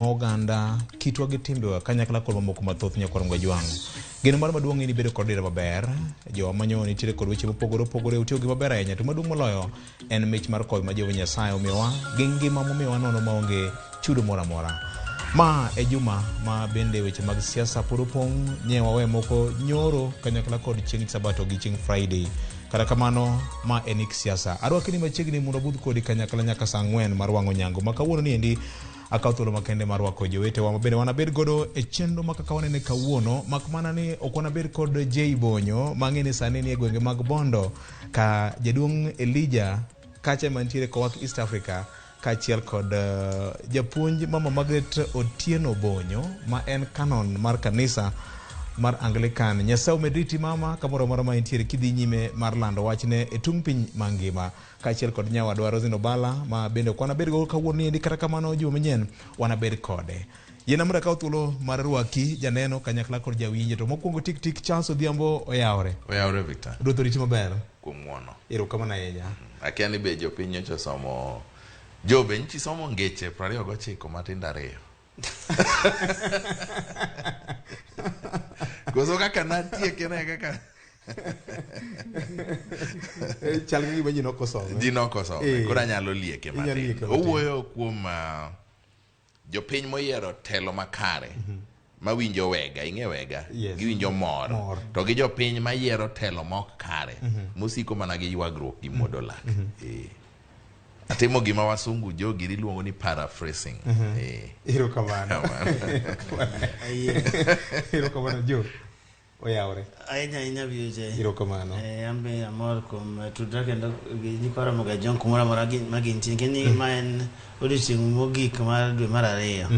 Oganda, kitwa gi timbewa kanyakla kod mamoko mathoth nyakwar Mgajwang'. Geno mar maduong' en bedo kod dira maber. Jowa manyo nitiere kod weche mopogore opogore utiyogi maber ahinya to maduong' moloyo en mich mar kowi ma Jehova Nyasaye omiyowa gi ngima momiyowa nono maonge chudo moro amora. Ma e juma ma bende weche mag siasa pod opong' nye wawe moko nyoro kanyakla kod chieng' Sabato gi chieng' Friday. Kata kamano ma en ik siasa. Arwaki ni machiegni mondo abudh kodi kanyakla nyaka saa ang'wen mar wang'o nyango ma kawuono ni endi Akawo thuolo makende mar rwako jowetewa ma bende wanabed godo e chenro ma kaka wanene kawuono, mak mana ni ok wanabed kod Jay Bonyo mang'e ni sani ni e gwenge mag Bondo ka jaduong' Elijah kacha mantiere kowak East Africa kaachiel kod japuonj Mama Margaret Otieno Bonyo ma en canon mar kanisa mar Anglican. Nyasaye omed riti mama kamoro amora ma intiere kidhi nyime mar lando wachne e tung' piny mangima. kaachiel kod nyawadwa Rosin Obala ma bende ok wanabed go kawuono niendi, kata kamano juma manyien wanabed kode. Yiena mondo akaw thuolo mar rwaki janeno kanyakla kod jawinjo. To mokwongo tik tik Charles Odhiambo oyawore. Oyawore Victor. Ruoth oriti maber. Kuom ng'uono. Erokamano ahinya. Akia ni be jopiny nyocha osomo Jo be nyocha isomo ngeche 29 matindo ariyo. Koso kaka natieke ne kaka Eh, chal gi gima ji nok osome. ji nok osome. Eh. Koro anyalo lieke Inyalo matin. lieke matin. Owuoyo kuom jopiny moyiero telo makare. Mawinjo wega, ing'e wega? Yes. Giwinjo mor. Mor. To gi jopiny mayiero telo mok kare, mosiko mana gi ywagruok gi muodo lak. Eh. Atimo gima wasungu jogi iluongo ni paraphrasing. Eh. Erokamano. Erokamano Jo. Oyawore. Ahinya ahinya BOJ. Erokamano. Eh, an be amor kuom tudra kendo gi nyikwa Ramogi Ajwang' kumoro amora ma gintie. Nikech ni ma en odiochieng' mogik mar dwe mar ariyo.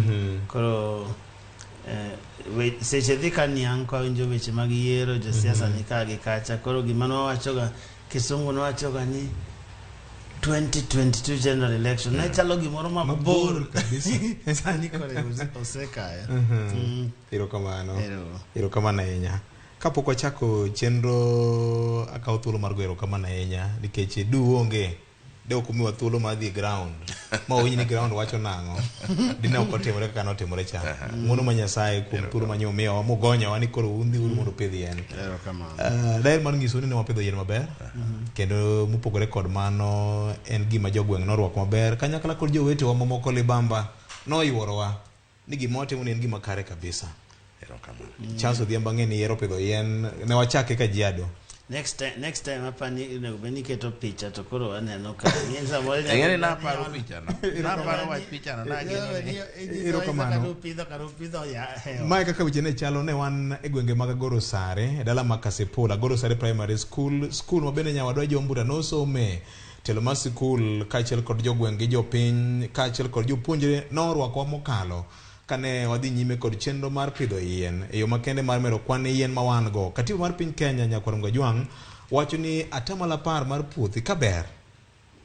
Koro seche dhi ka niang' ka winjo weche mag yiero josiasa ni ka gi kacha. Koro gima nwawachoga, kisungu nwawachoga ni 2022 general election ne chalo gimoro mabor Mabor kabisa. Sani koro osekayo. Erokamano. Ero. Erokamano ahinya. Kapok wachako chenro akawo thuolo mar goyo erokamano ahinya nikech du onge de ok omiwa thuolo mar dhi e ground ma wawinj ni ground wacho nang'o dine ok otimore kaka notimore cha. Ng'uono ma Nyasaye kuom thuolo ma nyomiyowa mogonyowa ni koro un dhiuru mondo upidh yien. Erokamano. Daher mar nyisou ni ne wapidho yien maber kendo mopogore kod mano en gima jogweng' norwako maber kanyakla kod jowetewa mamoko libamba noyuorowa ni gima watimo ni en gima kare kabisa. Erokamano. Charles Odhiambo ang'e ni ihero pidho yien ne wachake Kajiado. Next time, next time apani onego bed ni iketo picha to koro aneno ka. Ing'e ni samoro inyalo Ing'e ni bedo ni naparo on- picha no. Naparo wach picha no nageno ni. Erokamano. Upidho kar upidho ya hewa. Mae kaka weche ne chalo ne wan e gwenge mag Agoro Sare, e dala mar Kasipul, Agoro Sare Primary School, skul ma bende nyawadwa Joe Mbuta nosome. Telo mar sikul kaachiel kod jogweng' gi jopiny kaachiel kod jopuonjre norwakowa mokalo kane wadhi nyime kod chenro mar pidho yien e yo makende mar medo kwan yien ma wan go. Katiba mar piny Kenya Nyakwar Mgajwang' wacho ni atamalo apar mar puothi kaber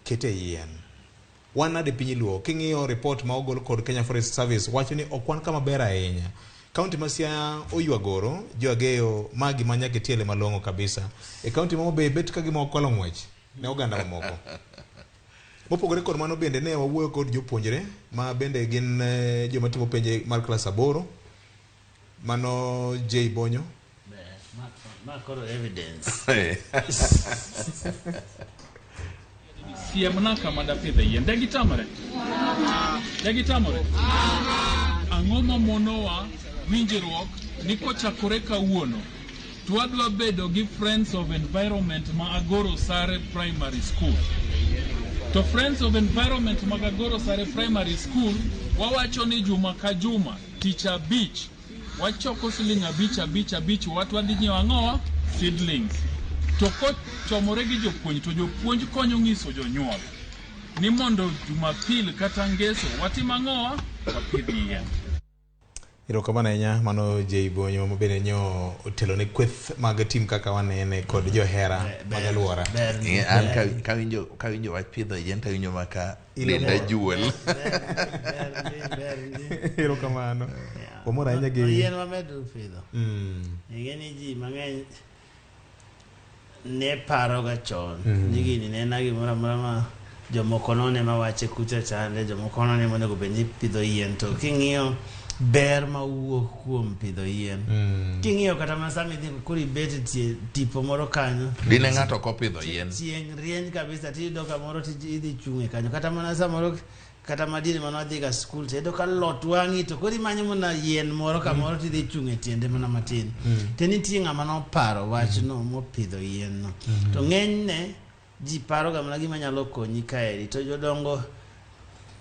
kete yien. Wan nade piny Luo? King'iyo report ma ogol kod Kenya Forest Service wacho ni ok wan kama ber ahinya. Kaunti ma Siaya oywagoro jo Ageyo ma gima nyaka itiele malong'o kabisa. E kaunti ma Homa Bay bet ka gima okwalo ng'wech ne oganda mamoko. Mopogore kod mano bende ne wawuoyo kod jopuonjre ma bende gin joma timo penj mar klas aboro. Mano J Bonyo. Ma koro evidence. Siemna kama dapidhe yien. De gitamore? De gitamore? Ang'o ma monowa winjruok ni kochakore kawuono to wadwa bedo gi Friends of Environment ma Agoro Sare Primary School. To Friends of Environment mag Agoro Sare Primary School wawacho ni juma ka juma tich abich wachoko siling abich abich abich wat wadhi nyiewo ang'owa seedlings. To kochomore gi jopuonj to jopuonj konyo nyiso jonyuol ni mondo Jumapil kata Ngeso watim ang'owa wapidh yien. Erokamano ahinya mano J Bonyo ma bende nyo otelo ne kweth mag tim kaka wanene kod johera mag alwora. Ber ndi. Ing'e, an kawinjo wach pidho yien to awinjo ma ka Ilo denda mor. juol. Ber ndi, ber ndi. Erokamano. Yeah. Wamor ahinya gi Yien wamedo pidho. Ing'e ni ji mang'eny ne paroga chon ni gini ne en gimoro amora ma Jomoko none mawache kucha chande, jomoko none monego bed ni pidho yien. To king'iyo ber mawuok kuom pidho yien, king'iyo kata mana sama idhi koro ibet e tie tipo moro kanyo, Dine ng'ato kopidho yien. Chieng' rieny kabisa, tiyudo kamoro tidhi chung' e kanyo. Kata mana samoro kata madiere mane wadhi ga skul, tiyudo ka lot wang'i to koro imanyo mana yien moro kamoro tidhi chung' e tiende mana matin. To nitie ng'ama noparo wachno mopidho yien no. To ng'enyne ji paro ga mana gima nyalo konyi kaeri, to jodongo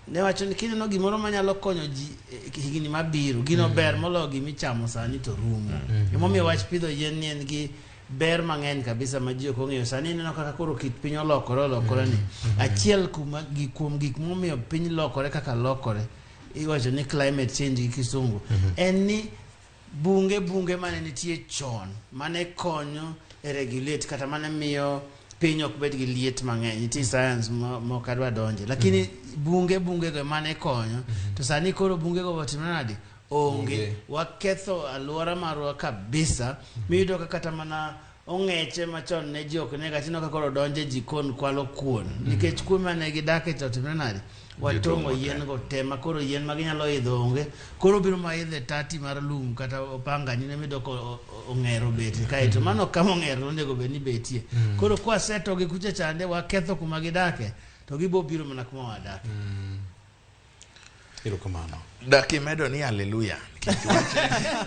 ne wacho ni kineno gimoro manyalo konyo ji higni mabiro, gino ber moloyo gimichamo sani to rumo. Emomiyo wach pidho yien ni en gi ber mang'eny kabisa ma ji ok ong'eyo. Sani ineno kaka koro kit piny olokore olokore ni. Achiel kuom gik momiyo piny lokore kaka lokore, iwacho ni climate change gi kisungu, en ni bunge bunge mane nitie chon mane konyo e regulate kata mane miyo piny ok bed gi liet mang'eny. Nitie science ma ok adwa donje, lakini bunge bunge go mane konyo, to sani koro bunge go otimore nade? Onge. Onge. Waketho alwora marwa kabisa, miyudo ka kata mana ong'eche machon ne ji ok nega, tineno ka koro donjo e jikon kwalo kuon, nikech kuon mane gidake cha otimore nade? Watong'o yien go te, ma koro yien ma ginyalo idho onge. Koro biro ma idho e tati mar lum kata opanga ni miyudo ka ong'er obet kaeto mano kama ong'er onego bed ni betie. Koro kwasetogi kucha chande, waketho kuma gidake, to gibo biro mana kuma wadake. Erokamano. Dak imedo ni haleluya, nikech wach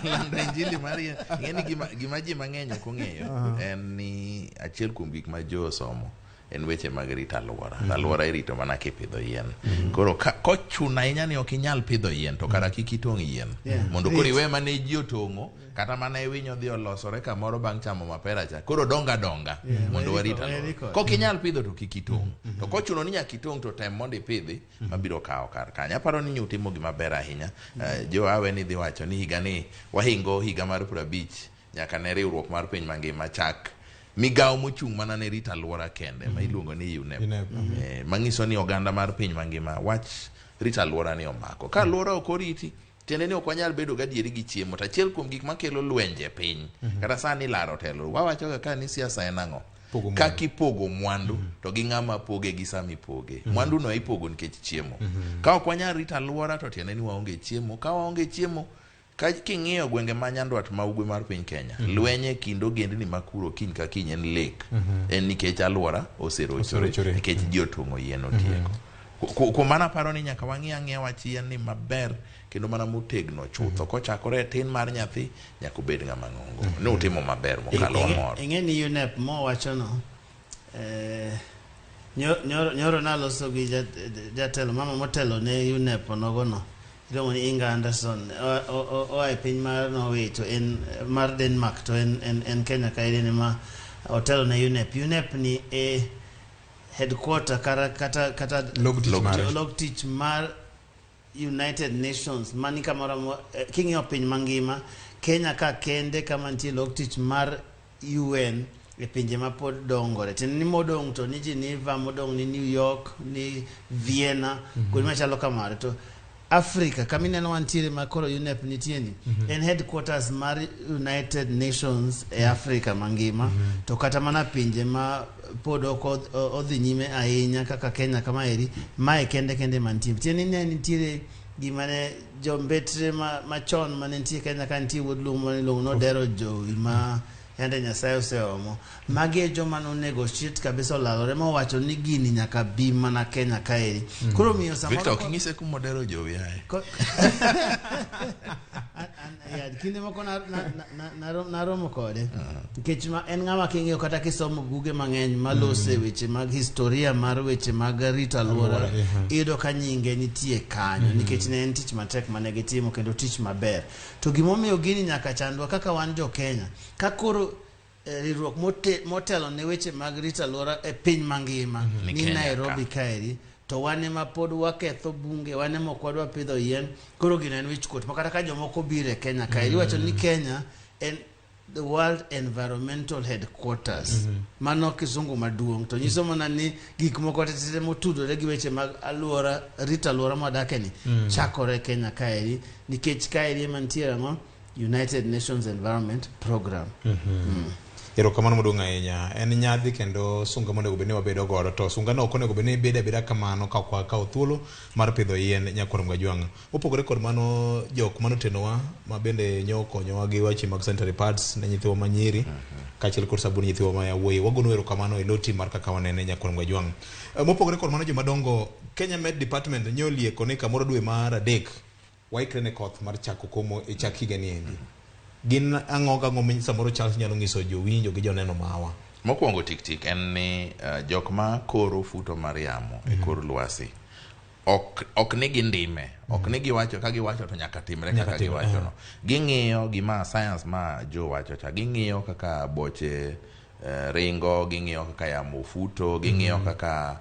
lando injili mar yien. Ing'e ni gima ji mang'eny ok ong'eyo en ni achiel kuom gik ma jo osomo en weche mag rito alwora. Alwora irito mana kipidho yien. Koro kochuno ahinya ni ok inyal pidho yien, to kara kik itong' yien. Mondo koro iwe mane ji otong'o, kata mana winyo dhi olosore kamoro bang' chamo mapera cha. Koro donga donga mondo warit weri alwora. kode. Kok inyal pidho to kik itong'. To kochuno ni nyaka itong', to tem mondo ipidhi mabiro kawo kar kanyo. Aparo ni utimo gima ber ahinya. Jo awe ni dhi wacho ni higa ni wahingo higa mar 50 nyaka ne riwruok mar piny mangima chak migawo mochung' mana ne rito alwora kende ma iluongo ni UNEP. UNEP. Manyiso ni oganda mar piny mangima wach rito alwora ni omako. Ka alwora ok oriti, tiende ni ok wanyal bedo gadieri gi chiemo. To achiel kuom gik makelo lwenje e piny, kata sani laro telo, wawacho ga ka ni siasa en ang'o? Pogo mwandu. Kaka ipogo mwandu to gi ng'ama poge gi sama ipoge. Mwandu no ipogo nikech chiemo. Ka ok wanyal rito alwora, to tiende ni waonge chiemo. Ka waonge chiemo, ka king'iyo gwenge ma nyandwat ma ugwe mar piny Kenya, lweny e kind ogendni ma kuro kiny ka kiny en lek. En nikech alwora oserochore, Oserochore. nikech ji otong'o yien otieko. Kuom mano aparo ni nyaka wang'i ang'iya wach yien ni maber kendo mana motegno chutho, kochakore e tin mar nyathi nyaka obed ng'ama ng'ongo. Ne utimo maber mokalo wamor. Ing'e ni UNEP mowachono, nyoro naloso gi jatelo mama motelo ne UNEP onogono, iluongo ni Inga Anderson, oa e piny mar Norway to en mar Denmark, to en Kenya ka en ema otelo ne UNEP. UNEP ni e headquarter kata kata Log tich mare. Log tich mar United Nations mani kamoro king'iyo piny mangima, Kenya ka kende kama nitie log tich mar UN e pinje ma pod dongore. Tiende ni modong' to ni Geneva, modong' ni New York, ni Vienna, kuonde machalo kamano. To Africa kama ineno wantiere ma koro UNEP nitie ni en headquarters mar United Nations e Africa mangima. To kata mana pinje ma pod ok odhi nyime ahinya kaka Kenya kama eri, mae kende kende mantie. Tiende ni ne nitiere gima ne jombetre machon mane nitie Kenya ka nitie wuod Luo mane iluongo ni Odero Jowi ma yande Nyasaye oseomo. Magi e joma nonego shit kabisa olalore mowacho ni gini nyaka bi mana Kenya kaeri. Koro miyo samoro Victor, ok inyise kuma Odero Jowi ae. Yeah, kinde moko naromo kode nikech ma en ng'ama king'iyo kata kisomo buge mang'eny malose weche mag historia mar weche mag rito alwora, Alwora, iyudo ka nyinge nitie kanyo nikech ne en tich matek mane gitimo kendo tich maber. To gimomiyo gini nyaka chandwa kaka wan jo Kenya ka koro riwruok motelo ne weche mag rito alwora e piny mangima Ni ni Kenya Nairobi ka. kaeri, to wan ema pod waketho bunge, wan ema ok wadwa pidho yien. Koro gino en wich kuot ma kata ka jomoko biro e Kenya kaeri, iwacho ni Kenya en the World Environmental Headquarters. Mano kisungu maduong' to nyiso mana ni gik moko tete motudore gi weche mag alwora, rito alwora mwadake ni chakore Kenya kaeri, nikech kaeri ema nitiere ang'o? United Nations Environment Program. Erokamano maduong' ahinya. En nyadhi kendo sunga monego bed ni wabedo godo. To sunga no ok onego bed ni bedo abeda kamano ka ok wakawo thuolo mar pidho yien nyakwar Mgajwang'. Mopogore kod mano, jok manotenowa ma bende nyo okonyowa gi weche mag sanitary pads ne nyithiwa ma nyiri kaachiel kod sabun nyithiwa ma yawuoyi. Wagono erokamano e lo tim mar kaka wanene nyakwar Mgajwang'. Mopogore kod mano jomadongo, Kenya Met Department nyo olieko ni kamoro dwe mar adek waikre ne koth mar chako komo e chak higa ni endi. Gin ang'o gang'o ma samoro Charles nyalo nyiso jowinjo gi joneno mawa? Mokwongo tik tik en ni jok ma koro futo mar yamo e kor lwasi ok ok ni gindime, ok ni giwacho ka giwacho to nyaka timre Nyaka kaka timre, giwacho no. Ging'iyo gima science ma jo wacho cha, ging'iyo kaka boche ringo, ging'iyo kaka yamo futo, ging'iyo kaka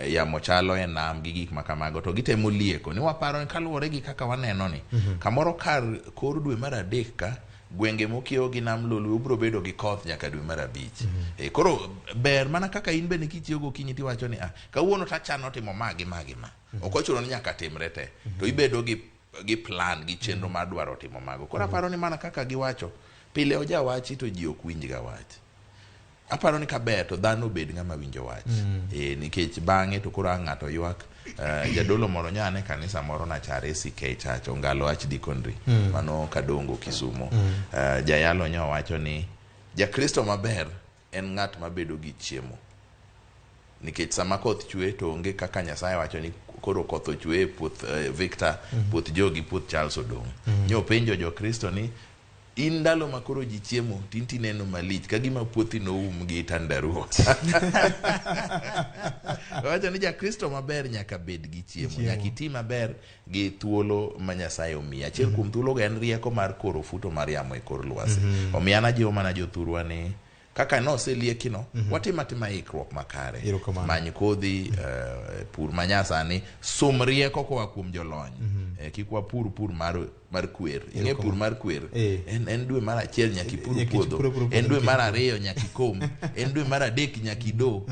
yamo chalo e nam gi gik ma kamago, to gitemo lieko ni waparo ni kaluwore gi kaka waneno ni kamoro kar kor dwe mar adek ka gwenge mokiewo gi nam Lolwe ubiro bedo gi koth nyaka dwe mar abich. Koro ber mana kaka in bende kichiewo gokinyi tiwacho ni kawuono tachano timo ma gi ma gi ma. Ok ochuno ni nyaka timre te. To ibedo gi plan gi chenro mar dwaro timo mago. Koro aparo ni mana kaka giwacho, pile ojawachi to ji ok winj ga wach. Aparo ni kaber to dhano obed ng'ama winjo wach. Nikech bang'e to koro ang' ng'ato ywak. Jadolo moro nyane kanisa moro nachare CK Church, Ongalo Archdeaconry, mano Kadongo Kisumo. Jayalo nyo wacho ni Jakristo maber en ng'at mabedo gi chiemo. Nikech sama koth chwe to onge kaka Nyasaye wacho ni koro koth ochwe e puoth Victor, puoth Joe gi puoth Charles odong'. Nyo penjo Jokristo ni in ndalo ma koro ji chiemo to in tineno malich ka gima puothi noum gi tandarua. Owacho ni Jakristo maber nyaka bed gi chiemo, nyaka iti maber gi thuolo ma Nyasaye omiyi. Achiel kuom thuologo en rieko mar koro futo mar yamo e kor lwasi. Omiyo an ajiwo mana jothurwa ni kaka noseliekino, watim atima ikruok makare. Erokamano. Many kodhi, pur manyasani, sum rieko koa kuom jolony. Kik wapur pur mar kwer. Ing'e pur mar kwer? En dwe mar achiel nyaka ipur Nyaka puodho. ipur puodho, En dwe nyaka mar ipur. ariyo nyaka ikom. En dwe mar adek nyaka ido.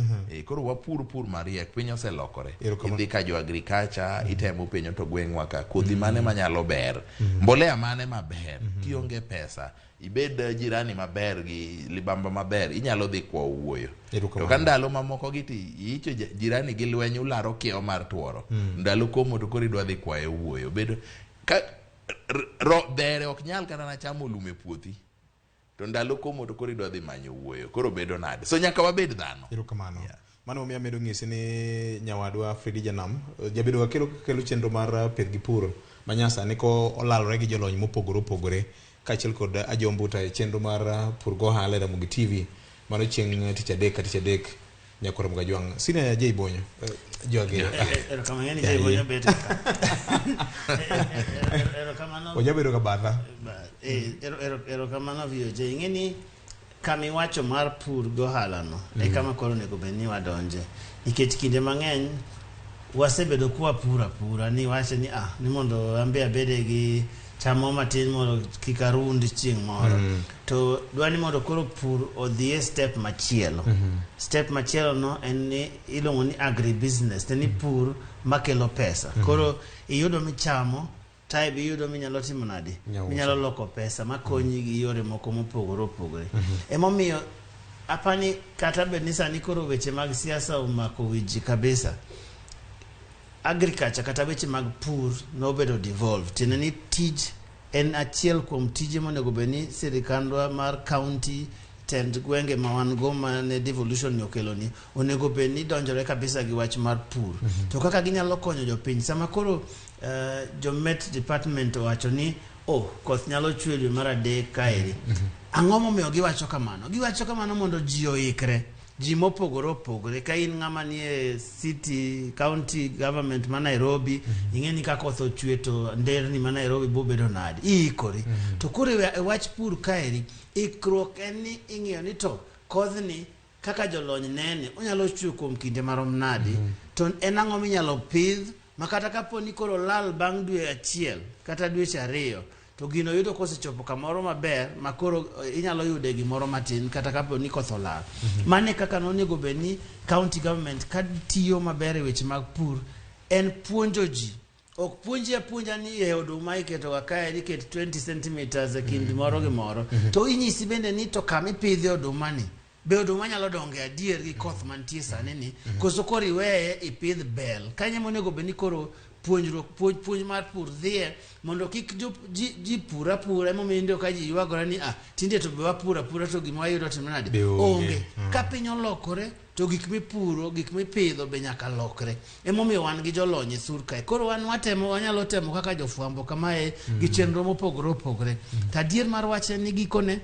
Koro wapur pur mariek, piny oselokore. Erokamano. Idhi ka jo agriculture, itemo penjo to gweng'wa ka kodhi mane manyalo ber, mbolea mane maber, kionge pesa ibed jirani maber gi libamba maber, inyalo dhi kwa owuoyo. Erokamano. To ka ndalo mamoko gi ti iicho jirani gi lweny ularo kiewo mar tuoro. Ndalo komo to koro idwa dhi kwaye owuoyo. Bedo ka dhere ok nyal kata na chamo lum e puothi. To ndalo komo to koro idwa dhi manyo owuoyo. Koro bedo nade? So nyaka wabed dhano. Erokamano. Mano momiyo amedo ng'isi ni nyawadwa Fredi Janam jabedo ga kelo chenro mar pith gi pur manyasani ko olalore gi jolony mopogore opogore kaachiel kod Ajombo Uta e chenro mar pur go ohala e Ramogi TV mano chieng' tich adek ka tich adek nyakoro Mgajwang'. Sina Jay Bonyo, jogi. Erokamano ni Jay Bonyo bet ka. Erokamano. Ojabedo ga batha. Erokamano VOJ. Ing'e ni kama iwacho mar pur gi ohala no, e kama koro onego bed ni wadonje. Nikech kinde mang'eny wasebedo kwapuro apura ni wache ni ni mondo an be abede gi cham matin mondo kik arund chieng' moro. To dwa ni mondo koro pur odhi e step machielo. Step machielo no en ni iluongo ni agribusiness, ni pur makelo pesa. Koro iyudo michamo, type iyudo minyalo timo nade? Inyalo Minyalo loko pesa makonyi gi yore moko mopogore opogore. Emomiyo apani kata bed ni sani koro weche mag siasa omako wi ji kabisa. Agriculture kata weche mag pur nobedo devolved. Tiende ni tij en achiel kuom tije monego bed ni sirikandwa mar county tend gwenge ma wan go mane devolution ni okelo ni onego bed ni donjore kabisa gi wach mar pur. To kaka ginyalo konyo jopiny sama koro jo Met Department owacho ni koth nyalo chwe dwe mar adek kaeri. Ang'o momiyo giwacho kamano? Giwacho kamano mondo ji oikre. Ji mopogore opogore. Ka in ng'ama nie city, county government ma Nairobi, ing'e ni ka koth ochwe to nderni ma Nairobi bo bedo nade? Iikori. To koro e wach pur kaeri, ikruok en ni ing'iyo ni to kodhni kaka jolony nene onyalo chwe kuom kinde marom nade? To en ang'o minyalo pidh ma kata kapo ni koro lal bang' dwe achiel kata dweche ariyo to gino yudo kosechopo kamoro maber ma koro inyalo yude gimoro matin kata kapo ni koth olal. Mane kaka nonego bed ni county government ka tiyo maber e weche mag pur en puonjo ji. Ok puonji apuonja ni e oduma iketo ga kae iket 20 centimeters e kind moro gi moro. To inyisi bende ni to kama ipidhe oduma ni be oduma nyalo dongo e adier gi koth mantie sani ni koso koro iweye ipidh bel kanyo monego bed ni koro puonjruok puonj, puonj mar pur dhiye mondo kik jo, ji, ji pur apura emomiyo iyudo ka ji ywagore ni ah tinde to be wapur apura to gima wayudo timre nade Be onge. onge ka piny olokore to gik mipuro gik mipidho be nyaka lokre emomiyo wan gi jolony e thur kae koro wan watemo wanyalo temo kaka jofwambo kamae gi chenro mopogore opogore to adier mar wach en ni gikone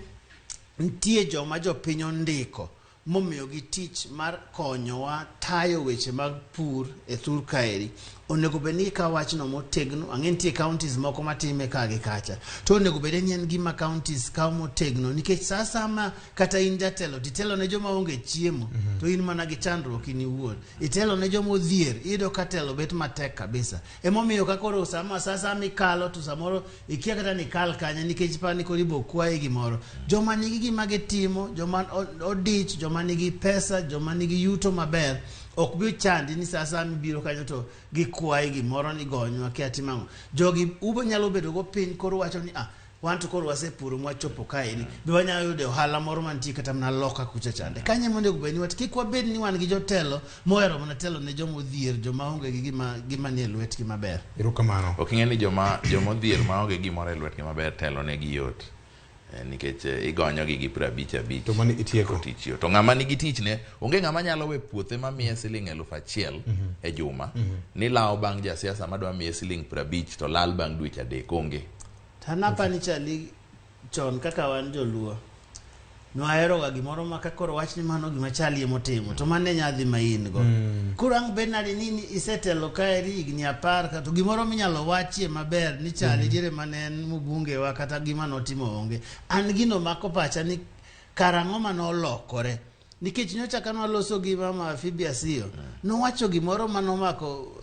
nitie joma jopiny ondiko momiyogi tich mar konyowa tayo weche mag pur e thur kaeri onego bed ni gikawo wachno motegno ang'e nitie counties moko matime ka gi kacha to onego bed ni en gima counties kawo motegno nikech sa asaya kata in jatelo titelo ne joma onge chiemo to in mana gi chandruok in iwuon itelo ne joma odhier iyudo ka telo bet matek kabisa emomiyo ka koro sama sa asaya mikalo to samoro ikia kata ni kal kanye nikech pa ni koro ibo kwayi gimoro joma nigi gima gitimo joma odich joma nigi pesa joma nigi yuto maber ok bi chandi ni sa asaya mibiro kanyo to gikwayi gimoro ni gonywa kia timo ang'o jogi ubo nyalo bedo go piny koro wacho ni ah wan to koro wasepuro mwachopo kaeni be wanyalo yudo ohala moro mantie kata mana loka kucha chande kanyo ema onego bed ni wat kik wabed ni wan gi jotelo mohero mana telo ne joma odhier joma onge gi gima gima nie lwetgi maber Erokamano. Ok ing'e ni joma joma odhier maonge gimoro e lwetgi maber telo negi yot. Nikech igonyogi gi 55 5. To mano itieko. To tich yot. To ng'ama nigi tichne, onge ng'ama nyalo we puothe mamiye siling 1000 e juma, ni lawo bang' jasiasa madwa miye siling 50 to lal bang' dweche 3 onge. To an apani chali chon kaka wan joluo nwaheroga gimoro ma ka koro wach ni mano gima chali emotimo to mano e nyadhi ma in go koro ang' bed nade ni isetelo kaeri higni 10 ka to gimoro minyalo wachie maber ni chali diere mane en mbunge wa kata gima notimo onge an gino mako pacha ni karang'o manolokore nikech nyocha ka nwaloso gi mama Phoebe Asiyo nowacho gimoro manomako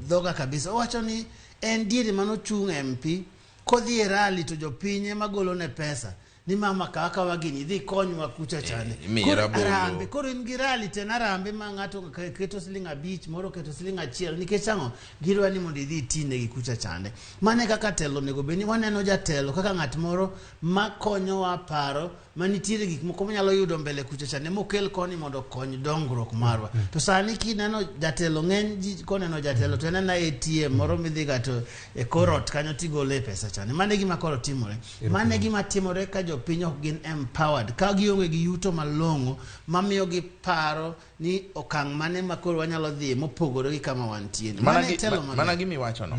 dhoga kabisa owacho ni en diere manochung' MP kodhi e rally to jopiny ema golone pesa ni mama kawa kawa gini idhi konywa kucha chande imiyi Koro rabolo. arambe koro in gi rally to en arambe ma ng'ato keto siling 5 moro keto siling 1 nikech ang'o gidwa ni mondo idhi itinegi kucha chande mano e kaka telo onego bed ni waneno jatelo kaka ng'at moro makonyowa paro manitiere gik moko manyalo yudo mbele kucha chande mokel koni mondo okony dongruok marwa to sani kineno jatelo ng'eny ji koneno jatelo to en ena ATM moro midhiga to e kor ot kanyo tigole pesa chande mano e gima koro timore mano e gima timore ka jopiny ok gin empowered ka gionge gi yuto malong'o mamiyo gi paro ni okang' mane ma koro wanyalo dhiye mopogore gi kama wantie ni. Mana Mano e telo maber. Mana gima iwachono.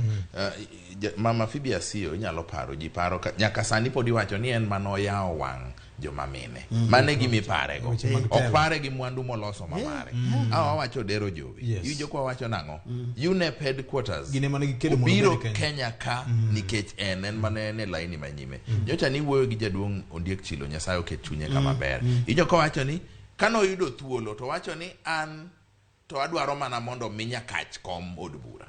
Mama Phoebe Asiyo inyalo paro ji paro nyaka sani pod iwacho ni en manoyawo wang' joma mine. Mano e gima iparego. Weche mag Ok telo. pare gi mwandu moloso ma mare. Awawacho Odero Jowi. Yes. Iwinjo kwa wacho nang'o? UNEP headquarters. Gin ema ne gikedo mondo obiro obed e Kenya. Kenya ka nikech en mana en e laini manyime. Nyocha niwuoyo gi jaduong' Ondiek Chilo Nyasaye oket chunye kama ber. Iwinjo kowacho ni kanoyudo thuolo to wacho ni an to adwaro mana mondo mi Nyakach kom od bura.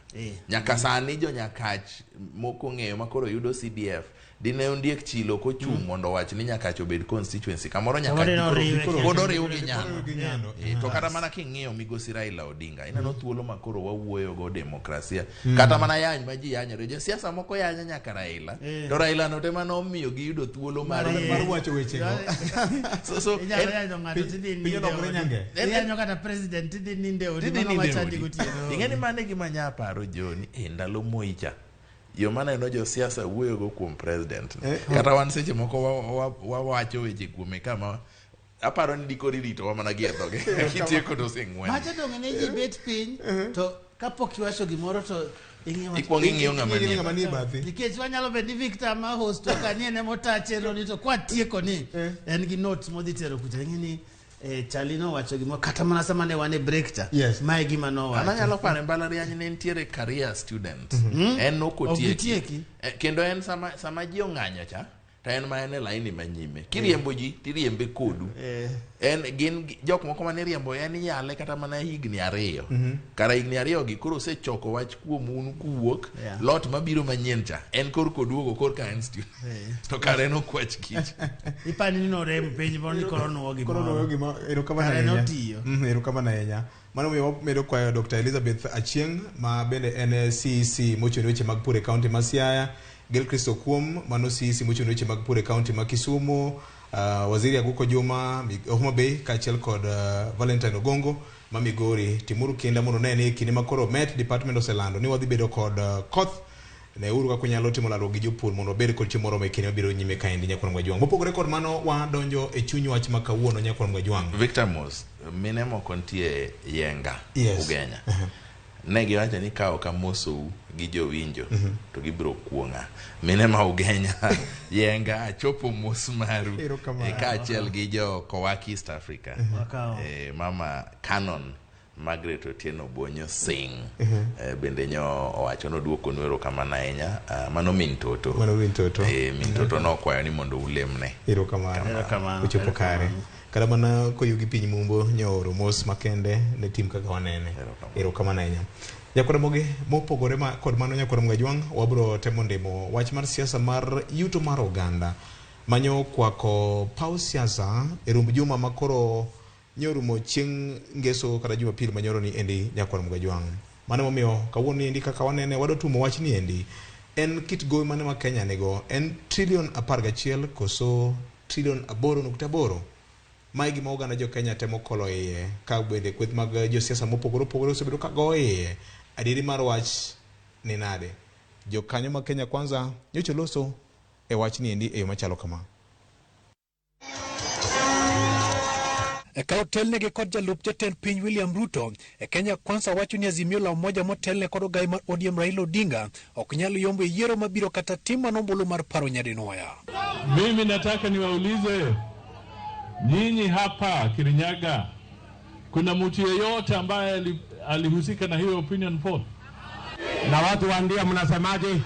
Nyaka sani jo Nyakach moko ng'eyo ma koro yudo CDF dine Ondiek Chilo kochung' mondo owach ni Nyakach obed constituency kamoro Nyakach pod oriw gi Nyando. Gi Nyando. To kata mana king'iyo migosi Raila Odinga ineno thuolo ma koro wawuoyo go demokrasia kata mana yany ma ji yanyore josiasa moko yanyo nyaka Raila to Raila no tema nomiyo giyudo thuolo mar Mar wacho wechego. so Inyalo en- yanyo ng'ato tidhi piny ninde olokore odi. nyange. Iyanyo kata president tidhi ninde odi Tidhi mano ninde machandi odi. gotieno. Ing'e ni mano e gima nya paro Joni e ndalo Moi cha yo maneno josiasa wuoyogo kuom president ni. Kata wan seche moko wawacho weche kuome kama aparo ni dikoro iritowa mana gi e dhoge kitieko to oseng'wen Macha dong' ne ji bet piny to kapok iwacho gimoro to ing'iyo ikwongo ing'iyo ng'ama Ing'iyo nie ng'ama nie bathi. nikech wanyalo bedo ni Victor ma host to ka ni en ema chenro ni to kwatieko ni en gi notes modhi tero kucha ing'e ni Charlie nowacho gimoro kata mana sama ne wan e break cha Yes. mae gima An nowacho anyalo paro e mbalariany ne nitiere career student en Ok nokotieki gitieki. Kendo en sama ji ong'anyo cha To en ma en e laini manyime. Kiriembo ji, tiriembe kodu. En gin jok moko mane riembo en yale kata mana higni 2. Kara higni 2 gi koro osechoko wach kuom un kuwuok. Lot mabiro manyien cha en kor koduogo kor ka en student. To kare en ok wach kich. Ipani ni norem penj mondo ni koro nuo gimoro. Koro nuoyo gima erokamano Kare ahinya. notiyo. Erokamano ahinya. Mano miyo wamedo kwayo Dr. Elizabeth Achieng' ma bende en CEC mochung' ne weche mag pur e kaunti ma Siaya, Gilchrist Okuom mano CEC mochung' ne weche mag pur e kaunti ma Kisumu, Waziri Aguko Juma Homa Bay kaachiel kod Valentine Ogongo ma Migori. Timuru kinda mondo ne ni e kinde ma koro Met Department oselando ni wadhi bedo kod koth, neuru kaka unyalo timo lalruok gi jopur mondo wabed kod chiemo moromo e kinde mabiro nyime kaendi Nyakwar Mgajwang'. Mopogore kod mano, wadonjo e chuny wach ma kawuono Nyakwar Mgajwang'. Victor Mos, mine moko nitie Yenga, Yes. Ugenya. Ne giwacho ni ka ok amosou gi jowinjo to gibiro kuong'a. Mine ma Ugenya, Yenga, achopo mos maru. Erokamano. Kaachiel gi jo Kowaki East Africa. Wakawo. Mama Canon Margaret Otieno Bonyo Singh. Bende nyo owacho noduokonu erokamano ahinya. Mano min Toto. Mano min Toto. Min Toto nokwayo ni mondo ulemne. Erokamano. Erokamano. Ochopo kare. Kata mana koyugi piny Mumbo nyooro mos makende ne tim kaka wanene. Erokamano ahinya. Nyakwar Ramogi, mopogore kod mano Nyakwar Mgajwang', wabro temo ndimo wach mar siasa mar yuto mar oganda manyo kwako paw siasa e rumb juma makoro nyorumo chieng' ngeso kata Jumapil manyoro ni endi Nyakwar Mgajwang'. Mano momiyo kawuono ni endi kaka wanene wadwa tumo wach ni endi en kit gowi mane ma Kenya nigo, en trilion 11 koso trilion 8.8. Mae gima oganda jo Kenya temo kolo iye ka bende kweth mag josiasa mopogore opogore osebedo ka go iye. Adieri mar wach ni nade? Jokanyo ma Kenya Kwanza nyocha oloso e wach ni endi e yo machalo kama. Ka otelnegi kod jalup jatend piny William Ruto, e Kenya Kwanza wacho ni Azimio la Umoja motelne kod ogai mar ODM Raila Odinga ok nyal yombo e yiero mabiro kata tim mano ombulu mar paro nyadinwoya. Mimi nataka niwaulize nyinyi hapa Kirinyaga, kuna mtu yeyote ambaye alihusika na hiyo opinion poll? Na watu wa Ndia mnasemaje?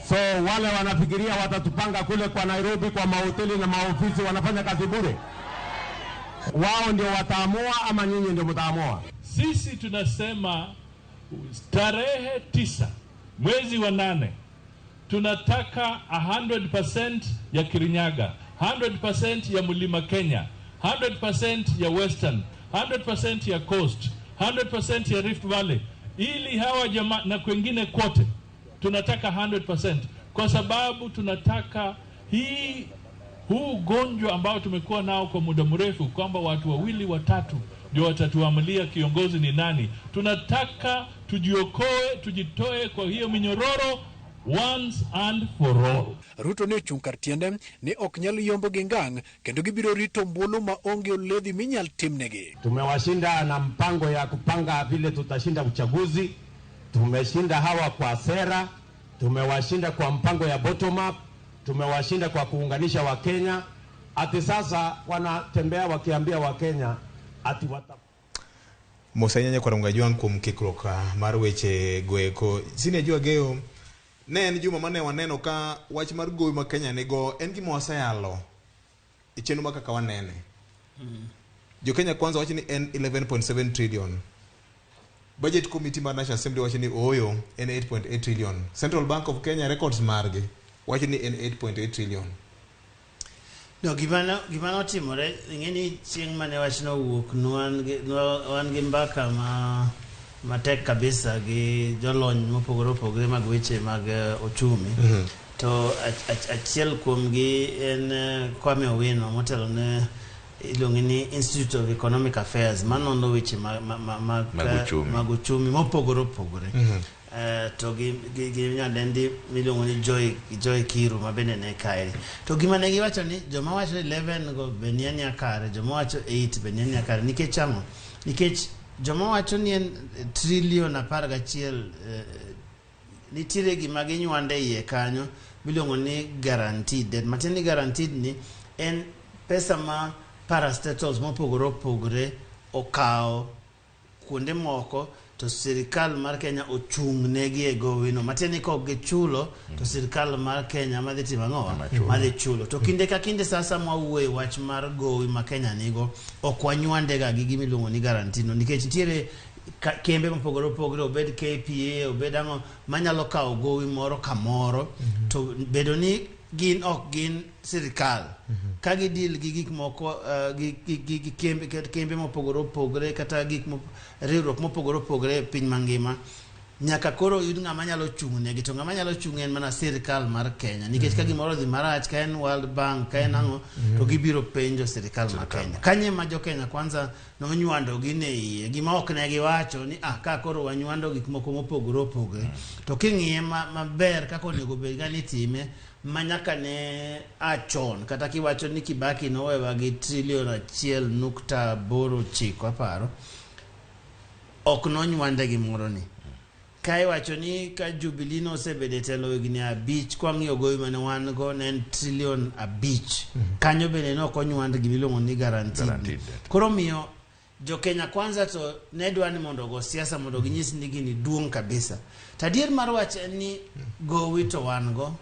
So wale wanafikiria watatupanga kule kwa Nairobi kwa mahoteli na maofisi wanafanya kazi bure. Wao ndio wataamua ama nyinyi ndio mtaamua? Sisi tunasema tarehe 9 mwezi wa 8 tunataka 100% ya Kirinyaga, 100% ya Mlima Kenya, 100% ya Western, 100% ya Coast, 100% ya Rift Valley, ili hawa jamaa na kwengine kote tunataka 100%, kwa sababu tunataka huu ugonjwa ambao tumekuwa nao kwa muda mrefu kwamba watu wawili watatu ndio watatuamulia kiongozi ni nani. Tunataka tujiokoe, tujitoe kwa hiyo minyororo once and for all. Ruto ne ochung' kar tiende ni ok nyal yombo gi ngang' kendo gibiro rito ombulu ma onge oledhi minyal timnegi. Tumewashinda na mpango ya kupanga vile tutashinda uchaguzi. Tumeshinda hawa kwa sera, tumewashinda kwa mpango ya bottom up, tumewashinda kwa kuunganisha Wakenya. Ati sasa wanatembea wakiambia Wakenya ati wata Musa Nyanya kwa Mgajwang' kuom kikruok mar weche goeko. Sine jua geyo ne en juma mane waneno ka wach mar gowi ma Kenya nigo en gima waseyalo e chenro ma kaka wanene. Jo Kenya Kwanza wacho ni en 11.7 trillion. Budget Committee mar National Assembly wacho ni ooyo en 8.8 trillion. Central Bank of Kenya records margi wacho ni en 8.8 trillion. No, gima notimore, ing'e ni chieng' mane wachno owuok, wan gi mbaka matek kabisa gi jolony mopogore opogore mag weche mag ochumi. To achiel kuomgi en Kwame Owino motelo ne iluonge ni Institute of Economic Affairs manono weche Mag uchumi. mag uchumi mopogore opogore. To gi nyadendi miluongo ni Joy Kiru ma bende ne kae. To gima ne giwacho ni joma wacho 11 go be ni ania kare, joma wacho 8 be ni ania kare. Nikech ang'o? Nikech joma wacho ni en trilion 11, nitiere gima ginywande iye kanyo miluongo ni guaranteed debt. Matiende ni guaranteed ni en pesa ma parastatals mopogore opogore okawo kuonde moko To sirikal mar Kenya ochung' negi e gowino. Matiende ni kok gichulo to sirikal mar Kenya madhi timo ang'owa? Madhi chulo. To kinde ka kinde sasa mwawuoye wach mar gowi ma Kenya nigo, ok wanywande ga gi gima iluongo ni guarantee no nikech nitiere kembe mopogore opogore, obed KPA, obed ang'o, manyalo kawo gowi moro kamoro to bedo ni gin ok gin sirikal ka gidil gi gik moko gi kembe mopogore opogore kata gik riwruok mopogore opogore e piny mangima. Nyaka koro yud ng'ama nyalo chung' negi, to ng'ama nyalo chung' en mana sirikal mar Kenya nikech ka gimoro odhi marach, ka en World Bank, ka en ang'o, to gibiro penjo sirikal mar Kenya. Kanye ma jo Kenya Kwanza nonywando gin e iye gima ok ne giwacho ni ka koro wanywando gik moko mopogore opogore to king'iye maber kaka onego bed ga ni itime ma nyaka ne a chon, kata kiwacho ni Kibaki nowewa gi trilion 1.89 aparo, ok nonywande gimoro ni. Ka iwacho ni ka Jubilee nosebedo e telo higni 5, kwang'iyo gowi mane wan go ne en trilion 5. Kanyo bende ne ok onywand gima iluongo ni guaranteed. Guaranteed debt. Koro miyo jo Kenya Kwanza to ne dwa ni mondo ogo siasa mondo ginyis ni gini duong' kabisa. To adier mar wach en ni gowi to wan go,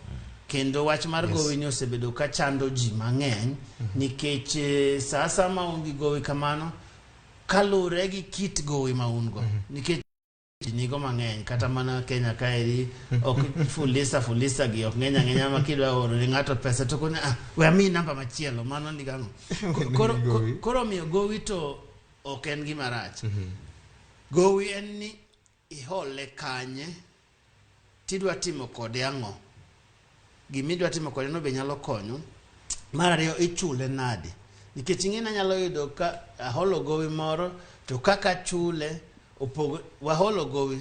kendo wach mar gowi ni osebedo ka chando ji mang'eny nikech sa asaya ma un gi gowi kamano kaluwore gi kit gowi ma un go nikech ji nigo mang'eny kata mana Kenya kaeri ok fulisa fulisa gi ok ng'eny ang'enya ma kidwa oro ne ng'ato pesa to kone we amiyi namba machielo mano ni gang'o. Koro miyo gowi to ok en gima rach. Gowi en ni ihole kanye tidwa timo kode ang'o, gimidwa timo kode no be nyalo konyo. Mar ariyo, ichule nade, nikech ing'e ni anyalo yudo ka aholo gowi moro to kaka chule opog waholo gowi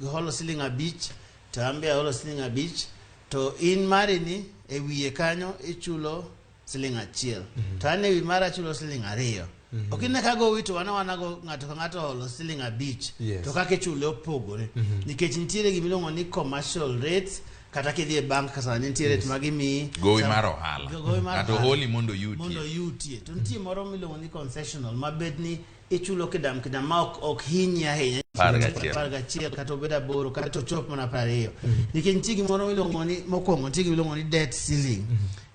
iholo siling 5 to an be aholo siling 5 to in mari ni e wiye kanyo ichulo siling 1 to an e wi mara achulo siling 2. Ok ine ka gowi to wan wanago ng'ato ka ng'ato oholo siling 5 to kaka ichule opogore nikech nitiere gima iluongo ni commercial rates. Kata kidhi e bank ka sani nitie rate ma gimiyi gowi mar ohala, gowi mar ng'ato ohala. holi mondo yutie, mondo yutie. To nitie moro miluongo ni concessional ma bet ni ichulo kidam kidam ma ok hinyi ahinya, 11. 11 kata obed 8 kata ochop mana 20. Nikech nitie gimoro miluongo ni mokwongo nitie gima iluongo ni debt ceiling.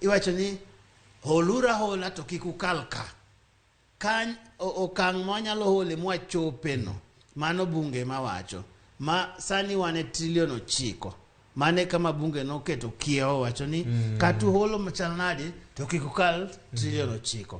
Iwacho ni holuru ahola to kik ukal ka. Kany okang' ma wanyalo hole mwachope no, mano bunge mawacho ma sani wan e trilion 9. Mane kama bunge noketo kiewo wacho ni kata uholo machal nade to kik ukal trilion 9.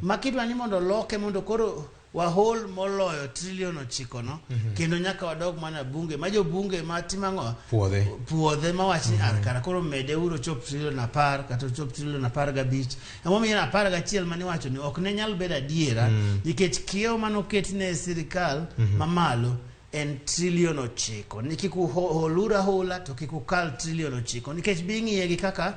Ma kidwa ni mondo loke mondo koro wahol moloyo trilion 9 no, kendo nyaka wadog mana bunge ma jobunge ma timo ang'o? Puodhe. Puodhe mawach ni kara koro mede uru chop trilion 10 kata chop trilion 15. Emomiyo 11 mane iwacho ni ok ne nyal bedo adiera nikech kiewo manoket ne sirikal mamalo en trilion 9. Ni kik uholuru ahola to kik ukal trilion 9 nikech bi ing'iye gi kaka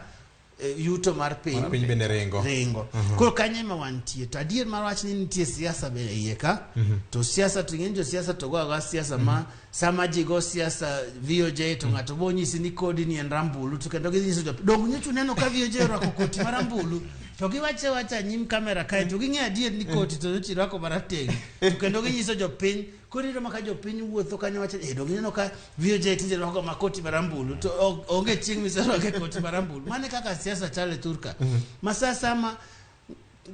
yuto mar piny Piny bende ringo. ringo. Koro kanyo ema wantie. To adier mar wach ni nitie siasa be iye ka. To siasa to ing'e ni josiasa to go agoa siasa ma sama ji go siasa VOJ to ng'ato bo nyisi ni kodi ni en rambulu to kendo gidhi nyiso jopiny. Dong nyocha uneno ka VOJ orwako koti marambulu to giwache awacha nyim kamera kae to ging'e adier ni koti to nyocha irwako marateng'. To kendo ginyiso jopiny. Koro iyudo ma ka jopiny wuotho kanyo wacho dong ineno ka VOJ tinde rwako makoti marambulu to onge chieng' miserwake koti marambulu. Mano e kaka siasa chal e thurka. Ma sa sama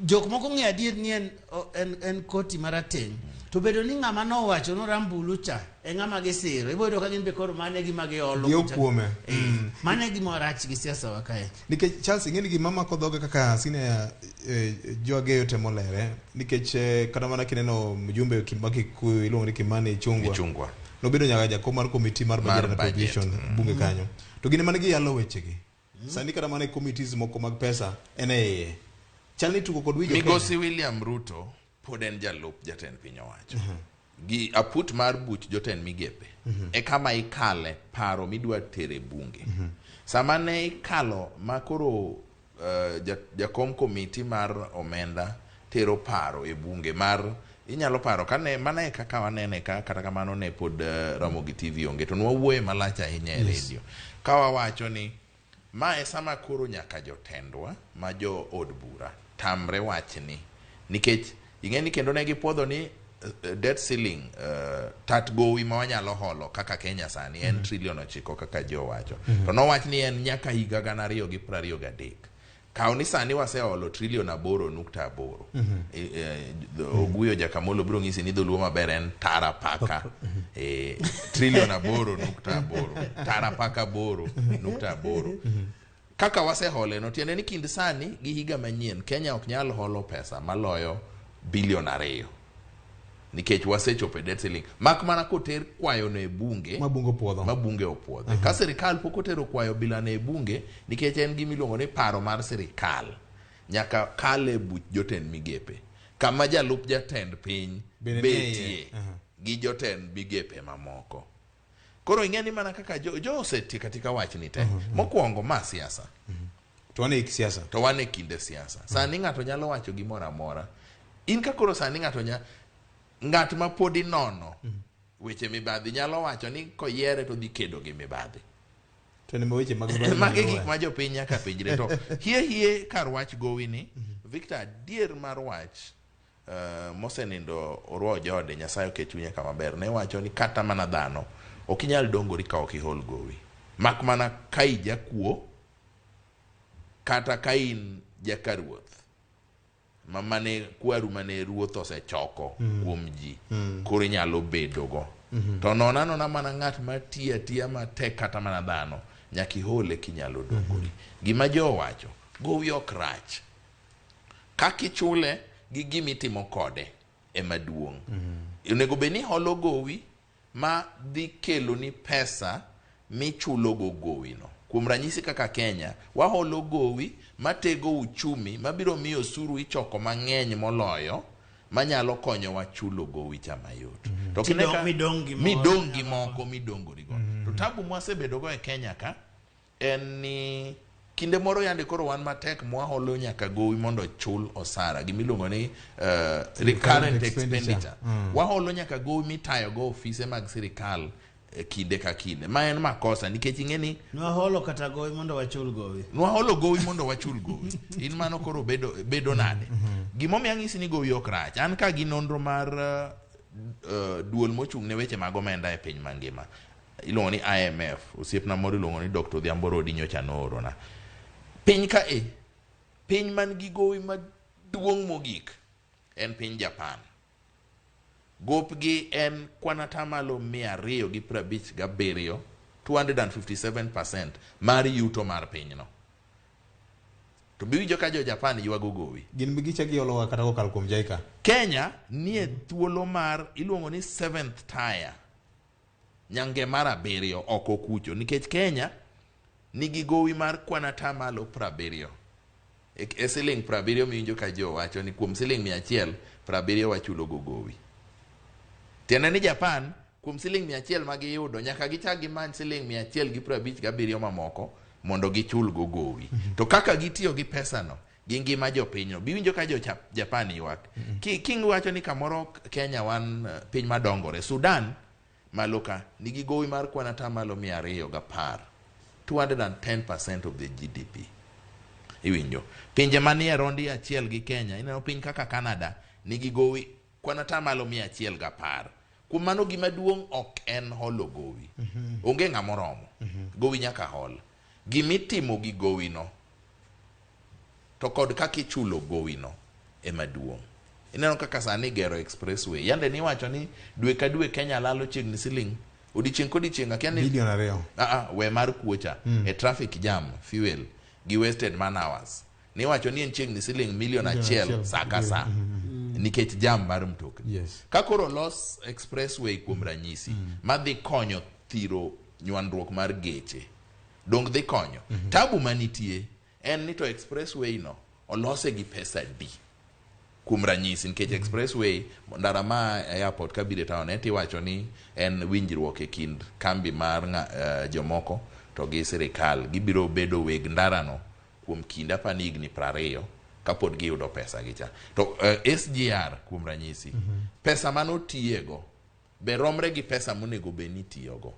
jok moko ng'eyo adier ni en koti marateng' to bedo ni ng'ama nowacho no rambulu cha e ng'ama gisiro, ibo yudo ka gin be koro mano e gima giolo Gio kucha. kuome. Mano e gima rach gi siasa wa kae. Nikech Charles, ing'e ni gima mako dhoga kaka senior joageyo temo lere nikech kata mana kineno mjumbe ma Kikuyu iluongo ni Kimani Ichung'wa. Ichung'wa. Nobedo nyaka jakom mar komiti mar Mar budget and budget. appropriation bunge kanyo. To gin ema ne giyalo wechegi. Sani kata mana e committees moko mag pesa en e iye. Chal ni tugo kod wi jo Kenya. Migosi William Ruto pod en jalup jatend piny owacho. Gi aput mar buch jotend migepe e kama ikale paro midwa tere bunge. Sama ne ikalo ma koro jakom komiti mar omenda tero paro e bunge mar inyalo paro kane mana e kaka wanene ka kata kamano ne pod Ramogi TV onge to nwawuoye malach ahinya e redio ka wawacho ni ma e sama koro nyaka jotendwa ma jo od bura tamre wachni nikech ing'e ni kendo ne gipuodho ni Debt ceiling, tat gowi ma wanyalo holo kaka Kenya sani en trilion 9 kaka jo wacho. To nowach ni en nyaka higa 2023. Kaw ni sani waseholo trilion 8.8. Oguyo Jakamolo biro ng'isi ni dholuo maber en tara paka. Trilion 8.8. Tara paka 8.8. Kaka wasehole no, tiende ni kind sani gi higa manyien Kenya ok nyal holo pesa maloyo bilion 2. Nikech wasechopo e debt ceiling. Mak mana koter kwayo no e bunge, ma bunge opuodho. Ma bunge opuodhe. Ka sirikal pok otero kwayo bilano e bunge, nikech en gima iluongo ni paro mar sirikal, nyaka kale buch jotend migepe. Kama jalup jatend piny betie gi jotend migepe mamoko. Koro ing'e ni mana kaka jo osetie katika wachni te. Mokwongo ma siasa. To wan e siasa. To wan e kinde siasa. Sani ng'ato nyalo wacho gimoro amora. In ka koro sani ng'ato ng'at ma pod inono weche mibadhi nyalo wacho ni koyiere to dhi kedo gi mibadhi. To ne weche mag mibadhi. Magi gik ma jopiny nyaka penjre. To hie kar wach gowi ni, Victor, adier mar wach mosenindo Orwa Ojode, Nyasaye oket chunye kama ber, ne wacho ni kata mana dhano ok inyal dongori ka ok ihol gowi. Mak mana ka ijakuo kata ka in jakaruoth. Mane kwaru mane ruoth osechoko kuom ji, koro inyalo bedogo. To nona nona mana ng'at ma tiyo atiya matek kata mana dhano, nyaka ihole kinyalo dongori. Gima jo wacho, gowi ok rach. Kaka ichule gi gima itimo kode ema duong'. Onego bed ni holo gowi ma dhi keloni pesa michulogo gowino. Kuom ranyisi kaka Kenya, waholo gowi matego uchumi mabiro miyo osuru ichoko mang'eny moloyo manyalo konyowa chulo gowi cha mayot. To midong' gi moko midongorigo. To tabu mwasebedogo e Kenya ka en ni kinde moro yande koro wan matek mwaholo nyaka gowi mondo chul osara, gimiluongo ni recurrent expenditure. Waholo nyaka gowi mitayogo ofise mag sirikal kinde ka kinde. Ma en makosa nikech ing'e ni nwaholo kata gowi mondo wachul gowi. Nwaholo gowi mondo wachul gowi. In mano koro bedo nade? Gimomiyo ang'isi ni gowi ok rach. An ka gi nonro mar duol mochung' ne weche mag omenda e piny mangima. Iluongo ni IMF. Osiepna moro iluongo ni Dr. Odhiambo Rodi nyocha noorona. Piny ka e, piny man gi gowi maduong' mogik en piny Japan. Gopgi en kwan atamalo 257, 257% mar yuto mar pinyno. To biwinjo ka jo Japan ywago gowi. Gin gicha giolowa kata kokalo kuom JICA. Kenya nie thuolo mar iluongo ni 7th tier. Nyange mar 7 oko kucho nikech Kenya nigi gowi mar kwan atamalo 70. E siling 70 miwinjo ka jo wacho ni kuom siling 100, 70 wachulo go gowi. Tiende ni Japan kuom siling 100 ma giyudo nyaka gichak gimany siling 157 mamoko mondo gichul go gowi. To kaka gitiyo gi pesano gi ngima jopinyno, biwinjo ka jo Japan ywak. King wacho ni kamoro Kenya wan piny madongore. Sudan malo ka nigi gowi mar kwan atamalo 210, 210% of the GDP. Iwinjo. Pinje manie rondi achiel gi Kenya, ineno piny kaka Canada nigi gowi kwan atamalo 110. Kuom mano gima duong' ok en holo gowi. Onge ng'ama oromo. Gowi nyaka hol. Gimitimo gi gowi no to kod kaka ichulo gowi no ema duong'. Ineno kaka sani gero expressway. Yande niwacho ni dwe ka dwe Kenya lalo chiegni siling odiechieng' kodiechieng' akia ni bilion 2. We mar kuocha e traffic jam, fuel gi wasted man hours. Niwacho ni en chiegni siling milion 1 sa ka sa nikech jam mar mtokni. Yes. Ka koro los expressway kuom ranyisi madhi konyo thiro nywandruok mar geche, dong dhi konyo. Tabu manitie en ni to expressway no olose gi pesa di. Kuom ranyisi nikech expressway ndara ma airport kabiro e town eti wacho ni en winjruok e kind kambi mar jomoko to gi sirikal. Gibiro bedo weg ndarano kuom kinde apani higni 20 kapod giyudo pesa gi cha. To SGR kuom ranyisi, pesa manotiyego be romre gi pesa monego bed ni itiyogo.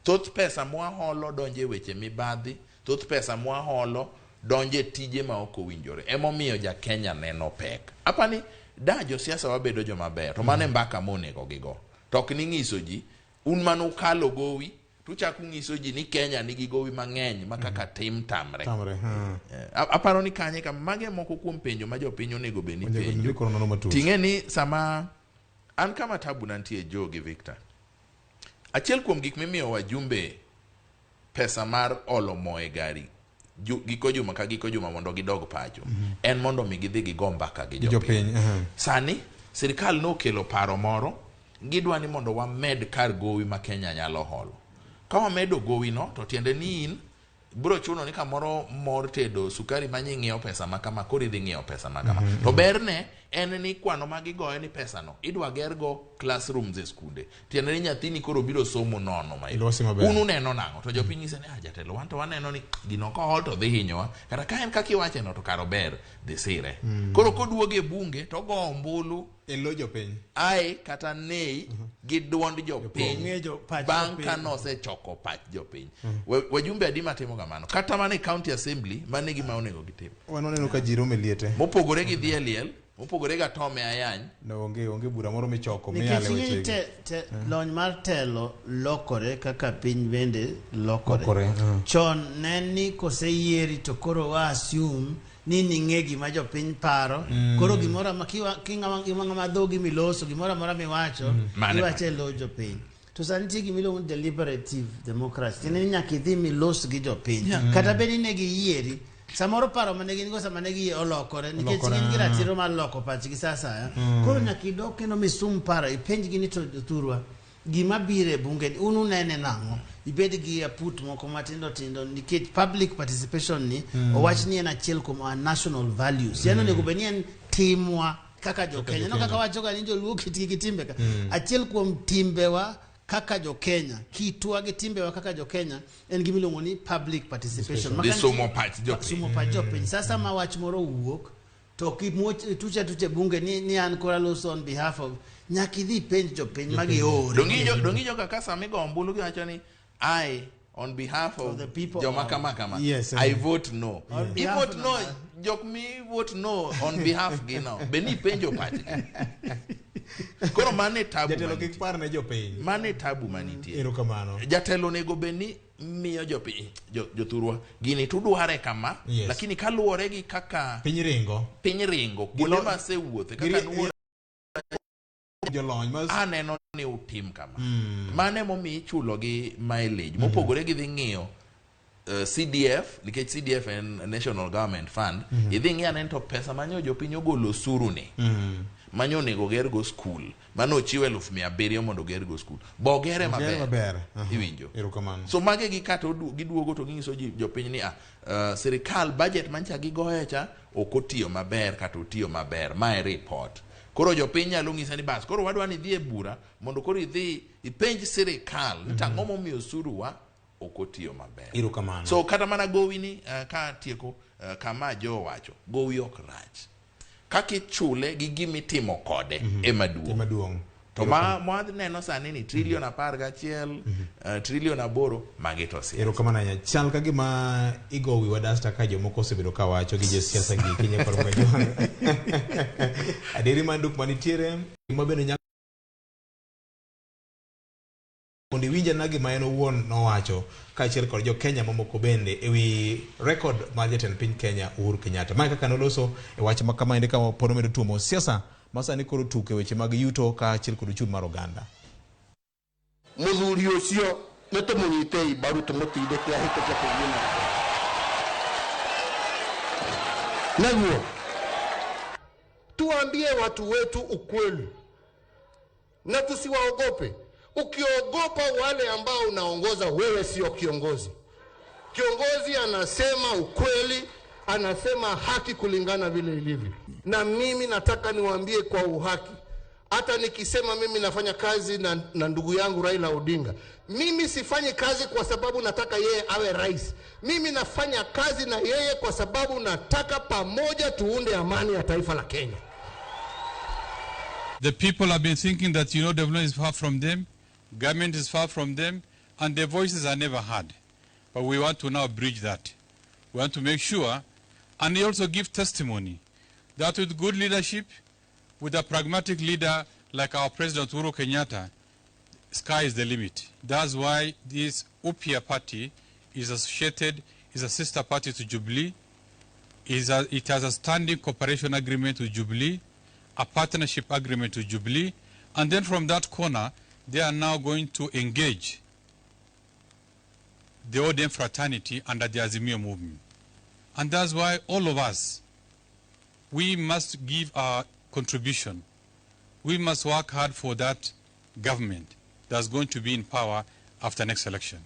Thoth pesa mwaholo donjo e weche mibadhi, thoth pesa mwaholo donjo e tije ma ok owinjore. Emomiyo ja Kenya neno pek. Apani Da josiasa wabedo joma beyo to mano e mbaka monego gigo. To ok ni ng'iso ji un manukalo gowi tuchako ng'iso ji ni Kenya nigi gowi mang'eny ma kaka tim tamre. Tamre. Aparo ni kanye kama mage moko kuom penjo ma jopiny onego bed ni Onego penjo. ni koro nono matut. Ting'e ni sama an kama tabu nantie Joe gi Victor. Achiel kuom gik mimiyo wajumbe pesa mar olo mo e gari giko juma ka giko juma mondo gidog pacho en mondo mi gidhi gigo mbaka gi Gi jopiny. jopiny. aha. Sani sirikal nokelo paro moro gidwa ni mondo wamed kar gowi ma Kenya nyalo holo. Ka wamedo gowi no to tiende ni in biro chuno ni kamoro mor tedo sukari ma ng'iewo pesa ma kama koro idhi ng'iewo pesa ma kama. To berne en ni kwano ma gigoyo ni pesa no idwa gergo classrooms e skunde. Tiende ni nyathini koro biro somo nono ma Ilosi maber. Un uneno nang'o? To jopiny nyise ni ah, jatelo wan to waneno ni gino kohol to dhi hinyowa. Kata ka en kaka iwache no to kar ober dhi sire. Koro koduogo e bunge to ogo ombulu E lo jopiny. ai kata nei gi duond jopiny Ong'e pach bang' jopiny. ka nosechoko pach jopiny. Wajumbe adi matimo kamano? Kata mana e county assembly mano e gima onego gitim. Wan waneno ka ji romo e liete. Mopogore gi dhi e liel, mopogore gi atome ayany, No, onge bura moro michoko miyale Nikech ing'e ni wechegi. lony mar telo lokore kaka piny bende lokore. Lokore, Chon ne ni koseyieri to koro wa assume ni ning'e gima jopiny paro. Koro gimoro ama king'ama dhogi miloso gimoro amora miwacho Mane iwacho e lo jopiny. To sani nitie gima iluongo ni deliberative democracy. Tiende ni nyaka idhi milos gi jopiny. Kata bed ni ne giyieri, samoro paro mane gin go sama ne giyie olokore nikech Olokore, gin gi ratiro mar loko pachgi sa asaya. Koro nyaka idog kendo misum paro ipenjgi ni to jothurwa gima biro e bunge ni un unene nang'o ibed gi aput moko matindo tindo nikech public participation ni owach ni en achiel kuom our national values yani onego bed ni en timwa kaka jokenya no kaka wachoga ni joluo kitgi gi timbe ka achiel kuom timbewa kaka jokenya kitwa gi timbewa kaka jokenya en gima iluongo ni public participation Dhi somo pach jopiny. Somo pach jopiny sasa ma wach moro owuok to kimuoch tucha tucha e bunge ni an koro aloso on behalf of nyaka idhi ipenj jopiny ma giore Dongijo kaka sama igo ombulu giwacho ni I on behalf of, Of the people joma of- kama kama Yes, I vote no. On I behalf vote of no jok mi vote no on behalf gi no be ni ipenjo pachgi. Koro mano e tabu Jatelo kik manitie. par ne jopiny. Mano e tabu manitie. Erokamano. Jatelo onego bed ni miyo jopiny jothurwa gini tudware kama Yes. lakini kaluwore gi kaka Piny ringo. piny ringo kuonde masewuothe kaka nuo Jolony ma aneno ni utim kama mano emomiyo ichulo gi mileage mopogore gi dhi ng'iyo CDF nikech CDF en National Government Fund idhi ng'i ane to pesa manyo jopiny ogolo osuru ni manyo onego gergo skul mano ochiw 700,000 mondo ogergo skul bo gere Gere maber maber. Aha. Iwinjo. Erokamano. So mage gi kata giduogo to ginyiso ji jopiny ni sirikal budget mancha gigoyo cha ok otiyo maber kata otiyo maber ma e report. Koro jopiny nyalo ng'isa ni bas koro wadwa ni idhi e bura mondo koro idhi ipenj sirikal ni to ang'o momiyo osuruwa ok otiyo maber. Erokamano. So kata mana gowi ni ka tieko kama jo wacho gowi ok rach. Kaka ichule gi gimitimo kode ema duong'. Ema duong'. To ma mwaneno sani ni trilion 11, trilion 8 magi to siasa. Erokamano ahinya. Chal ka gima igo wiwa dasta ka jomoko osebedo ka wacho gi josiasa gi kinye kod Kajwang'. Adieri manduk manitiere ma bende nyaka mondo iwinj ane gima en owuon nowacho kaachiel kod jo Kenya mamoko bende ewi rekod mar jatend piny Kenya Uhuru Kenyatta. Mae kaka noloso e wach ma kamaendi ka pod omedo tuomo siasa ma sani koro tuke weche mag yuto kaachiel kod uchumi mar oganda. Muthuri ucio nĩ tũmũnyitei mbaru tũmũtindĩke ahĩtũke bũrũri nake nĩguo tuambie watu wetu ukweli na tusiwaogope. Ukiogopa wale ambao unaongoza, wewe sio kiongozi. Kiongozi anasema ukweli, anasema haki kulingana vile ilivyo. Na mimi nataka niwaambie kwa uhaki, hata nikisema mimi nafanya kazi na ndugu yangu Raila Odinga, mimi sifanyi kazi kwa sababu nataka yeye awe rais. Mimi nafanya kazi na yeye kwa sababu nataka pamoja tuunde amani ya taifa la Kenya. The people have been thinking that, development is far from them, government is far from them, and their voices are never heard. But we want to now bridge that. We want to make sure, and they also give testimony, that with good leadership, With a pragmatic leader like our President Uhuru Kenyatta, sky is the limit. That's why this Upya party is associated, is a sister party to Jubilee. It has a standing cooperation agreement with Jubilee, a partnership agreement with Jubilee, and then from that corner, they are now going to engage the ODM fraternity under the Azimio movement. And that's why all of us, we must give our contribution. We must work hard for that government that's going to be in power after next election.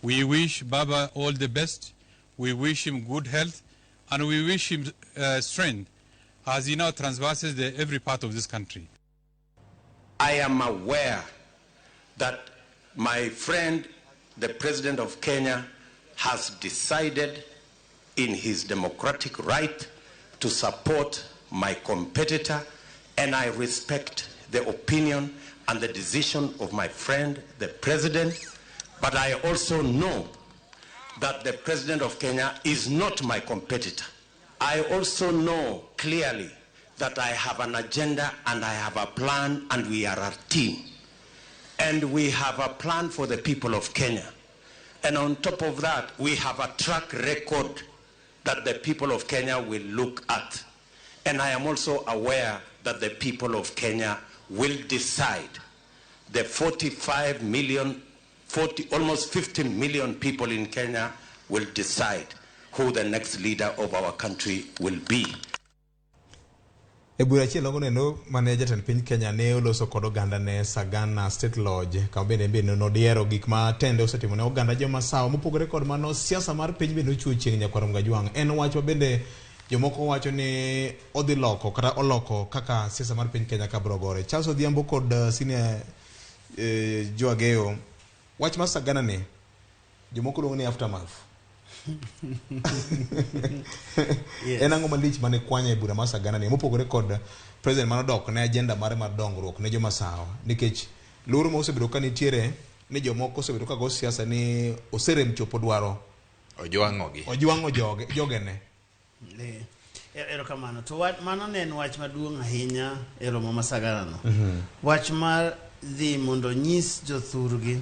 We wish Baba all the best. We wish him good health, and we wish him strength as he now traverses every part of this country. I am aware that my friend, the President of Kenya, has decided in his democratic right to support my competitor, and I respect the opinion and the decision of my friend, the President, but I also know that the President of Kenya is not my competitor. I also know clearly that I have an agenda and I have a plan, and we are a team. And we have a plan for the people of Kenya. And on top of that, we have a track record that the people of Kenya will look at. And I am also aware that the people of Kenya will decide. The 45 million, 40, almost 50 million people in Kenya will decide who the next leader of our country will be. E bura achiel nogo nendo mane jatend piny Kenya ne oloso kod oganda ne Sagana State Lodge, kama bende nodiero gik ma tende osetimo ne oganda joma sawa. Mopogore kod mano, siasa mar piny bende ochiwo chieng' nyakwar Mgajwang'. En wach ma bende jomoko wacho ni odhi loko kata oloko kaka siasa mar piny Kenya ka biro gore. Charles Odhiambo kod senior Joageo, wach mar Sagana ni jomoko luongo ni aftermath. Yes. En ang'o malich mane kwanya e bura mar Sagana ni mopogore kod president manodok ne agenda mare mar dongruok ne joma sawa, nikech luoro ma osebedo ka nitiere ni jomoko osebedo ka go siasa ni oserem chopo dwaro, ojwang'ogi, ojwang'o jogene. Erokamano. To mano ne en wach maduong' ahinya e romo ma Sagana no. Wach mar dhi mondo nyis jothurgi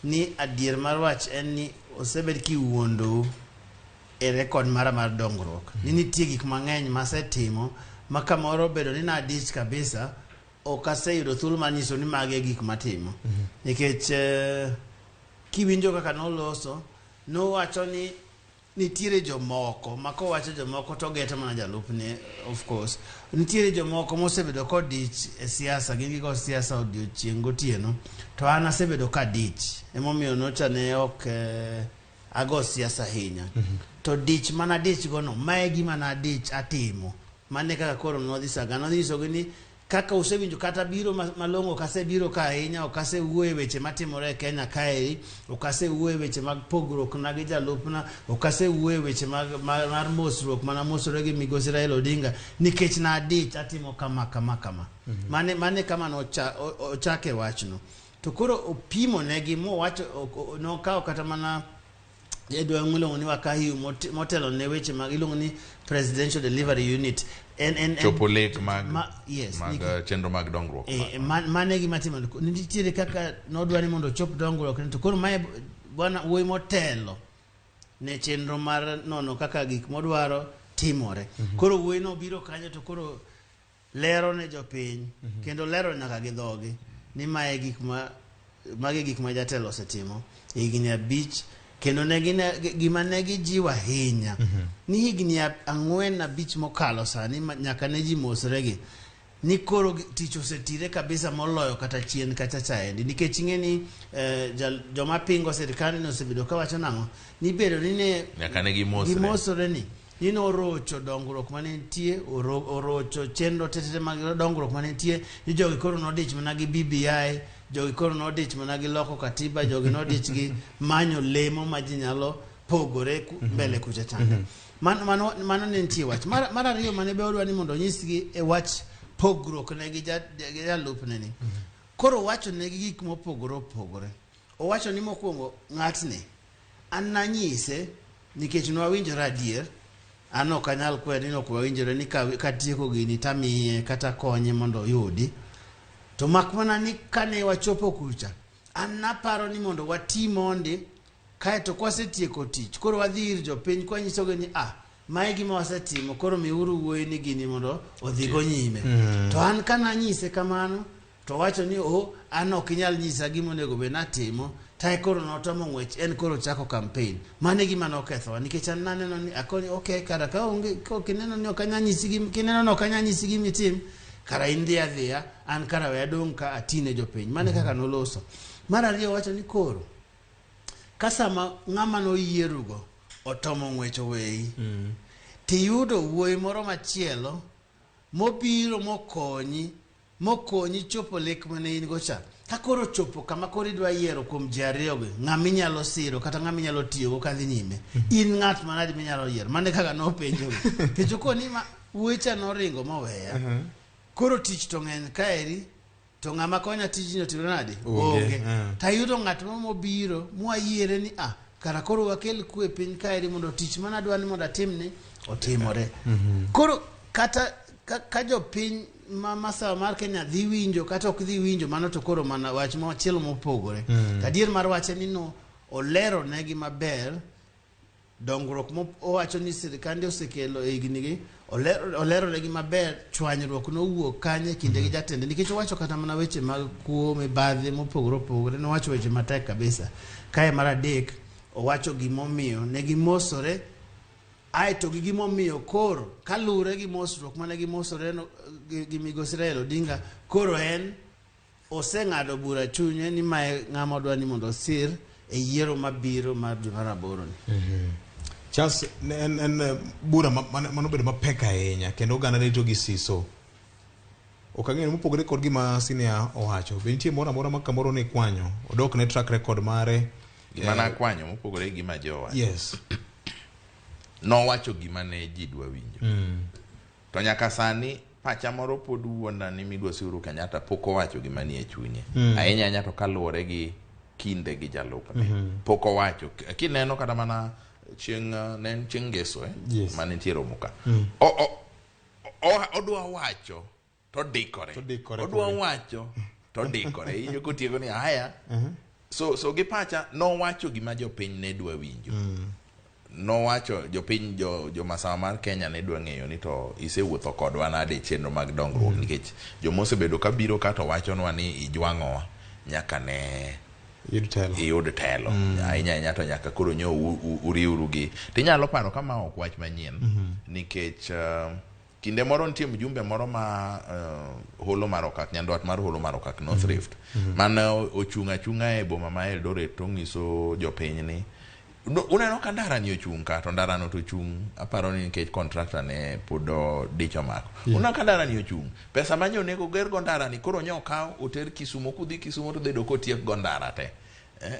ni adier mar wach en ni osebed kiwuondou e rekod mara mar dongruok. Ni nitie gik mang'eny masetimo ma kamoro obedo ni nadich kabisa, ok aseyudo thuolo mar nyiso ni magi e gik matimo. Nikech kiwinjo kaka noloso, nowacho ni nitiere jomoko ma kowacho jomoko to geto mana jalupne, of course. Nitiere jomoko mosebedo kodich e siasa, gin gigo siasa odiochieng' gotieno, to an asebedo kadich. Emomiyo nocha ne ok ago siasa ahinya. To dich mana dich gono, mae gima nadich atimo. Mane kaka koro nodhi Sagana, nodhi nyisogi ni kaka usewinjo kata biro malong'o ok asebiro ka ahinya, ok asewuoyo e weche matimore e Kenya kaeri, ok asewuoyo e weche mag pogruok na gi jalupna, ok asewuoyo e weche mar mosruok mana mosore gi migosi Raila Odinga, nikech nadich atimo kama kama kama. Mane kama nochake wachno. To koro opimo negi mowacho, nokawo kata mana Edward miluongo ni Wakahiu motelo ne weche mag iluongo ni Presidential Delivery Unit. En chopo lek mag yes, mag chenro mag dongruok. Mane gima timo nitiere kaka nodwa ni mondo ochop dongruok, to koro mae bwana wuoyi motelo ne chenro mar nono kaka gik modwaro timore. Koro wuoyi no biro kanyo to koro lero ne jopiny, kendo lero nyaka gi dhogi ni mae gik ma magi gik ma jatelo osetimo higni 5, kendo ne gima ne gijiwo ahinya ni higni 4 5 mokalo sani nyaka ne ji mosregi ni koro tich osetire kabisa moloyo kata chien kata chaendi, nikech ing'e ni joma pingo sirikal ni osebedo kawacho nang'o ni bedo ni ne nyaka ne gimosre gimosore ni norocho dongruok mane nitie, orocho chenro tete mag dongruok mane nitie, ni jogi koro nodich mana gi BBI, jogi koro nodich mana gi loko katiba, jogi nodich gi manyo lemo ma ji nyalo pogore mbele kucha chande. Mano ne nitie wach mar ariyo mane be odwa ni mondo onyisgi e wach pogruok ne gi jalupne ni. Koro owacho ne gi gik mopogore opogore. Owacho ni mokwongo ng'atni an nanyise nikech nwawinjore adier, An ok anyal kwere ni ok wawinjore ni katieko gini tamiye kata konye mondo oyudi. To mak mana ni kane wachopo kucha, an naparo ni mondo wati mondi, kaeto kwasetieko tich, koro wadhi ir jopiny kwanyisogi ni mae gima wasetimo, koro miuru wuoyi ni gini mondo odhigo nyime. To an kananyise kamano, to wacho ni an ok inyal nyisa gima onego bed natimo, tae koro notamo ng'wech, en koro chako campaign. Mano e gima nokethowa, nikech an naneno ni akoni okay, kara ka onge kineno ni ok anyal nyisi gima, kineno ni ok anyal nyisi gima itim, kara in dhi adhiya, an kara we adong' ka atine jopiny. Mano e kaka noloso. Mar ariyo wacho ni koro, ka sama ng'ama noyierugo otomo ng'wech oweyi, tiyudo wuoyi moro machielo mobiro mokonyi chopo lek mane in go cha. Ka koro chopo kama koro idwa yiero kuom ji ariyogi, ng'ama inyalo siro kata ng'ama inyalo tiyogo kadhi nyime, in ng'at manade minyalo yiero? Mano e kaka nopenjogi. Nikech okoni ma wuoyi cha noringo moweya. Koro tich to ng'eny kaeri, to ng'ama konya tijni otimre nade? Onge. Tayudo ng'at moro mobiro mwayiere ni kara koro wakel kwe piny kaeri mondo tich mana adwa ni mondo atimni otimore. Koro kata ka jopiny ma masawa mar Kenya dhi winjo kata ok dhi winjo, mano to koro mana wach machielo mopogore. Adier mar wache ni no olero negi maber dongruok owacho ni sirikande osekelo e higni gi, olero negi maber chwanyruok nowuok kanye kinde gi jatende, nikech owacho kata mana weche mag kuo, mibadhi mopogore opogore, nowacho weche matek kabisa. Kae mar adek owacho gimomiyo ne gimosore, aeto gi gimomiyo koro kalure gi mosruok mane gimosore no, gi migosi Raila Odinga, koro en oseng'ado bura chunye ni mae ng'ama odwa ni mondo osir e yiero mabiro mar dwe mar aboro ni. Charles, en bura manobedo mapek ahinya kendo oganda ne rito gi siso. Ok ang'eyo mopogore kod gima Senior owacho. Be nitie moro amora ma kamoro ne kwanyo? Odok ne track record mare. Gima nakwanyo mopogore gi gima jo owacho. Yes. Nowacho gima ne ji dwa winjo. To nyaka sani pacha moro pod wuonda ni migosi Uhuru Kenyatta pok owacho gima nie chunye. Ahinya ahinya to kaluwore gi kinde gi jalupne. Pok owacho. Kineno kata mana chieng' ne en chieng' Ngeso, Yes. mane nitie romo ka. Odwa wacho to dikore. Odwa wacho to dikore. Iwinjo kotieko ni haya. So gi pacha nowacho gima jopiny ne dwa winjo. Nowacho jopiny jo masawa mar Kenya ne dwa ng'eyo ni to isewuotho kodwa nade e chenro mag dongruok, nikech joma osebedo kabiro ka to wachonwa ni ijwang'owa nyaka ne iyud telo. Ahinya ahinya to nyaka koro nyo uriwru gi. Tinyalo paro kama ok wach manyien, nikech kinde moro nitie mjumbe moro ma holo mar Okak, nyandwat mar holo mar Okak, North Rift, mane ochung' achung'a e boma ma Eldoret to ng'iso jopiny ni uneno ka ndara ni ochung' ka, to ndara no to ochung', aparo ni nikech contractor ne pod odich omako. Uneno ka ndara ni ochung', pesa ma nyo onego ger go ndara ni koro nyo okaw oter Kisumo, kudhi Kisumo to dhi yudo kotiek go ndara te.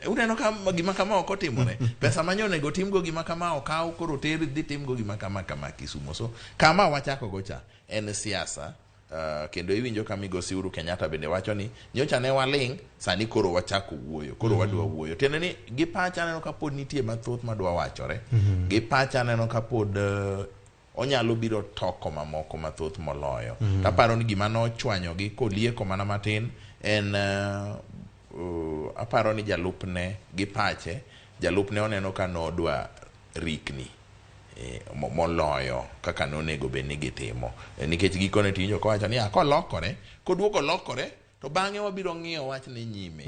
Uneno ka gima kama ok otimore. Pesa ma nyo onego timgo gima kama okaw koro oter dhi timgo gima kama kama Kisumo. So kama wachako go cha en siasa. Kendo iwinjo ka migosi Uhuru Kenyatta bende wacho ni nyocha ne waling', sani koro wachako wuoyo, koro wadwa wuoyo. Tiende ni gi pacha aneno ka pod nitie mathoth madwa wachore. Gi pacha aneno ka pod onyalo biro toko mamoko mathoth moloyo. Aparo ni gima nochwanyogi kolieko mana matin en aparo ni jalupne gi pache, jalupne oneno ka nodwa rikni moloyo kaka nonego bed ni gitimo. Nikech gikone to iwinjo kowacho ni kolokore, koduogo lokore, to bang'e wabiro ng'iyo wachne nyime.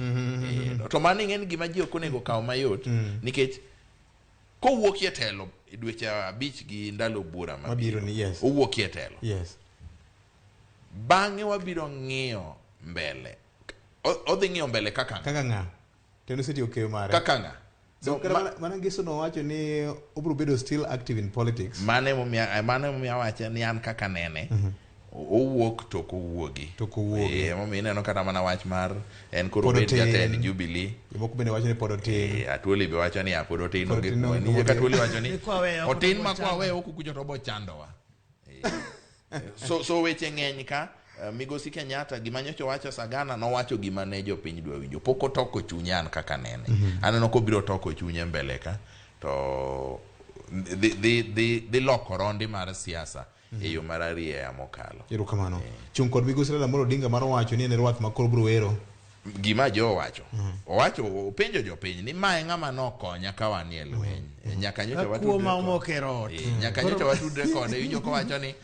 To mano ing'e ni gima ji ok onego kaw mayot, nikech kowuok e telo e dweche 5 gi ndalo buora mabiro ni, yes. Owuok e telo. Yes. Bang'e wabiro ng'iyo mbele. Odhi ng'iyo mbele kaka ng'a? Kaka ng'a? Kendo osetiyo keyo mare. Kaka ng'a? So, mana Ngeso nowacho ni obiro bedo still active in politics. Mane momiyo awache ni an kaka nene, owuok to ok owuogi. To ok owuogi. Emomiyo ineno kata mana wach mar en koro bed jatend Jubilee. Jomoko bende wacho ni pod otin. Atwoli be wacho ni pod otin, onge kuwe. Nitie ka Atwoli wacho ni otin ma kwa weyo kukucho to obo chandowa. So weche ng'eny ka. Migosi Kenyatta gima nyocha owacho Sagana nowacho gima ne jopiny dwa winjo. Pok otoko chunye an kaka nene. Aneno kobiro toko chunye mbele ka to dhi loko rondi mar siasa e yo mararieya mokalo. Erokamano. Chung' kod migosi Raila Amolo Odinga mar wacho ni en e rwath ma koro biro wero. Gima jo owacho, owacho openjo jopiny ni mae ng'ama nokonya ka wanie lweny. Nyaka nyocha Ka kuo watudre ma kode. omoko e rot. Nyaka nyocha watudre kode, iwinjo kowacho ni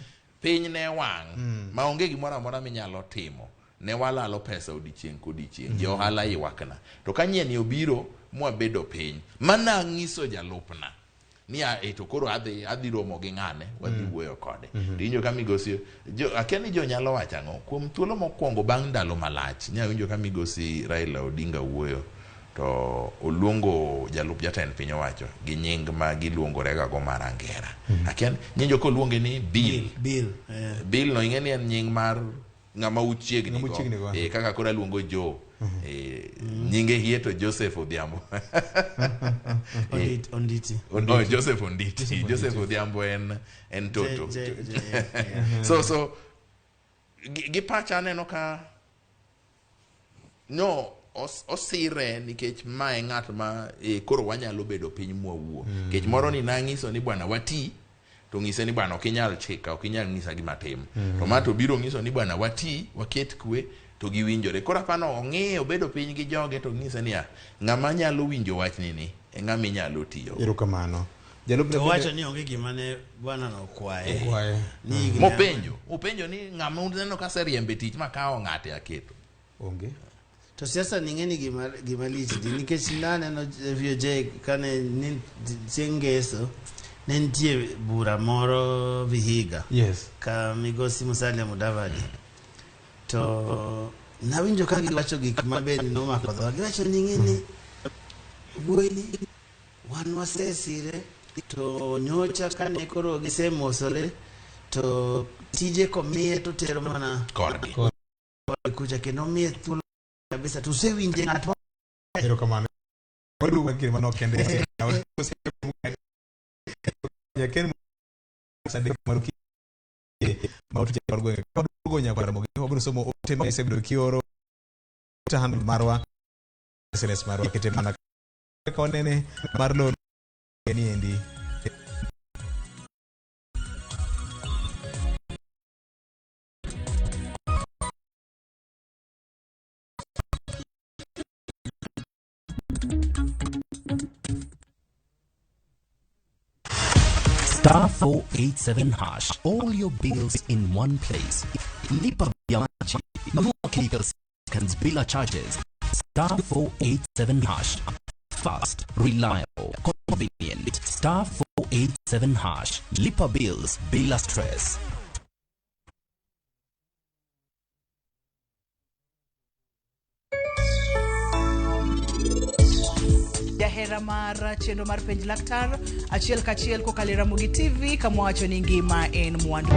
piny ne wang' ma onge gimoro amora minyalo timo. Ne walalo pesa odiochieng' kodiochieng', jo ohala ywakna. To ka nyieni obiro mwabedo piny, mana ng'iso jalupna ni a to koro adhi romo gi ng'ane, wadhi wuoyo kode. To iwinjo ka migosi jo akia ni jo nyalo wacho ang'o kuom thuolo mokwongo bang' ndalo malach. Nya winjo ka migosi Raila Odinga wuoyo to oluongo jalup jatend piny owacho gi nying ma giluongorega go mar angera. Akia nyinjo koluonge ni Bill. Bill. Bill no ing'e ni en nying mar ng'ama uchiegni Ng'ama uchiegni go. Kaka koro aluongo Joe. Nyinge hie to Joseph Odhiambo. Onditi. Oh, Joseph Onditi. Joseph Odhiambo en Toto. J. So gi pacha aneno ka no osire nikech mae ng'at ma koro wanyalo bedo piny mwawuo. Nikech moro ni nang'iso ni bwana wati, to ng'ise ni bwana ok inyal chika, ok inyal ng'isa gima tim. To ma to biro ng'iso ni bwana wati, waket kwe, to giwinjore. Koro apano ong'iyo obedo piny gi joge to ng'ise niya, ng'ama nyalo winjo wachni ni e ng'ama inyalo tiyo. Erokamano. Jalupne To bende- wacho ni onge gima ne bwana no okwaye. Okwaye. Ni higni Mopenjo ni ng'ama uneno ka aseriembe tich makawo ng'ate aketo. Onge. To siasa ni ng'eni gima lich di nikech naneno VOJ kane ni chieng' ngeso ne nitie bura moro Vihiga. Yes. Ka migosi Musalia Mudavadi. To nawinjo ka giwacho gik ma be nomako dhoga. Giwacho ni ng'eni wuoyi ni wan wasesire to nyocha kane koro gisemosore to tije komiye to tero mana korgi. Kucha kendo miye thuolo kabisa to usewinje ng'at ma Erokamano. Waduogo kinde manok kende. Nyaken sadek mar okinyi ma otuche mar gwenge. Waduogo nyaka Ramogi. Wabiro somo ote ma isebedo kioro ta handle marwa SMS marwa kete mana kaka wanene mar loro ni endi. Star 487 hash. All your bills in one place. Lipa vya maji, nunua chemicals bila charges. Star 487 hash. Fast, reliable, convenient. Star 487 hash. Lipa bills bila stress. Jahera mar chenro mar penj laktar achiel kachiel kokalo e Ramogi TV kama wacho ni ngima en mwandu.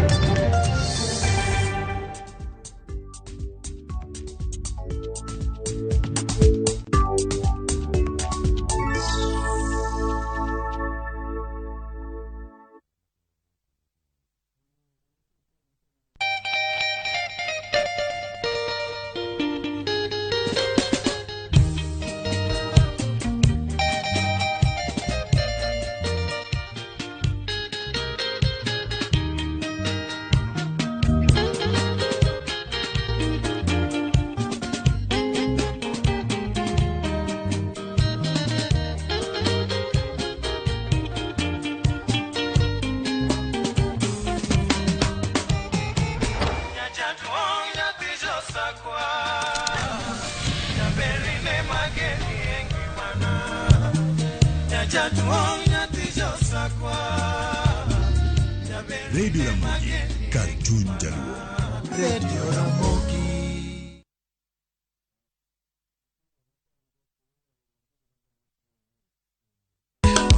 Radio Ramogi, kar chuny jaluo. Radio Ramogi.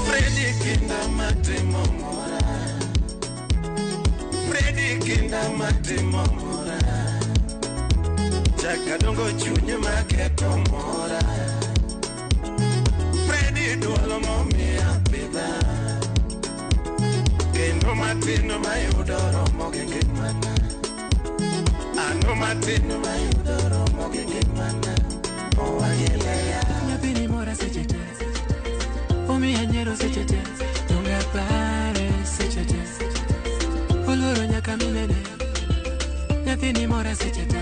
Freddy kinda matimo mora. Freddy kinda matimo mora. Chaka dongo chuny maketo mora. Freddy duolo momiya pidha. Kendo matino mayudo romo gi ngimana. Ano matino mayudo romo gi ngimana. Owagileya. Nyathini mora seche te, omiya nyiero seche te, donge aparo. Nyathini mora seche te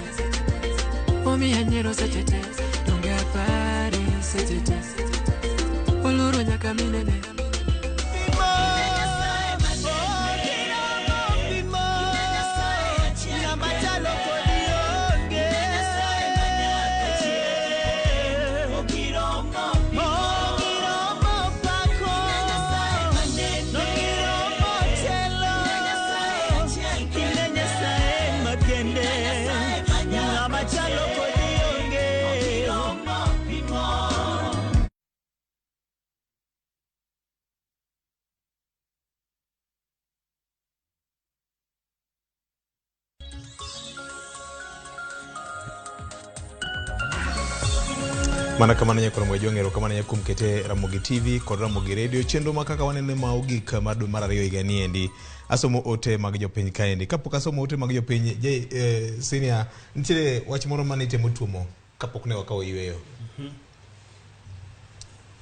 Omiya nyiero seche te Donge apare seche te Oloro nyaka minene Mana kamano nyakwar Mwajwang' erokamano ahinya kuom kete Ramogi TV kod Ramogi Radio chenro ma kaka wanene ma ogik mar dwe mar ariyo higa ni endi asomo ote mag jopiny kaendi kapok asomo ote mag jopiny je senior nitiere wach moro mane itemo tuomo kapok ne wakawo yueyo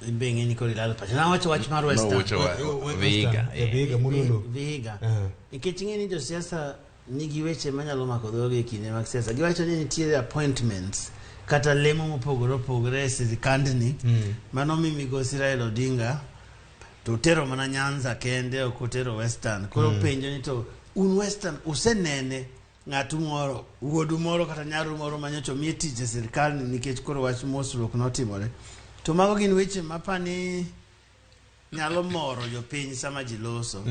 In be ing'e ni koro ilalo pacha. Nawacho wach mar Western. Nowacho wa- Vihiga, Eh, Vihiga, Mululu. Vihiga. Eh. Nikech ing'e ni josiasa nigi weche manyalo mako dhogi e kinde mag siasa. Giwacho ni nitiere appointments kata lemo mopogore opogore e sirikandni mano mi migosi Raila Odinga to otero mana Nyanza kende ok otero Western. Koro penjo ni to un Western usenene ng'atu moro wuodu moro kata nyaru moro manyocha omiye tich e sirikal ni nikech koro wach mosruok notimore. To mago gin weche mapani nyalo moro jopiny sama ji loso.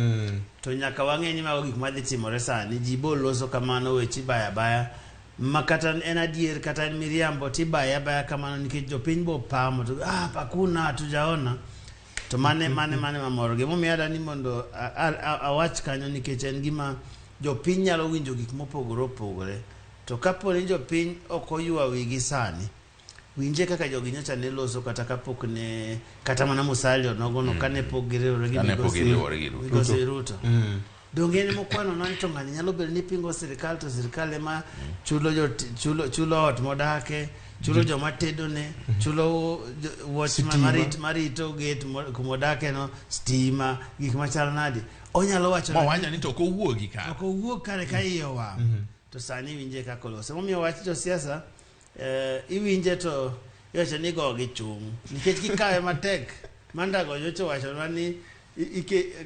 To nyaka wang'e ni mago gik madhi timore sani. Ji bo loso kamano weche ibaya abaya ma kata en adier kata en miriambo tibaye abaya kamano nikech jopiny bo pamo to ah pakuna tujaona to mane mane mane mamoro gimomiyo adani mondo awach kanyo nikech en gima jopiny nyalo winjo gik mopogore opogore to kapo ni jopiny ok oywa wigi sani winje kaka jogi nyocha ne loso kata kapok ne kata mana Musalia onogono kane pok giriwore gi Kane pok migosi giriwore gi Ruto. migosi Ruto donge en mokwano nani to ng'ani nyalo bedo ni pingo sirikal to sirikal ema chulo joti- chulo chulo ot modake chulo joma tedone chulo watchman Sitima. marit marito gate kumodake no stima gik machal nade onyalo wacho Mowacho ni to ok owuogi kare. ok owuog kare ka iye owang' to sani iwinje kaka oloso emomiyo wach josiasa iwinje to iwacho ni gogi chung' nikech gikawe matek mandago nyocha owachonwa ni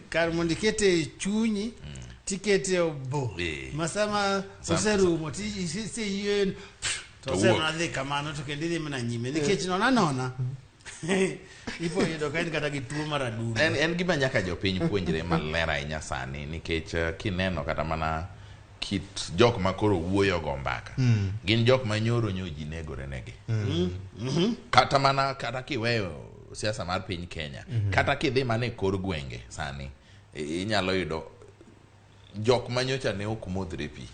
kar mondo ikete e chunyi tikete e obo ma sama oserumo tiseyien to To wuok. osemana dhi kamano to kendo idhi mana nyime nikech nona nona ipo yudo ka en kata gi tuo mar adundo En gima nyaka jopiny puonjre maler ahinya sani nikech kineno kata mana kit jok ma koro wuoyo go mbaka gin jok ma nyoro nyo ji negore negi kata mana kata kiweyo siasa mar piny Kenya kata kidhi mana e kor gwenge sani inyalo yudo jok ma nyocha ne ok modhre pi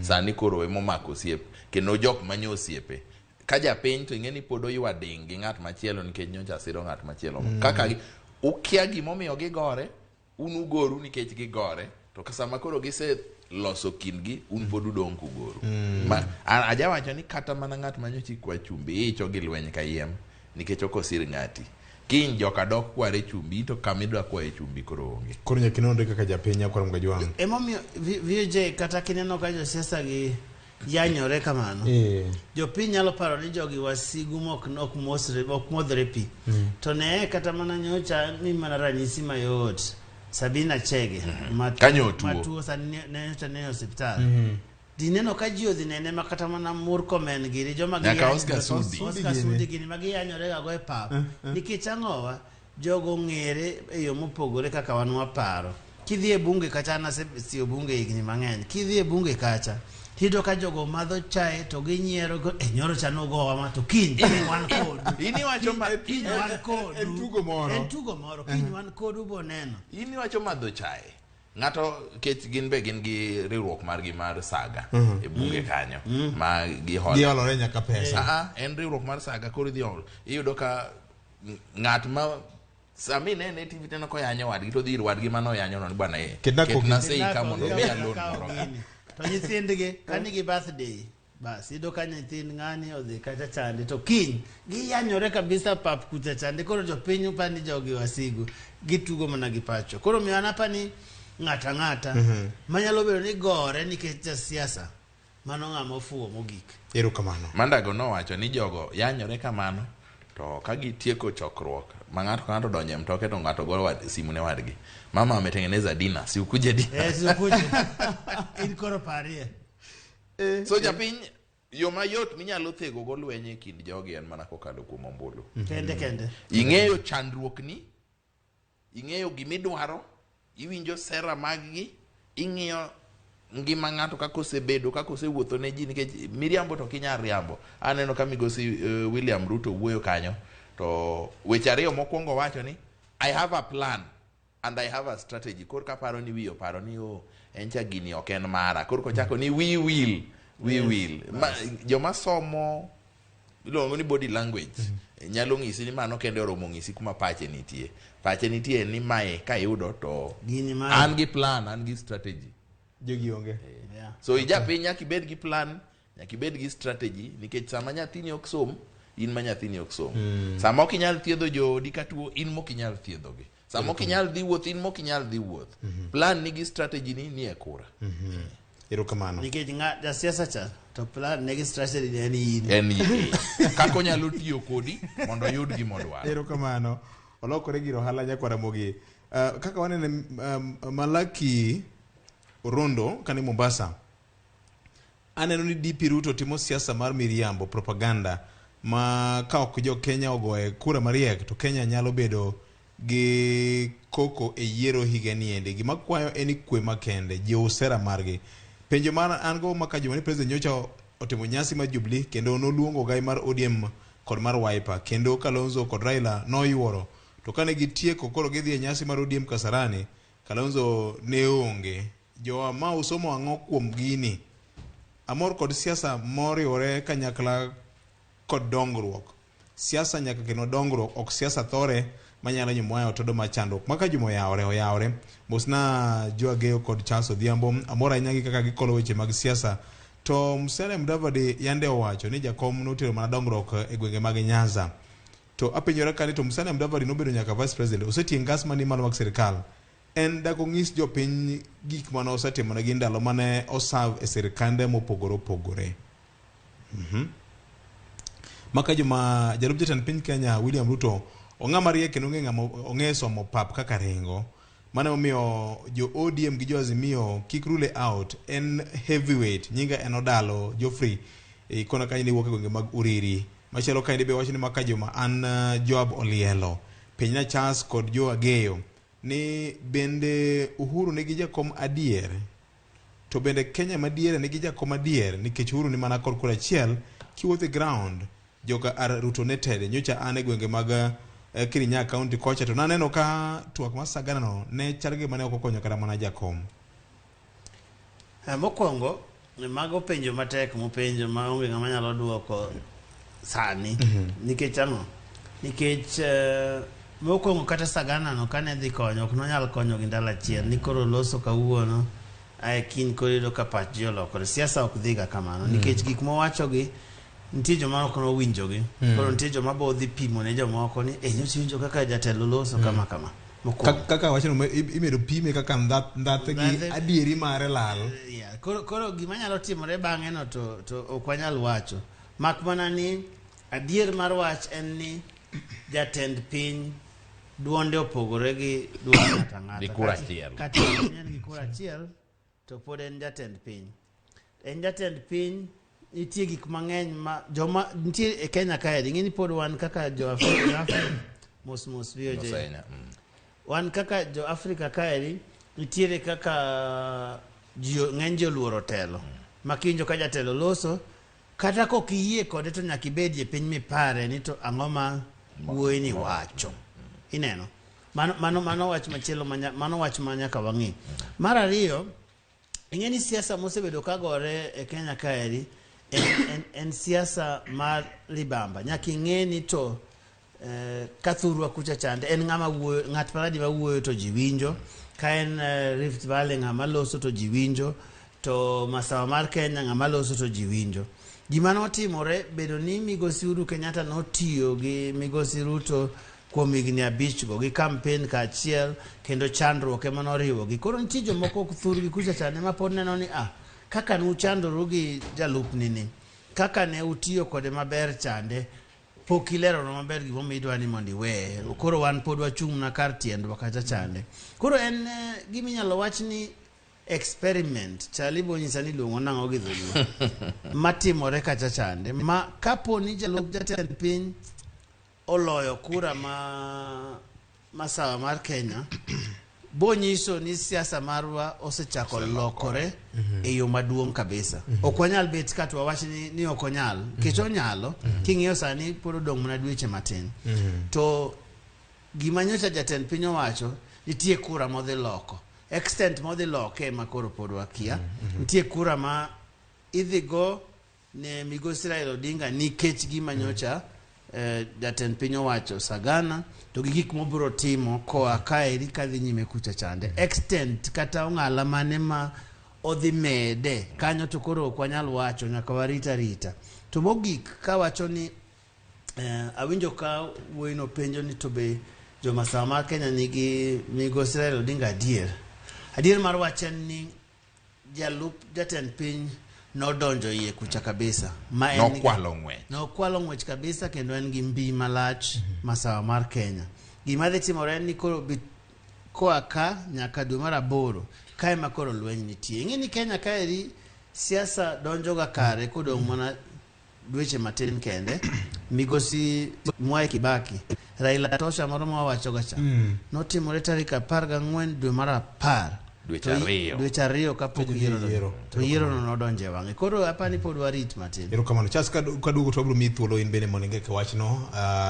sani koro emomako osiep kendo jok manyo osiepe ka japiny to ing'e ni pod oywa ding gi ng'at machielo nikech nyocha siro ng'at machielo kaka ukia gimomiyo gigore un ugoru nikech gigore to ka sama koro gise loso kindgi un pod udong' kugoru Ma, ajawacho ni kata mana ng'at manyocha ikwa chumbi icho gi lweny kayiem nikech ok osir ng'ati kiny joka dok kware chumbi to kama idwa kwaye chumbi koro onge koro nyaka inonre kaka japiny nyakwar Mgajwang' emomiyo VJ kata kineno ka josiasa gi yanyore kamano jopiny nyalo paro ni jogi wasigu mok ok mosre ok modhre pi to ne kata mana nyocha mi mana ranyisi mayot Sabina Chege Kanyo otuo. matuo sani ne nyocha ne e osiptal dineno ka ji odhi nene ma kata mana Murkomen gini joma Nyaka giyanyo- Oscar Sudi. Oscar Sudi gini ma giyanyore ga go e pap nikech ang'owa jogo ong'ere e yo mopogore kaka wan waparo kidhi e bunge kacha an asetiyo bunge higni mang'eny kidhi e bunge kacha tiyudo ka jogo madho chae to ginyiero go, e nyoro cha nogowa ma to kiny kiny wan kodu in iwacho ma kiny wan kodu en tugo moro. en tugo moro kiny wan kodu boneno in iwacho madho chae ng'ato kech gin be gin gi riwruok margi mar saga e bunge kanyo ma gihola giolore nyaka pesa Ah, en riwruok mar saga koro idhi olo iyudo ka ng'at ma sami inene e TV tineno koyanyo wadgi to odhi ir wadgi mane oyanyo no ni bwana eh Ketna koki. ketna sei ka mondo miya loan Kawo moro gini. to nyithindgi ka nigi birthday bas iyudo ka nyithind ng'ani odhi kacha chande to kiny giyanyore kabisa pap kucha chande koro jopiny pa ni jogi wasigu gitugo mana gi pacho koro miyo an apa ni ng'ata ng'ata manyalo bedo ni gore nikech jasiasa Mano ng'ama ofuwo mogik. Erokamano. Mandago nowacho ni jogo yanyore kamano to ka gitieko chokruok ma ng'ato ka ng'ato odonjo e mtoke to ng'ato goyo simu ne wadgi. Mama ametengeneza dinner, si ukuje dinner. Eh, si ukuje. In koro parie. So japiny yo mayot minyalo thego go lweny e kind jogi en mana kokalo kuom ombulu. Kende kende. Ing'eyo chandruokni, ing'eyo gimidwaro, iwinjo sera maggi, ing'iyo ngima ng'ato kaka osebedo, kaka osewuotho ne ji, nikech miriambo to ok inyal riambo. Aneno ka migosi William Ruto wuoyo kanyo, to weche ariyo mokwongo wacho ni I have a plan and I have a strategy. Koro kaparo ni wiye oparo ni oh, en cha gini ok en mara. Koro kochako ni we will, we will. Ma, joma somo iluongo ni body language nyalo ng'isi ni mano kende oromo ng'isi kuma pache nitie. Pache nitie ni mae kayudo to Gini mae. an gi plan, an gi strategy. Jogi onge. Yeah. So ijapiny nyaka ibed gi plan, nyaka ibed gi strategy nikech sama nyathini ok som, in ma nyathini ok som. Sama ok inyal thiedho joodi ka tuo, in mok inyal thiedhogi. Sama ok inyal dhi wuoth, in mok inyal dhi wuoth. Plan ni gi strategy ni nie kura. Erokamano. Nikech ng'a jasiasa cha to plan ne gi strategy ne en in. En yie. Kaka onyalo tiyo kodi mondo oyud gima odwaro. Erokamano. Olokore gir ohala nyakwar Ramogi. Kaka wanene Malaki Orondo kani Mombasa. Aneno ni DP Ruto timo siasa mar miriambo, propaganda, ma ka ok jo Kenya ogoye kura mariek to Kenya nyalo bedo gi koko e yiero higa ni endi. Gima kwayo en kwe makende, jiw sera margi. Penjo mar an go maka juma ni president nyocha otimo nyasi mar Jubilee kendo noluongo ogai mar ODM kod mar Wiper kendo Kalonzo kod Raila noyuoro. To kane gitieko koro gidhi e nyasi mar ODM Kasarani, Kalonzo ne onge. Jowa ma usomo ang'o kuom gini? Amor kod siasa moriwore kanyakla kod dongruok. Siasa nyaka kelo dongruok, ok siasa thore manyalo nyumoya otodo ma chandruok. Maka juma oyawore, oyawore. Mosna Joe Ageyo kod Charles Odhiambo. Amor ahinya gi kaka gikolo weche mag siasa. To Musalia Mudavadi yande owacho ni jakom notero mana dongruok e gwenge mag Nyanza. To apenjora kani to Musalia Mudavadi nobedo nyaka vice president. Osetiyo e ngas mani malo mag sirikal. En dak onyis jopiny gik mane osetimone ndalo mane oserve e sirikande mopogore opogore. Maka juma jalup jatend piny Kenya William Ruto ong'ama riek kendo ong'e ng'ama ong'e somo pap kaka ringo. Mano emomiyo jo ODM gi jo Azimio kik rule out en heavyweight nyinga en Odalo Geoffrey ikona kanyo ni wuok e gwenge mag Uriri. Machielo kaendi be wacho ni maka juma an Joab Olielo. Penjna Charles kod Joe Ageyo ni bende Uhuru nigi jakom adier? To bende Kenya madiere nigi jakom adier nikech Uhuru ni mana kod kura achiel kiwuotho e ground joka are Ruto neted nyocha an e gwenge mag Kirinyaga County kocha to naneno ka twak mar Sagana no ne chal gima ne ok okonyo kata mana jakom. Mokwongo mago penjo matek mopenjo ma onge ng'ama nyalo duoko sani. Nikech ang'o? Nikech mokwongo kata Sagana no kane dhi konyo ok nonyal konyo gi ndalo achiel ni koro loso kawuono ae kiny koro iyudo ka pach ji olokore. Siasa ok dhiga kamano nikech gik mowacho gi nitie joma ok nowinjogi. Koro nitie joma bo dhi pimo ne jomoko ni eh nyocha iwinjo kaka jatelo loso kama kama. Mokwongo. Kaka wacho no imedo pime kaka ndhathe gi adieri mare lal. Yeah. Koro gima nyalo timore bang'e no to ok wanyal wacho. Mak mana ni adier mar wach en ni jatend piny duonde opogore gi duond ng'ato ang'ata. Gi kura achiel. Kata en gi kura achiel to pod en jatend piny. En jatend piny nitie gik mang'eny ma joma nitie e Kenya kae ing'e ni pod wan kaka jo Afrika mos mos VOJ. Wan kaka jo Afrika kaeri nitiere kaka ji ng'eny ji oluoro telo. Ma kiwinjo ka jatelo loso kata kok iyie kode to nyaka ibedie piny mipare ni to ang'o ma wuoyi ni wacho. Ineno? Mano wach machielo mano wach ma nyaka wang'i. Mar ariyo, ing'e ni siasa mosebedo ka gore e Kenya kaeri en siasa mar libamba. Nyaka ing'e ni to kathurwa kucha chande en ng'ama wuoyo, ng'at maradi ma wuoyo to ji winjo, ka en Rift Valley ng'ama loso to ji winjo, to masawa mar Kenya ng'ama loso to ji winjo. Gima notimore bedo ni Migosi Uhuru Kenyatta notiyo gi Migosi Ruto kuom higni 5 go gi campaign kaachiel kendo chandruok ema noriwogi. Koro nitie jomoko thurgi kucha chande ma pod neno ni Kaka nuchandoru gi jalupni ni, kaka ne utiyo kode maber chande, pok ileronwa maber gimomiyo idwa ni mondo iweye. Koro wan pod wachung' na kar tiendwa kacha chande. Koro en gima inyalo wach ni experiment Charlie bonyisa ni iluongo nang'o gi dholuo matimore kacha chande ma kapo ni jalup jatend piny oloyo kura ma masawa mar Kenya bonyiso ni siasa marwa osechako lokore e yo maduong' kabisa. Ok wanyal bet ka to wawach ni ok onyal, nikech onyalo. King'iyo sani pod odong' mana dweche matin. To gima nyocha jatend piny owacho, nitie kura modhi loko. Extent modhi loke ema koro pod wakia. Nitie kura ma idhi go ne migosi Raila Odinga nikech gima nyocha jatend piny owacho Sagana to gi gik mobiro timo koa kaeri kadhi nyime kucha chande. Extent kata ong'ala mane ma odhi mede kanyo to koro ok wanyal wacho, nyaka warit arita. To mogik kawacho ni awinjo ka wuoyino penjo ni to be jomasawa mar Kenya nigi migosi Raila Odinga adier. Adier mar wach en ni jalup jatend piny nodonjo iye kucha kabisa. Ma en Nokwalo ng'wech. Nokwalo ng'wech kabisa kendo en gi mbi malach masawa mar Kenya. Gima dhi timore en ni koro koa ka nyaka dwe mar 8 kae ma koro lweny nitie. Ing'e ni Kenya kaeri siasa donjoga kare kodong' mana dweche matin kende. Migosi Mwai Kibaki, Raila Tosha moro ma wawachoga cha notimore tarik 14 dwe mar 10. Dweche ariyo. Dweche ariyo kapok yiero. To yiero no nodonjo e wang'e. Koro apani pod warit matin. Erokamano. Charles kaduogo to wabiro miyi thuolo in bende mondo ing'e wachno.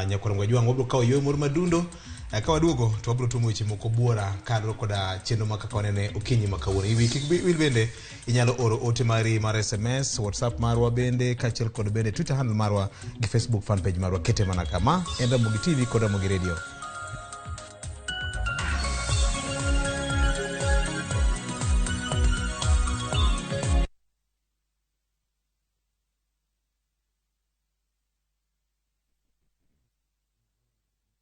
Nyakwar Mgajwang' wabiro kawo yueyo moro madundo. Ka waduogo to wabiro tuomo weche moko buora kaluwore koda chenro ma kaka wanene okinyi ma kawuono. Iwi kik wil bende inyalo oro ote mari mar SMS, WhatsApp marwa bende kaachiel kod bende Twitter handle marwa gi Facebook fan page marwa. Kete mana kama en Ramogi TV kod Ramogi Radio.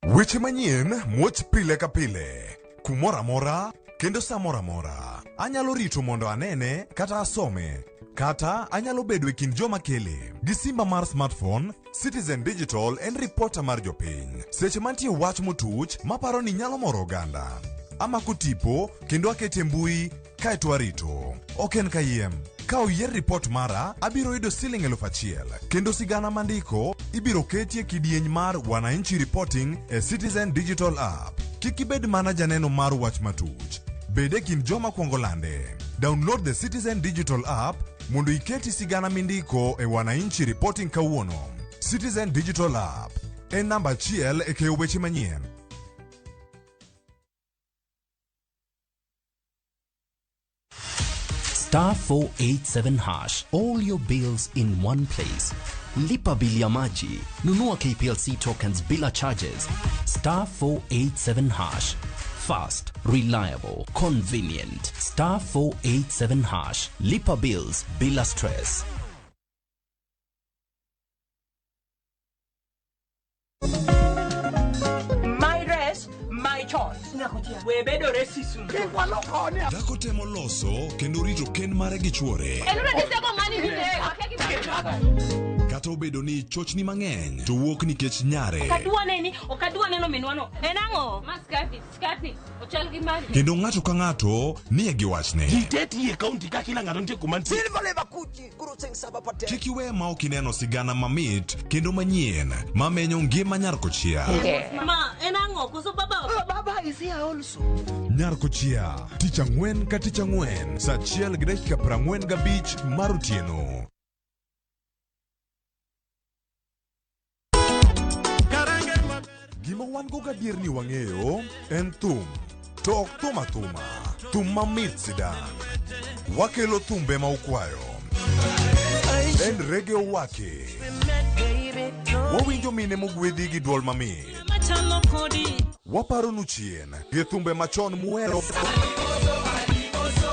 Weche manyien muoch pile ka pile, kumoro amora kendo sa moro amora. Anyalo rito mondo anene kata asome, kata anyalo bedo e kind joma kele. Gi simba mar smartphone, Citizen Digital en ripota mar jopiny. Seche mantie wach motuch maparo ni nyalo moro oganda. Amako tipo kendo akete mbui kaeto arito. Ok en kayiem. Ka oyier ripot mara, abiro yudo siling 1000 kendo sigana mandiko ibiro ketie kidieny mar Wananchi Reporting e Citizen Digital App. Kik ibed mana janeno mar wach matuch. Bed e kind joma kwongo lande. Download the Citizen Digital App mondo iketi sigana mindiko e Wananchi Reporting kawuono. Citizen Digital App en namba 1 e keyo weche manyien. Star 487 hash. All your bills in one place. Lipa bili ya maji. Nunua KPLC tokens bila charges. Star 487 hash. Fast, reliable, convenient. Star 487 hash. Lipa bills bila stress. My dress, my choice. Dhako temo loso kendo rito kend mare gi chuore. Kata obedo ni chochni mang'eny to wuok nikech nyare. Okadwa neno minwano. En ang'o? Ma skati, skati. Ochal gi mari. Kendo ng'ato ka ng'ato nie gi wachne. Jiteti e kaunti ka kila ng'ato nitie kuma nitie. Kik iwe ma ok ineno sigana mamit kendo manyien mamenyo ngima nyar kochia. Ma en ang'o? Koso baba? Baba is here also. Nyar kochia, tich ang'wen ka tich ang'wen, saa 1:45 mar otieno. Gima wan go gadier ni wang'eyo en thum, to ok thum athuma, thum mamit sidang'. Wakelo thumbe ma ukwayo. En reggae owake. Wawinjo mine mogwedhi gi duol mamit. Waparonu chien gi thumbe machon muhero.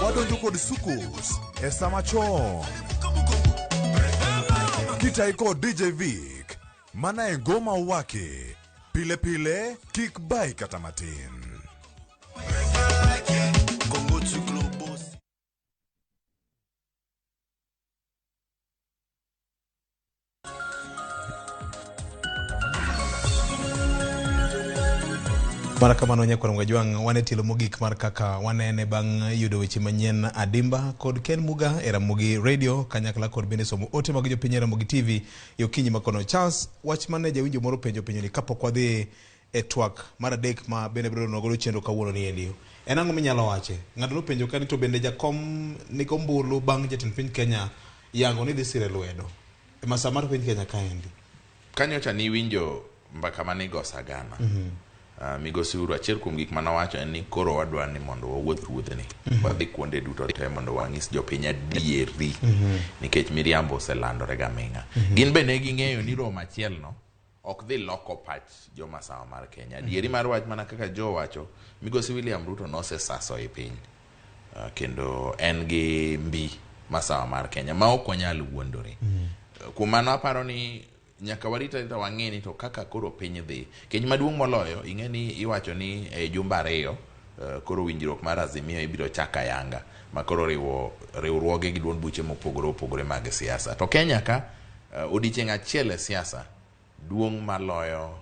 Wadonjo kod sukus e sama chon. Kitai kod DJ Vic, mana e ngoma owake. Pile pile kik bai kata matin. Mana kamano nyakwar Mgajwang', wan e tielo mogik mar kaka wanene bang' yudo weche manyien adimba kod Ken Muga e Ramogi Radio kanyakla kod bende somo ote mag jopiny e Ramogi TV e okinyi makono. Charles, wach mane jawinjo moro penjo penjo ni kapok wadhi e twak mar adek ma bende biro nwa godo chenro kawuono ni endi. En ang'o minyalo wache? Ng'ato nopenjo ka ni to bende jakom nigo ombulu bang' jatend piny Kenya yango ni dhi sire lwedo e masa mar piny Kenya kaendi. Kanyocha niwinjo mbaka mane igo Sagana. Migosi Uhuru achiel kuom gik mane owacho en ni koro wadwa ni mondo wawuoth wuodhni. Wadhi kuonde duto te mondo wang'is jopiny adieri. Nikech miriambo oselandore gaming'a. Gin be ne ging'eyo ni romo achiel no ok dhi loko pach joma sawa mar Kenya. Adieri mar wach mana kaka Joe wacho, Migosi William Ruto nosesaso e piny. Kendo en gi mbi masawa mar Kenya ma ok wanyal wuondore. Kuom mano aparo ni nyaka warit arita wang'e ni to kaka koro piny dhi. Kech maduong' moloyo ing'e ni iwacho ni e jumbe ariyo koro winjruok mar Azimio ibiro chak ayanga ma koro riwo riwruoge gi duond buche mopogore opogore mag siasa. To Kenya ka odiochieng' achiel e siasa duong' maloyo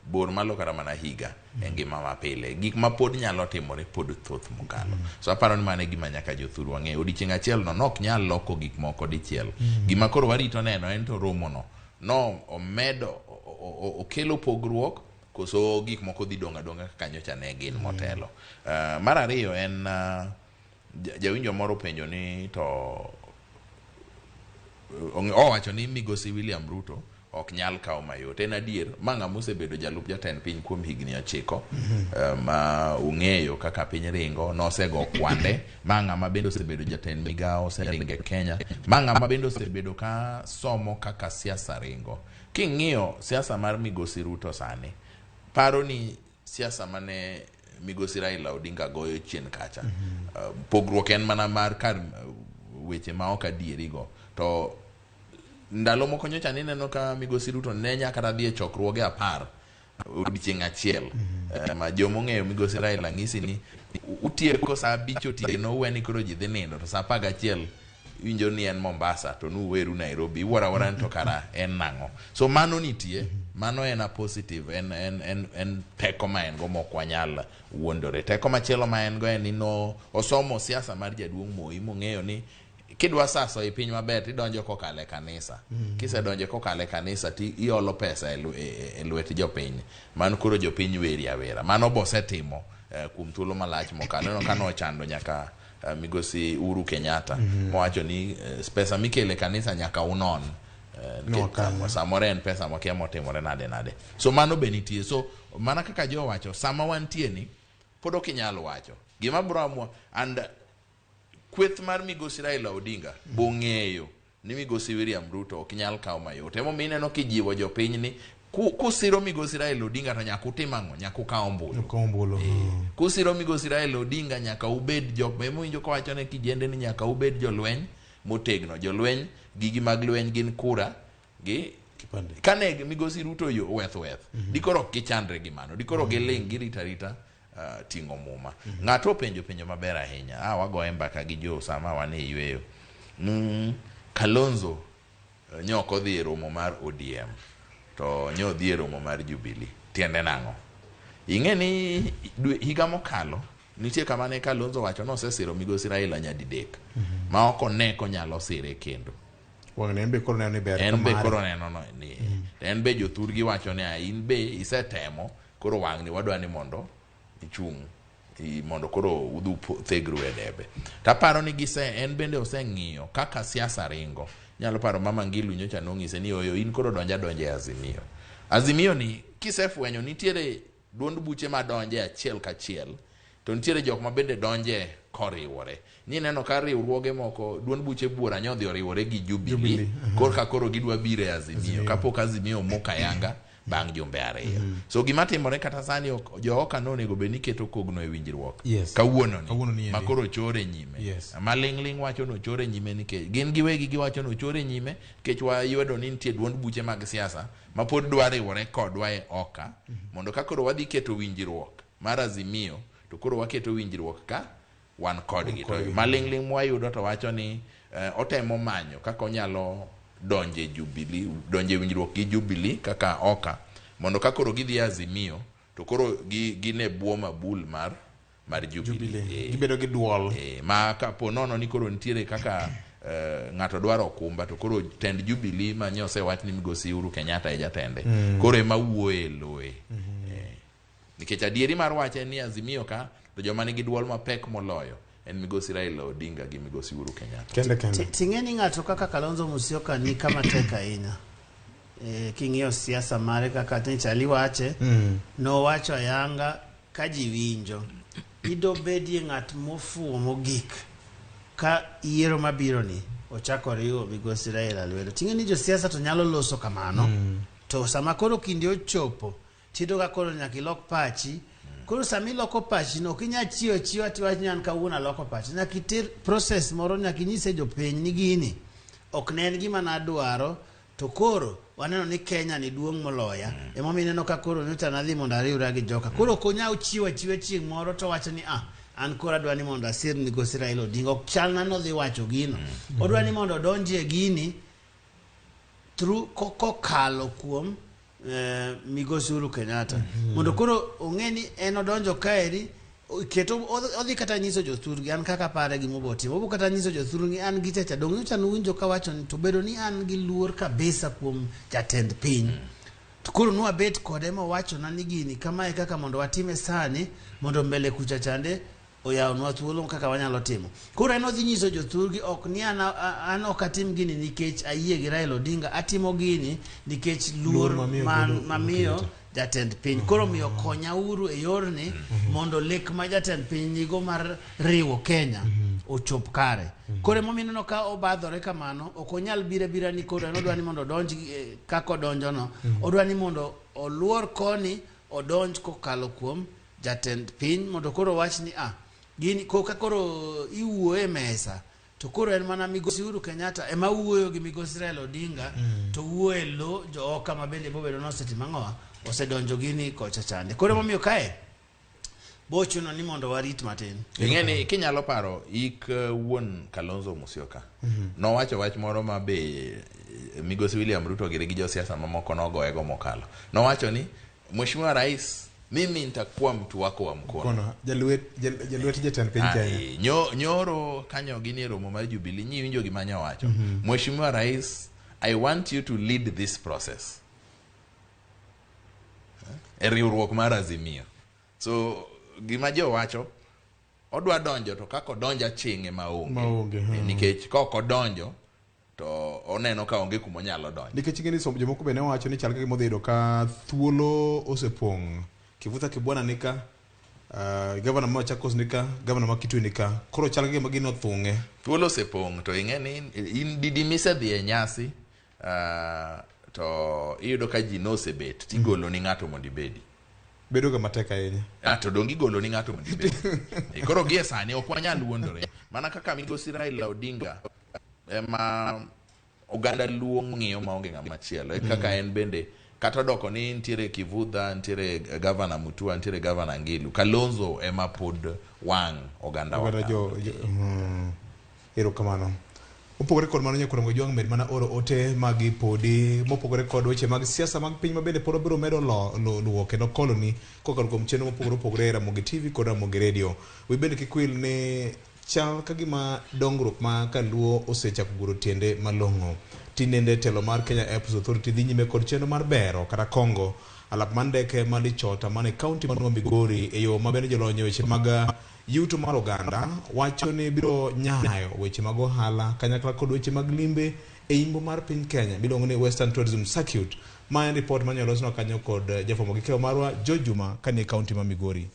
bor malo kata mana higa e ngima mapile. Gik ma pod nyalo timore pod thoth mokalo. So aparo ni mano e gima nyaka jothurwa ng'e. Odiochieng' achiel no nok nyal loko gik moko dichiel. Gima koro warito neno en to romo no no omedo okelo pogruok koso gik moko dhi dong' adong'a kaka nyocha ne gin motelo. Mar ariyo en jawinjo moro penjo ni to owacho ni Migosi William Ruto ok nyal kawo mayot. En adier, ma ng'ama osebedo jalup jatend piny kuom higni 9, ma ung'eyo kaka piny ringo, nosego kwande, ma ng'ama bende osebedo jatend migawo oseringo e Kenya, ma ng'ama bende osebedo ka somo kaka siasa ringo. King'iyo siasa mar Migosi Ruto sani, paro ni siasa mane Migosi Raila Odinga goyo chien kacha. Pogruok en mana mar kar weche ma ok adierigo. To ndalo moko nyocha nineno ka Migosi Ruto ne nyaka kata dhi e chokruoge 10 odiochieng' achiel. Ma jomong'eyo Migosi Raila ng'isi ni utieko saa 5 otieno uwe ni koro ji dhi nindo to saa 11 iwinjo ni en Mombasa to nuweru Nairobi iwuoro awuora ni to kara en nang'o. So mano nitie, mano en a positive, en teko ma en go mok wanyal wuondore. Teko machielo ma en go en ni no osomo siasa mar jaduong' Moi mong'eyo ni kidwa saso e piny maber tidonjo kokalo e kanisa. Kisedonjo kokalo e kanisa ti iolo pesa e lwet jopiny. Mano koro jopiny weri awera. Mano bosetimo kuom thuolo malach mokalo. Ineno ka nochando nyaka Migosi Uhuru Kenyatta mowacho ni pesa mikelo e kanisa nyaka unon. Samoro en pesa mokia motimore nade nade. So mano be nitie. So mana kaka jo wacho sama wantie ni pod ok inyal wacho. Gima bro amua and kweth mar Migosi Raila Odinga bong'eyo ni Migosi William Ruto ok nyal kawo mayot. Emomiyo ineno kijiwo jopiny ni kusiro Migosi Raila Odinga to nyaka utim ang'o? Nyaka ukaw ombulu. Kusiro Migosi Raila Odinga nyaka ubed jok emowinjo kowacho ne kijende ni nyaka ubed jolweny motegno. Jolweny gigi mag lweny gin kura gi kipande. Kane Migosi Ruto yo weth weth, dikoro ok gichandre gi mano. Dikoro giling' girita rita ting'o muma. Ng'ato openjo penjo maber ahinya. Wagoye mbaka gi jo sama wan e yweyo. Kalonzo nyo ok odhi e romo mar ODM to nyo odhi e romo mar Jubilee. Tiende nang'o? Ing'e ni higa mokalo nitie kama ne Kalonzo wacho ni osesiro Migosi Raila nyadidek ma ok one konyalo sire kendo. Wang'ni en be koro neno ni ber En be koro neno ni en be jothurgi wacho ni in be isetemo koro wang'ni wadwa ni mondo ichung' mondo koro udhu thegru e debe. Taparo ni gise en bende oseng'iyo kaka siasa ringo. Nyalo paro Mama Ngilu nyocha nong'ise ni oyo in koro donja donja e Azimio. Azimio ni kisefwenyo nitiere duond buche madonje achiel kachiel to nitiere jok ma bende donje koriwore. Ni neno ka riwruoge moko duond buche buora nyodhi oriwore gi Jubilee. Korka koro gidwa biro e Azimio. Kapok Azimio moka yanga bang' jumbe 2. So gima timore kata sani jo-Oka nonego bed ni keto kogno e winjruok. Kawuono ni ma koro chore nyime. Ma ling' ling' wacho no chore nyime nikech gin giwegi giwacho no chore nyime nikech wayudo ni nitie duond buche mag siasa ma pod dwa riwore kodwa e Oka mondo ka koro wadhi keto winjruok mar Azimio to koro waketo winjruok ka wan kodgi. To maling' ling' mwayudo to wacho ni otemo manyo kaka onyalo donje Jubilee, donje winjruok gi Jubilee kaka Oka mondo ka koro gidhi Azimio To koro gin e bwo mabul mar Jubilee. Gibedo gi duol. Ma kapo nono ni koro nitiere kaka ng'ato dwaro okumba to koro tend Jubilee ma nyo osewach ni Migosi Uhuru Kenyatta e jatende. Koro ema wuoye loye. Nikech adieri mar wach en ni Azimio ka to joma nigi duol mapek moloyo en Migosi Raila Odinga gi Migosi Uhuru Kenyatta. Kende. Ting'e ni ng'ato kaka Kalonzo Musyoka ni kama tek ahinya. King'iyo siasa mare kaka Chali wache, nowacho ayanga ka ji winjo. Idobedie ng'at mofuwo mogik ka yiero mabiro ni ochako riwo Migosi Raila lwedo. Ting'e ni josiasa to nyalo loso kamano. To sama koro kinde ochopo, tiyudo ka koro nyaka ilok pachi. Koro sama iloko pachi no, ok inyal chiwo achiwa tiwach ni an kawuono aloko pacha. Nyaka iter process moro, nyaka inyise jopiny ni gini ok ne en gima nadwaro, to koro waneno ni Kenya ni duong' moloya. Emomiyo ineno ka koro nyocha nadhi mondo ariwra gi joka. Koro ok onyal chiwo achiwa chieng' moro to wacho ni an koro adwa ni mondo asir Migosi Raila Odinga. Ok chal na nodhi wacho gino. Odwa ni mondo odonjie gini through kokalo kuom Migosi Uhuru Kenyatta. Mondo koro ong'e ni en odonjo kaeri, keto odhi kata nyiso jothurgi an kaka pare gima timo. Obo kata nyiso jothurgi an gi chacha dong nyocha nuwinjo kawacho ni to bedo ni an gi luor kabisa kuom jatend piny. To koro nwabet kode mowachona ni gini kamae kaka mondo watime sani mondo mbele kucha chande oyawnwa thuolo kaka wanyalo timo. Koro en odhi nyiso jothurgi ok ni an ok atim gini nikech ayie gi Raila Odinga, atimo gini nikech luor mamiyo jatend piny. Koro miyo konya uru e yorni mondo lek ma jatend piny nigo mar riwo Kenya ochop kare. Koro emomiyo ineno ka obadhore kamano, ok onyal bira bira ni koro en odwa ni mondo odonj kaka odonjono. Odwa ni mondo oluor koni odonj kokalo kuom jatend piny mondo koro wach ni gini koka koro iwuoye mesa to koro en mana Migosi Uhuru Kenyatta ema wuoyo gi Migosi Raila Odinga to wuoye lo jooka ma bende bobedo nosetimo ang'owa osedonjo gini kocha chande. Koro emomiyo kae bochuno ni mondo warit matin. Ing'e ni kinyalo paro ik wuon Kalonzo Musyoka nowacho wach moro ma be Migosi William Ruto giri gi josiasa mamoko nogoyego mokalo. Nowacho ni Mheshimiwa Rais, mimi nitakuwa mtu wako wa mkono. Jalwet jatend piny Kenya. Nyoro kanyo gini romo mar Jubilee nyi winjo gima nyowacho. Mheshimiwa Rais, I want you to lead this process. E riwruok mar Azimio. So gima jowacho odwa donjo to kaka odonjo aching'e maonge. Nikech ka ok odonjo to oneno ka onge kuma onyalo donjo. Nikech ing'e ni jomoko be ne wacho ni chal ka gima odhi yudo ka thuolo osepong'. Kivutha Kibwana nika, gavana ma Machakos nika, gavana ma Kitui nika. Koro chal ka gima gino othung'e. Thuolo osepong' to ing'e ni in didi misedhi e nyasi to iyudo ka ji nosebet tigolo ni ng'ato mondo ibedi. Bedo ga matek ahinya. To dong igolo ni ng'ato mondo ibedi. Koro gie sani ok wanyal wuondore. Mana kaka Migosi Raila Odinga ema oganda Luo ng'iyo maonge ng'ama chielo. Kaka en bende kata doko ni nitiere Kivutha, nitiere Gavana Mutua, nitiere Gavana Ngilu, Kalonzo ema pod wang' oganda wa. Erokamano. Mopogore kod mano nyakwar Mojwang' med mana oro ote magi podi mopogore kod weche mag siasa mag piny mabende pod wabiro medo luwo kendo koloni kokalo kuom chenro mopogore opogore e Ramogi TV kod Ramogi Radio. Wi bende kik wil ni chal ka gima dongruok ma kaluo osechako guro tiende malong'o. Tinende telo mar Kenya Airports Authority dhi nyime kod chenro mar bero kata kongo alap mar ndeke ma Lichota man e kaunti mar Migori e yo ma bende jolony e weche mag yuto mar oganda wacho ni biro nyayo weche mag ohala kanyakla kod weche mag limbe e imbo mar piny Kenya miluongo ni Western Tourism Circuit. Ma en ripot mane olosnwa kanyo kod jafwambo gi keyo marwa George Juma kanie kaunti ma Migori.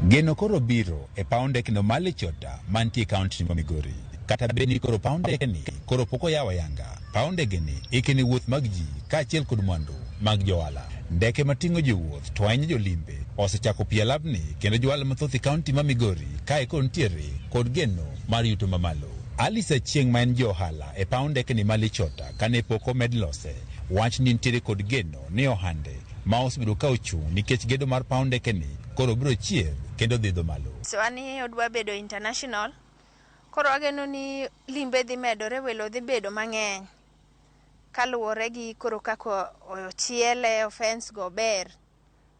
Geno koro biro e paw ndekno mar Lichota mantie e kaunti ma Migori. Kata bed ni koro paw ndeke ni koro pok oyaw ayanga, paw ndege ni ikene wuoth mag ji kaachiel kod mwandu mag johala. Ndeke mating'o jowuoth to ahinya jolimbe osechako piyo alapni kendo johala mathoth e kaunti ma Migori kae koro nitiere kod geno mar yuto mamalo. Alice Achieng' ma en johala e paw ndeke ni ma Lichota kane pok omed lose, wach ni nitiere kod geno ni ohande ma osebedo ka ochung' nikech gedo mar paw ndeke ni koro biro chier kendo dhi dho malo. So ani odwa bedo international, koro wageno ni limbe dhi medore, welo dhi bedo mang'eny. Kaluwore gi koro kaka ochiele, fence go ber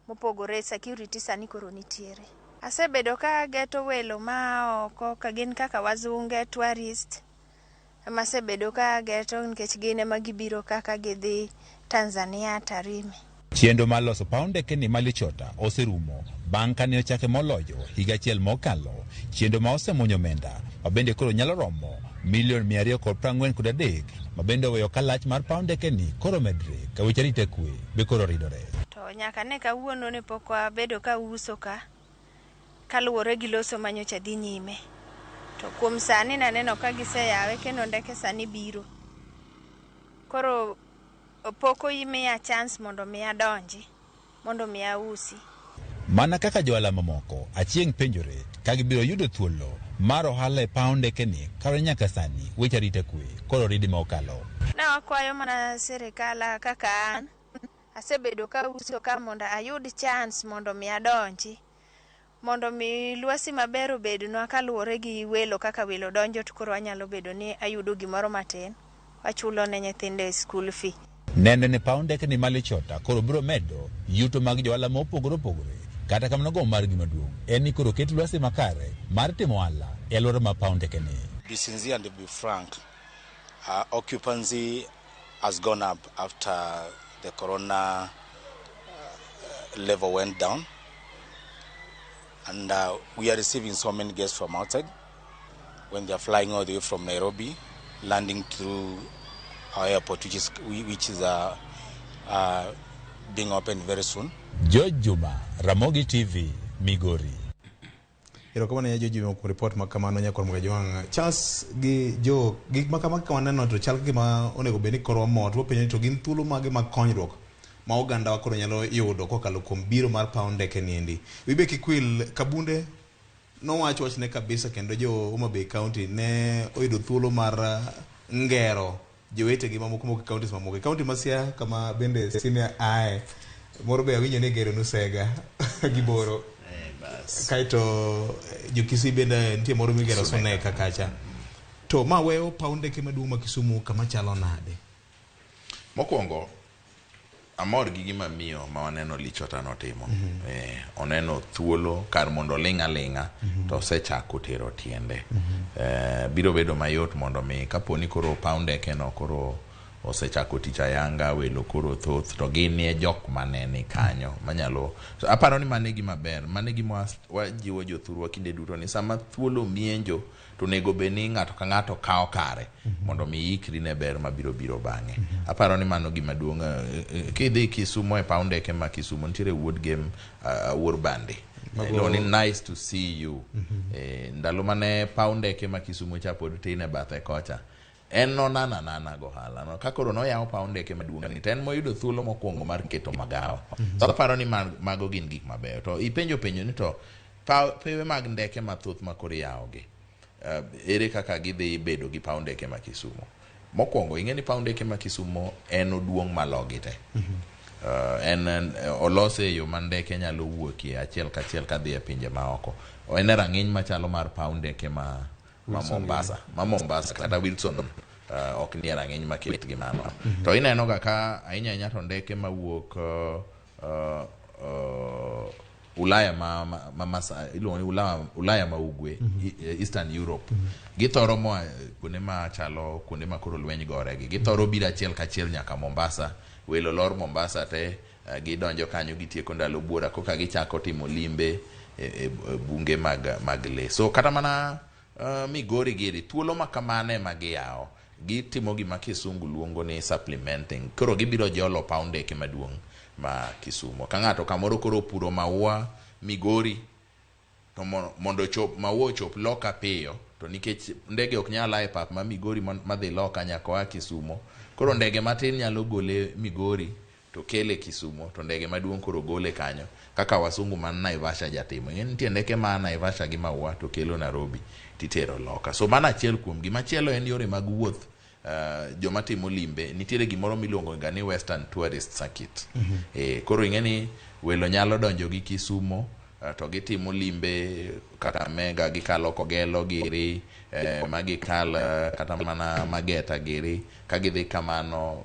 mopogore security sani koro nitiere. Asebedo ka ageto welo maa oko ka gin kaka wazunge, tourist ema asebedo ka ageto nikech gin ema gibiro kaka gidhi Tanzania Tarime. Chenro mar loso paw ndeke ni Malichota oserumo bang' kane ochake moloyo higa achiel mokalo, chenro ma osemuonyo omenda ma bende koro nyalo romo milion 243 ma bende oweyo ka lach mar paw ndeke ni koro medre ka weche arita kwe be koro ridore. To nyaka ne kawuono ne pok wabedo ka uso ka kaluwore gi loso manyocha dhi nyime. To kuom sani naneno ka giseyawe kendo ndeke sani biro. Koro pok omiya chance mondo mi adonji, mondo mi ausi. Mana kaka johala mamoko, Achieng' penjore ka gibiro yudo thuolo mar ohala e paw ndeke ni kaluwore nyaka sani weche arita kwe koro oridi ma okalo. Ne wakwayo mana sirikal kaka an asebedo ka uso ka mondo ayud chance mondo mi adonji. Mondo mi lwasi maber obednwa kaluwore gi welo kaka welo donjo to koro anyalo bedo ni ayudo gimoro matin achulo ne nyithindo e school fee. Neno ni paw ndeke ni Malichota koro biro medo yuto mag johala mopogore opogore. Kata kamano gombo margi maduong' en ni koro ket lwasi makare mar timo ohala e alwora ma paw ndeke ni. Be sincere and be frank. Occupancy has gone up after the corona level went down. And we are receiving so many guests from outside when they are flying all the way from Nairobi, landing through our airport, which is being opened very soon. George Juma, Ramogi TV, Migori. Erokamano ne George Juma kuom report ma kamano nyakwar Mgajwang'. Charles gi Jo, gik ma kama ka waneno to chal gima onego bed ni koro wamor. To wapenjo ni to gin thuolo mage mag konyruok ma oganda wa koro nyalo yudo kokalo kuom biro mar paw ndeke ni endi. Wibe kik wil Kabunde nowacho wachne kabisa kendo jo Homa Bay County ne oyudo thuolo mar ngero jowetegi mamoko moko e counties mamoko. E county ma Siaya kama bende senior ae moro be awinjo ni gero nusega gi boro. Kaeto jo Kisii bende nitie moro migero Suneka kacha. To ma weyo paw ndeke maduong' ma Kisumu kama chalo nade? Mokwongo amor gi gima miyo ma waneno Lichota notimo. Oneno thuolo kar mondo oling' aling'a to osechako tero tiende. Biro bedo mayot mondo mi kapo ni koro paw ndeke no koro osechako tich ayanga, welo koro thoth, to gin e jok mane ni kanyo manyalo. So, aparo ni mano e gima ber, mano e gima wajiwo jothurwa kinde duto ni sama thuolo mienjo to onego bed ni ng'ato ka ng'ato kawo kare mondo mi ikri ne ber mabiro biro bang'e. Aparo ni mano gima duong'. Kidhi Kisumo e paw ndeke ma Kisumo nitiere wuod Gem Awuor Bande. Iluongo ni nice to see you. Ndalo mane paw ndeke ma Kisumo cha pod tin e bathe kocha. En nonana nana gohala no. Ka koro noyawo paw ndeke maduong' ni to en moyudo thuolo mokwongo mar keto magawa. So aparo ni mago gin gik mabeyo. To ipenjo penjo ni to pewe mag ndeke mathoth ma koro iyawogi. Ere kaka gidhi bedo gi paw ndeke ma Kisumo? Mokwongo ing'e ni paw ndeke ma Kisumo en oduong' malogi te. En olose e yo ma ndeke nyalo wuokie achiel kachiel kadhi e pinje maoko. En e rang'iny machalo mar paw ndeke ma Mombasa, ma Mombasa kata Wilson ok nie rang'iny maket gi mano. To ineno ga ka ahinya ahinya to ndeke mawuok Ulaya ma iluongo ni Ulaya ma ugwe, Eastern Europe. Githoro moa kuonde machalo kuonde ma koro lweny gore gi. Githoro biro achiel kachiel nyaka Mombasa. Welo lor Mombasa te gidonjo kanyo gitieko ndalo buora koka gichako timo limbe e bunge mag lee. So kata mana Migori giri thuolo ma kamano ema giyawo. Gitimo gima kisungu luongo ni supplementing. Koro gibiro jolo paw ndeke maduong' ma Kisumo. Ka ng'ato kamoro koro opuro maua Migori to mondo chop maua ochop loka piyo to nikech ndege ok nyal a e pap ma Migori madhi loka nyaka oa Kisumo. Koro ndege matin nyalo gole Migori to kele Kisumo to ndege maduong' koro gole kanyo kaka wasungu man Naivasha jatimo. Ing'e nitie ndeke ma Naivasha gi maua to kelo Nairobi titero loka. So mano achiel kuom gi. Machielo en yore mag wuoth. Joma timo limbe nitiere gimoro miluongo ga ni Western Tourist Circuit. Koro ing'e ni welo nyalo donjo gi Kisumo to gitimo limbe Kakamega, gikalo Kogelo giri, ma gikal kata mana Mageta giri, ka gidhi kamano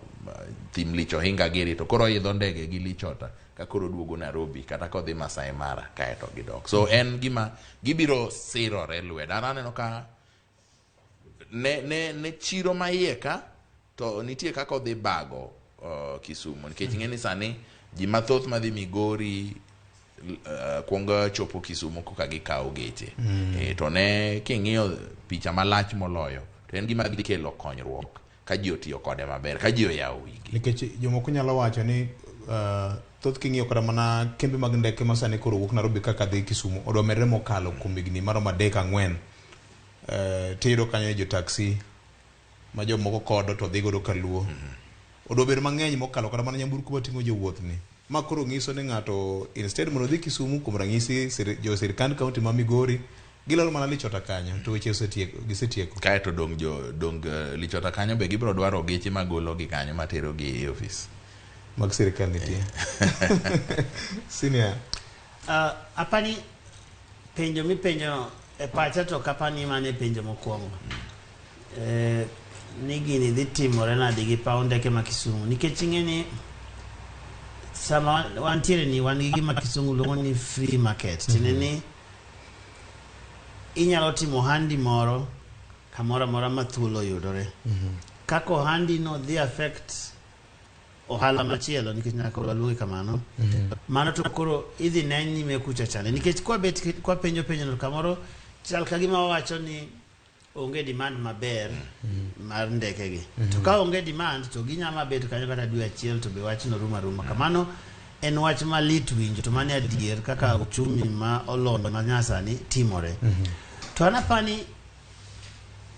Thim Lich Ohinga giri to koro oidho ndege gi Lichota ka koro duogo Nairobi kata kodhi Masai Mara kaeto gidok. So en gima gibiro sirore lwedo. An aneno ka ne chiro ma iye ka to nitie kaka odhi bago Kisumu nikech ing'e ni sani ji mathoth madhi Migori kuongo chopo Kisumu koka gikawo geche. To ne king'iyo picha malach moloyo to en gima dhi kelo konyruok ka ji otiyo kode maber, ka ji oyawo wigi. Nikech jomoko nyalo wacho ni thoth king'iyo kata mana kembe mag ndeke ma sani koro wuok Nairobi kaka dhi Kisumu odwa medre mokalo kuom higni maromo 3-4. Tiyudo kanyo ni jo taxi ma jomoko kodo to dhi godo kaluo. Odwa bedo mang'eny mokalo kata mana nyamburko mating'o jowuoth ni. Ma koro nyiso ni ng'ato instead mondo odhi Kisumu kuom ranyisi jo sirkand county ma Migori giloro mana Lichota kanyo to weche osetieko gisetieko. Kaeto dong jo dong Lichota kanyo be gibiro dwaro geche magolo gi kanyo matero gi e ofis mag sirkal nitie. Senior. Apani penjo mipenjo e pacha to kapani mane penjo mokwongo. Ni gini dhi timore nade gi paw ndeke ma Kisumu nikech ing'e ni sama wantiere ni wan gi gima Kisungu luongo ni free market. Tiende ni inyalo timo ohandi moro kamoro amora ma thuolo oyudore. Kaka ohandi no dhi affect ohala machielo nikech nyaka waluonge kamano. Mano to koro idhi ne nyime kucha chande nikech kwabet kwapenjo penjo no kamoro chal ka gima wawacho ni onge demand maber mar ndeke gi. To ka onge demand to ginyama bet kanyo kata dwe achiel to be wachno rumo aruma. Kamano en wach malit winjo to mano adier kaka uchumi ma olony ma nyasani timore. To an apani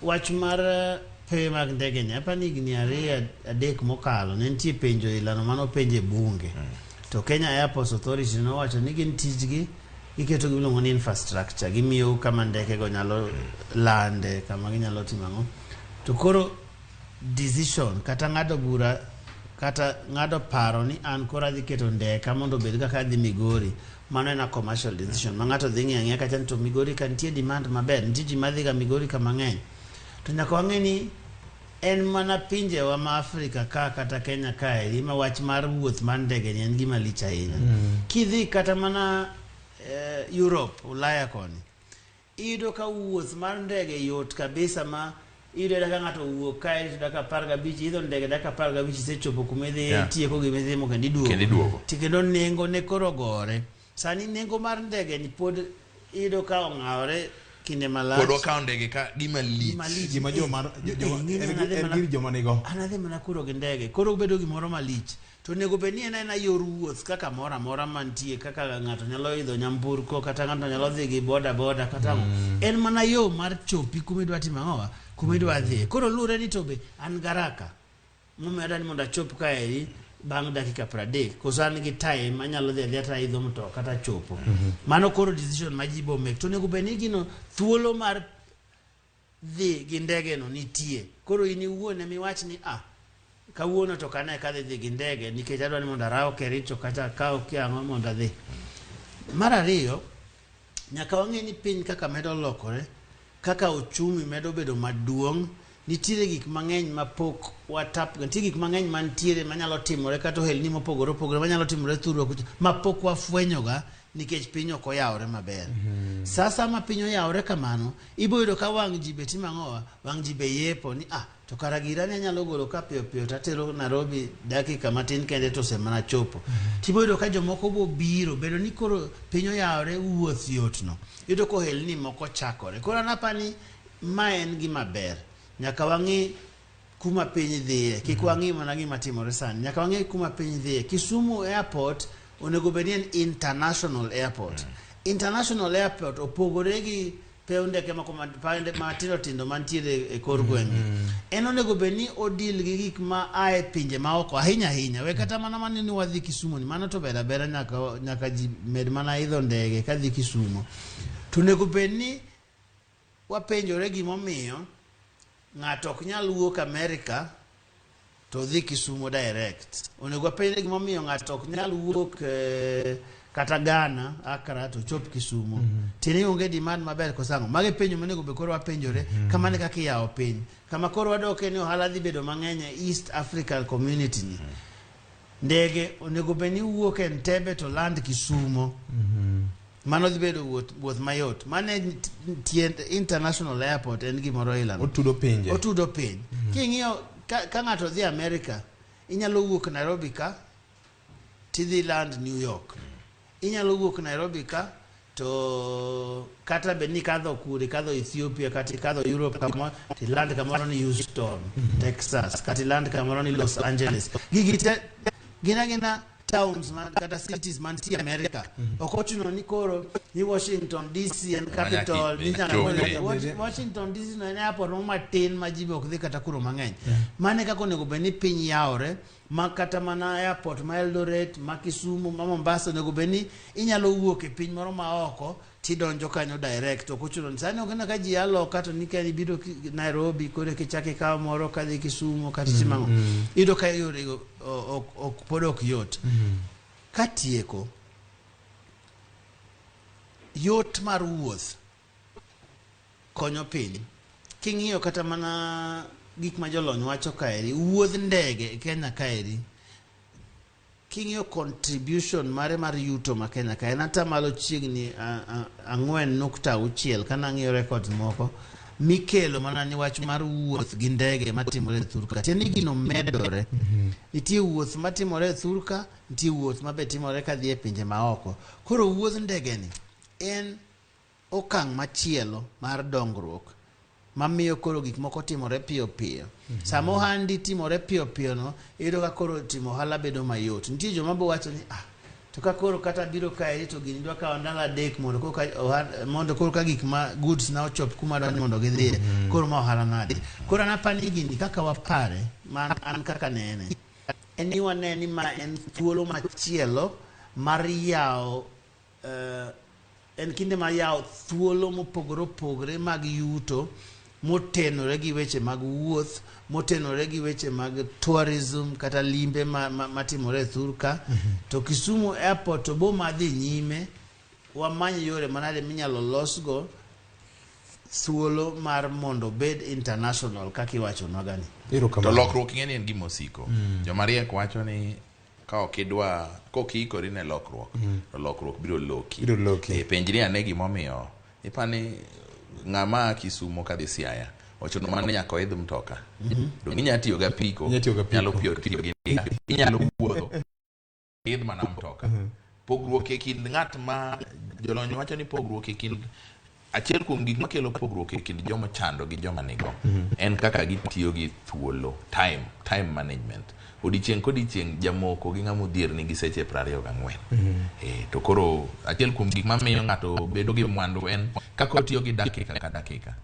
wach mar pewe mag ndege ni apani higni 2-3 mokalo ne nitie penjo ilano mano penjo e bunge. To Kenya Airports Authority nowacho ni gin tijgi giketo gimiluongo ni infrastructure, gimiyo kama ndeke go nyalo lande, kama ginyalo timo ang'o. To koro decision kata ng'ado bura kata ng'ado paro ni an koro adhi keto ndeka mondo obed kaka adhi Migori, mano en a commercial decision ma ng'ato dhi ng'iyo ang'iya kacha ni to Migori ka nitie demand maber, nitie ji madhi ga Migori ka mang'eny. To nyaka wang'e ni en mana pinjewa ma Afrika ka kata Kenya kaeri ma wach mar wuoth mar ndege ni en gima lich ahinya. Kidhi kata mana Europe, Ulaya koni, iyudo ka wuoth mar ndege yot kabisa ma iyudo ka ng'ato owuok kae to dakika 15 idho ndege dakika 15 isechopo kuma idhi tieko gima itimo kendo iduogo. Kendo iduogo. To kendo nengo ne koro gore. Sani nengo mar ndege ni pod iyudo ka ong'awore kinde malach. Pod wakawo ndege ka gima lich. Gima lich. Gima joma en gir joma nigo. An adhi mana kuro gi ndege. Koro obedo gimoro malich. To onego bed ni en aena yor wuoth kaka moro amora mantie kaka ng'ato nyalo idho nyamburko kata ng'ato nyalo dhi gi boda boda kata ang'o. En mana yo mar chopi kuma idwa timo ang'owa kuma idwa dhiye. Koro luwore ni to be an garaka momeda ni mondo achop kaeri bang' dakika 30 koso an gi time anyalo dhi adhiya to aidho mtoka to achopo. Mano koro decision ma ji bo make. To onego bed ni gino thuolo mar dhi gi ndege no nitie. Koro in iwuon ema iwach ni ah kawuono to kane kadhi dhi gi ndege nikech adwa ni mondo araw Kericho kata akaw kia ang'o mondo adhi. Mar ariyo, nyaka wang'e ni piny kaka medo lokore, kaka uchumi medo bedo maduong', nitiere gik mang'eny mapok watap, nitie gik mang'eny mantiere manyalo timore kata ohelni mopogore opogore manyalo timore thurwa kucha mapok wafwenyoga nikech piny ok oyawore maber. Sasa ma piny oyawore kamano, ibo yudo ka wang' ji be timo ang'owa, wang' ji be yepo ni ah to kara girani anyalo golo ka piyo piyo to atero Nairobi dakika matin kende to osemana chopo. Tibo yudo ka jomoko bo biro bedo ni koro piny oyawore wuoth yot no. Iyudo ka ohelni moko chakore. Koro an apani ma en gima ber. Nyaka wang'i kuma piny dhiye. Kik wang'i mana gima timore sani. Nyaka wang'i kuma piny dhiye. Kisumu Airport onego bed ni en international airport. International airport opogore gi pew ndeke moko matindo tindo mantiere e kor gwenge. En onego bed ni odil gi gik ma a e pinje maoko ahinya ahinya. We kata mana mane ni wadhi Kisumu ni mano to ber abera nyaka ji med mana idho ndege kadhi Kisumu. To onego bed ni wapenjore gimomiyo ng'ato ok nyal wuok Amerika to dhi Kisumu direct. Onego wapenjre gimomiyo ng'ato ok nyal wuok kata Ghana, Accra to chop Kisumo. Tiende ni onge demand maber kosango. Magi penjo monego bed koro wapenjore kamano e kaka iyawo piny. Kama koro wadoke ni ohala dhi bedo mang'eny e East African Community ni. Ndege onego bed ni wuok Entebbe to land Kisumo. Mano dhi bedo wuoth, wuoth mayot. Mano e tiend international airport en gimoro ilano. Otudo pinje. Otudo piny. King'iyo ka, ka ng'ato dhi America, inyalo wuok Nairobi ka tidhi land New York. Inyalo wuok Nairobi ka to kata bed ni ikadho kure, ikadho Ethiopia kata ikadho Europe kamoro, tiland kamoro ni Houston, Texas, kata iland kamoro ni Los Angeles. Gigi te gin agina towns man, kata cities mantie America. Ok ochuno ni koro ni Washington DC en capital, ni nyaka Washington DC no en airport moro matin ma ji be ok dhi kata kuro mang'eny. Mano e kaka onego bed ni piny yawore ma kata mana airport ma Eldoret, ma Kisumu, ma Mombasa onego bed ni inyalo wuok e piny moro ma oko tidonjo kanyo direct. Ok ochuno ni sani ok ka ji a loka to ni ka ibiro Nairobi koro kichako ikawo moro kadhi Kisumu kata timo ang'o. Iyudo ka yore go ok pod ok yot. Katieko, yot mar wuoth konyo piny. King'iyo kata mana gik ma jolony wacho kaeri, wuodh ndege e Kenya kaeri, king'iyo contribution mare mar yuto ma Kenya ka en atamalo chiegni 4.6 kana ng'iyo records moko mikelo mana ni wach mar wuoth gi ndege matimore e thurka. Tiende ni gino medore. Nitie wuoth matimore e thurka, nitie wuoth mabe timore kadhi e pinje maoko. Koro wuodh ndege ni en okang' machielo mar dongruok mamiyo koro gik moko timore piyo piyo. Sama ohandi timore piyo piyo no, iyudo ka koro timo ohala bedo mayot. Nitie joma bo wacho ni ah, to ka koro kata biro kaeri to gini dwa kawo ndalo 3 mondo koro ka gik ma goods na ochop kuma adwa ni mondo gidhiye, koro ma ohala nade. Koro an apani gini kaka wapare, man an kaka nene, en ni wane ni ma en thuolo machielo mar yawo en kinde mar yawo thuolo mopogore opogore mag yuto motenore gi weche mag wuoth, motenore gi weche mag tourism kata limbe matimore e thurka. To Kisumu Airport to bo madhi nyime, wamany yore manade minyalo losgo thuolo mar mondo obed international kaka iwachonwa gani. To lokruok ing'e ni en gima osiko. Joma riek wacho ni ka ok idwa, ka ok iikori ne lokruok, to lokruok biro loki. Biro loki. E, penjri ane gimomiyo ipani ng'ama a Kisumo kadhi Siaya ochuno mana ni nyaka oidh mtoka. Dong inyalo tiyo gi apiko, Inyalo tiyo gi apiko. nyalo piyo tiyo gi ndiga, inyalo wuotho, idh mana mtoka. Pogruok e kind ng'at ma jolony wacho ni pogruok e kind achiel kuom gik makelo pogruok e kind joma ochando gi joma nigo en kaka gitiyo gi thuolo, time management. Odiechieng' kodiechieng' jamoko gi ng'ama odhier nigi seche 24. To koro achiel kuom gik mamiyo ng'ato bedo gi mwandu en kaka otiyo gi dakika ka dakika.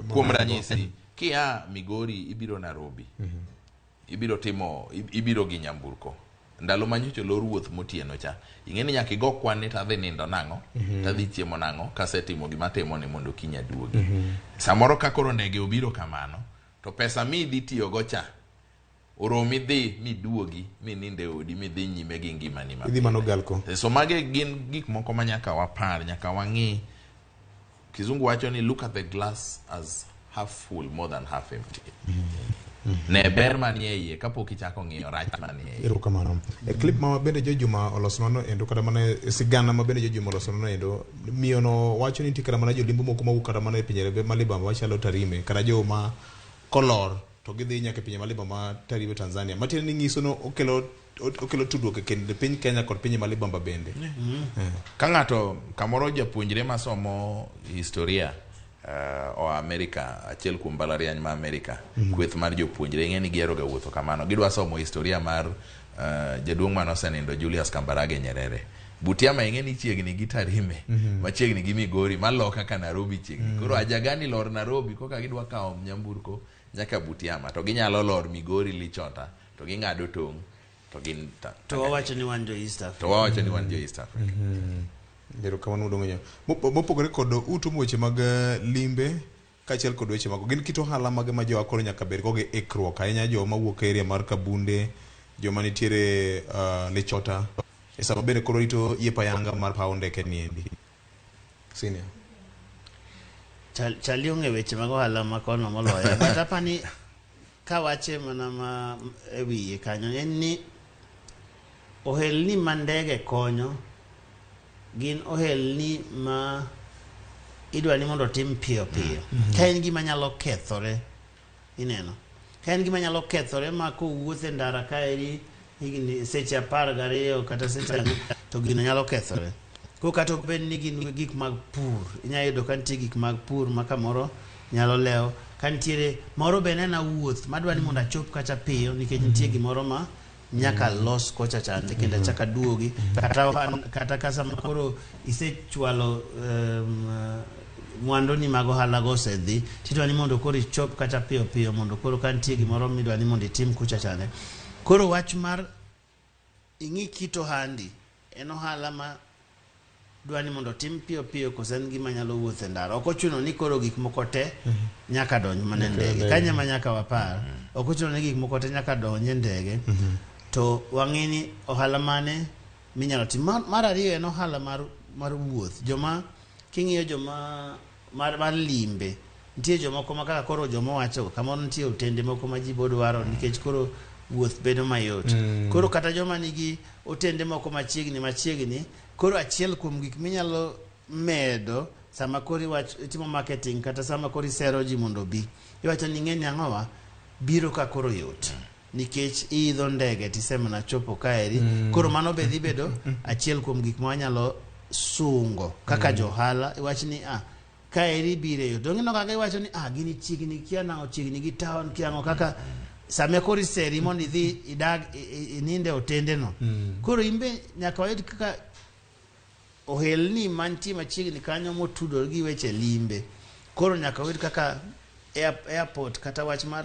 Kuom ranyisi, kia Migori ibiro Nairobi, ibiro timo ibiro gi nyamburko. Ndalo ma nyocha olor wuoth motieno cha, ing'e ni nyaka igo kwan ni tadhi nindo nang'o, tadhi chiemo nang'o, kasetimo gima atimo ni mondo kiny aduogi. Samoro ka koro ndege obiro kamano, to pesa midhi tiyogo cha oromi dhi miduogi minind e odi midhi nyime gi ngimani Idhi mano galko. So mage gin gik moko ma nyaka wapar, nyaka wang'i. Kizungu wacho ni look at the glass as half full more than half empty. Ne ber manie iye kapok ichako ng'iyo rach manie iye. Erokamano. E clip ma bende jo Juma olosonwa endo kata mana e sigana ma bende jo Juma olosonwa endo, miyo no wacho ni nitie kata mana jolimbo moko mawuok kata mana e pinje ma libamba machalo Tarime kata joma kolor to gidhi nyaka e pinje ma libamba ma Tarime Tanzania. Matiende ni nyiso no okelo tudruok e kind piny Kenya kod pinje ma libamba bende. Ka ng'ato kamoro japuonjre masomo historia oa Amerika, achiel kuom mbalariany ma Amerika, kweth mar jopuonjre ing'e ni gihero ga wuotho kamano. Gidwa somo historia mar jaduong' mane osenindo Julius Kambarage Nyerere. Butiama ing'e ni chiegni gi Tarime, machiegni gi Migori, malo kaka Nairobi chiegni. Koro ajagani lor Nairobi koka gidwa kawo nyamburko nyaka Butiama, to ginyalo lor Migori Lichota, to ging'ado tong' to gin To wawacho ni wan jo East Africa. To wawacho ni wan jo East Africa. Erokamano udong'o. Mopogore kod utumo weche mag limbe kaachiel kod weche mag gin kit ohala mage ma jowa koro nyaka bed go gi ikruok ahinya joma wuok e area mar Kabunde, joma nitiere Lichota. E sama bende koro rito yiepo ayanga mar paw ndeke niendi. Senior. Chali ong'e weche mag ohala ma kono moloya. But apani kawache mana ma e wiye kanyo en ni ohelni ma ndege konyo gin ohelni ma idwa ni mondo otim piyo piyo. Ka en gima nyalo kethore, ineno. Ka en gima nyalo kethore ma kowuoth e ndara kaeri higni seche 12 kata seche ang'o, to gino nyalo kethore. Ko kata obed ni gin gik mag pur, inyalo yudo ka nitie gik mag pur ma kamoro nyalo lewo, ka nitiere moro be nena wuoth madwa ni mondo achop kacha piyo nikech nitie gimoro ma nyaka los kocha chande kendo achak aduogi kata ka sama koro isechwalo mwandu ni mag ohala go osedhi tidwa ni mondo koro ichop kacha piyo piyo mondo koro ka nitie gimoro midwa ni mondo itim kucha chande. Koro wach mar ing'i kit ohandi en ohala ma dwa ni mondo otim piyo piyo koso en gima nyalo wuotho e ndara. Ok ochuno ni koro gik moko te nyaka donj mana e ndege. Kanyo ema nyaka wapar. Ok ochuno ni gik moko te nyaka donj e ndege. To wang'e ni ohala mane minyalo tim. Mar ariyo en ohala mar wuoth. Joma king'iyo joma mar limbe nitie jomoko ma kaka koro joma wacho kamoro nitie otende moko ma ji bodwaro nikech koro wuoth bedo mayot. Koro kata joma nigi otende moko machiegni machiegni koro achiel kuom gik minyalo medo sama koro itimo marketing kata sama koro isero ji mondo obi, iwacho ni ing'e ni ang'owa biro ka koro yot nikech iidho ndege tisemana chopo kaeri. Koro mano be dhi bedo achiel kuom gik ma wanyalo sungo kaka johala. Iwach ni kaeri bire yot. Donge ineno kaka iwacho ni gini chiegni kia nang'o, chiegni gi town kia ang'o, kaka sama koro iseri mondo idhi idag ininde otende no. Koro imbe nyaka wayud kaka ohelni mantie machiegni kanyo motudore gi weche limbe. Koro nyaka wayud kaka airport kata wach mar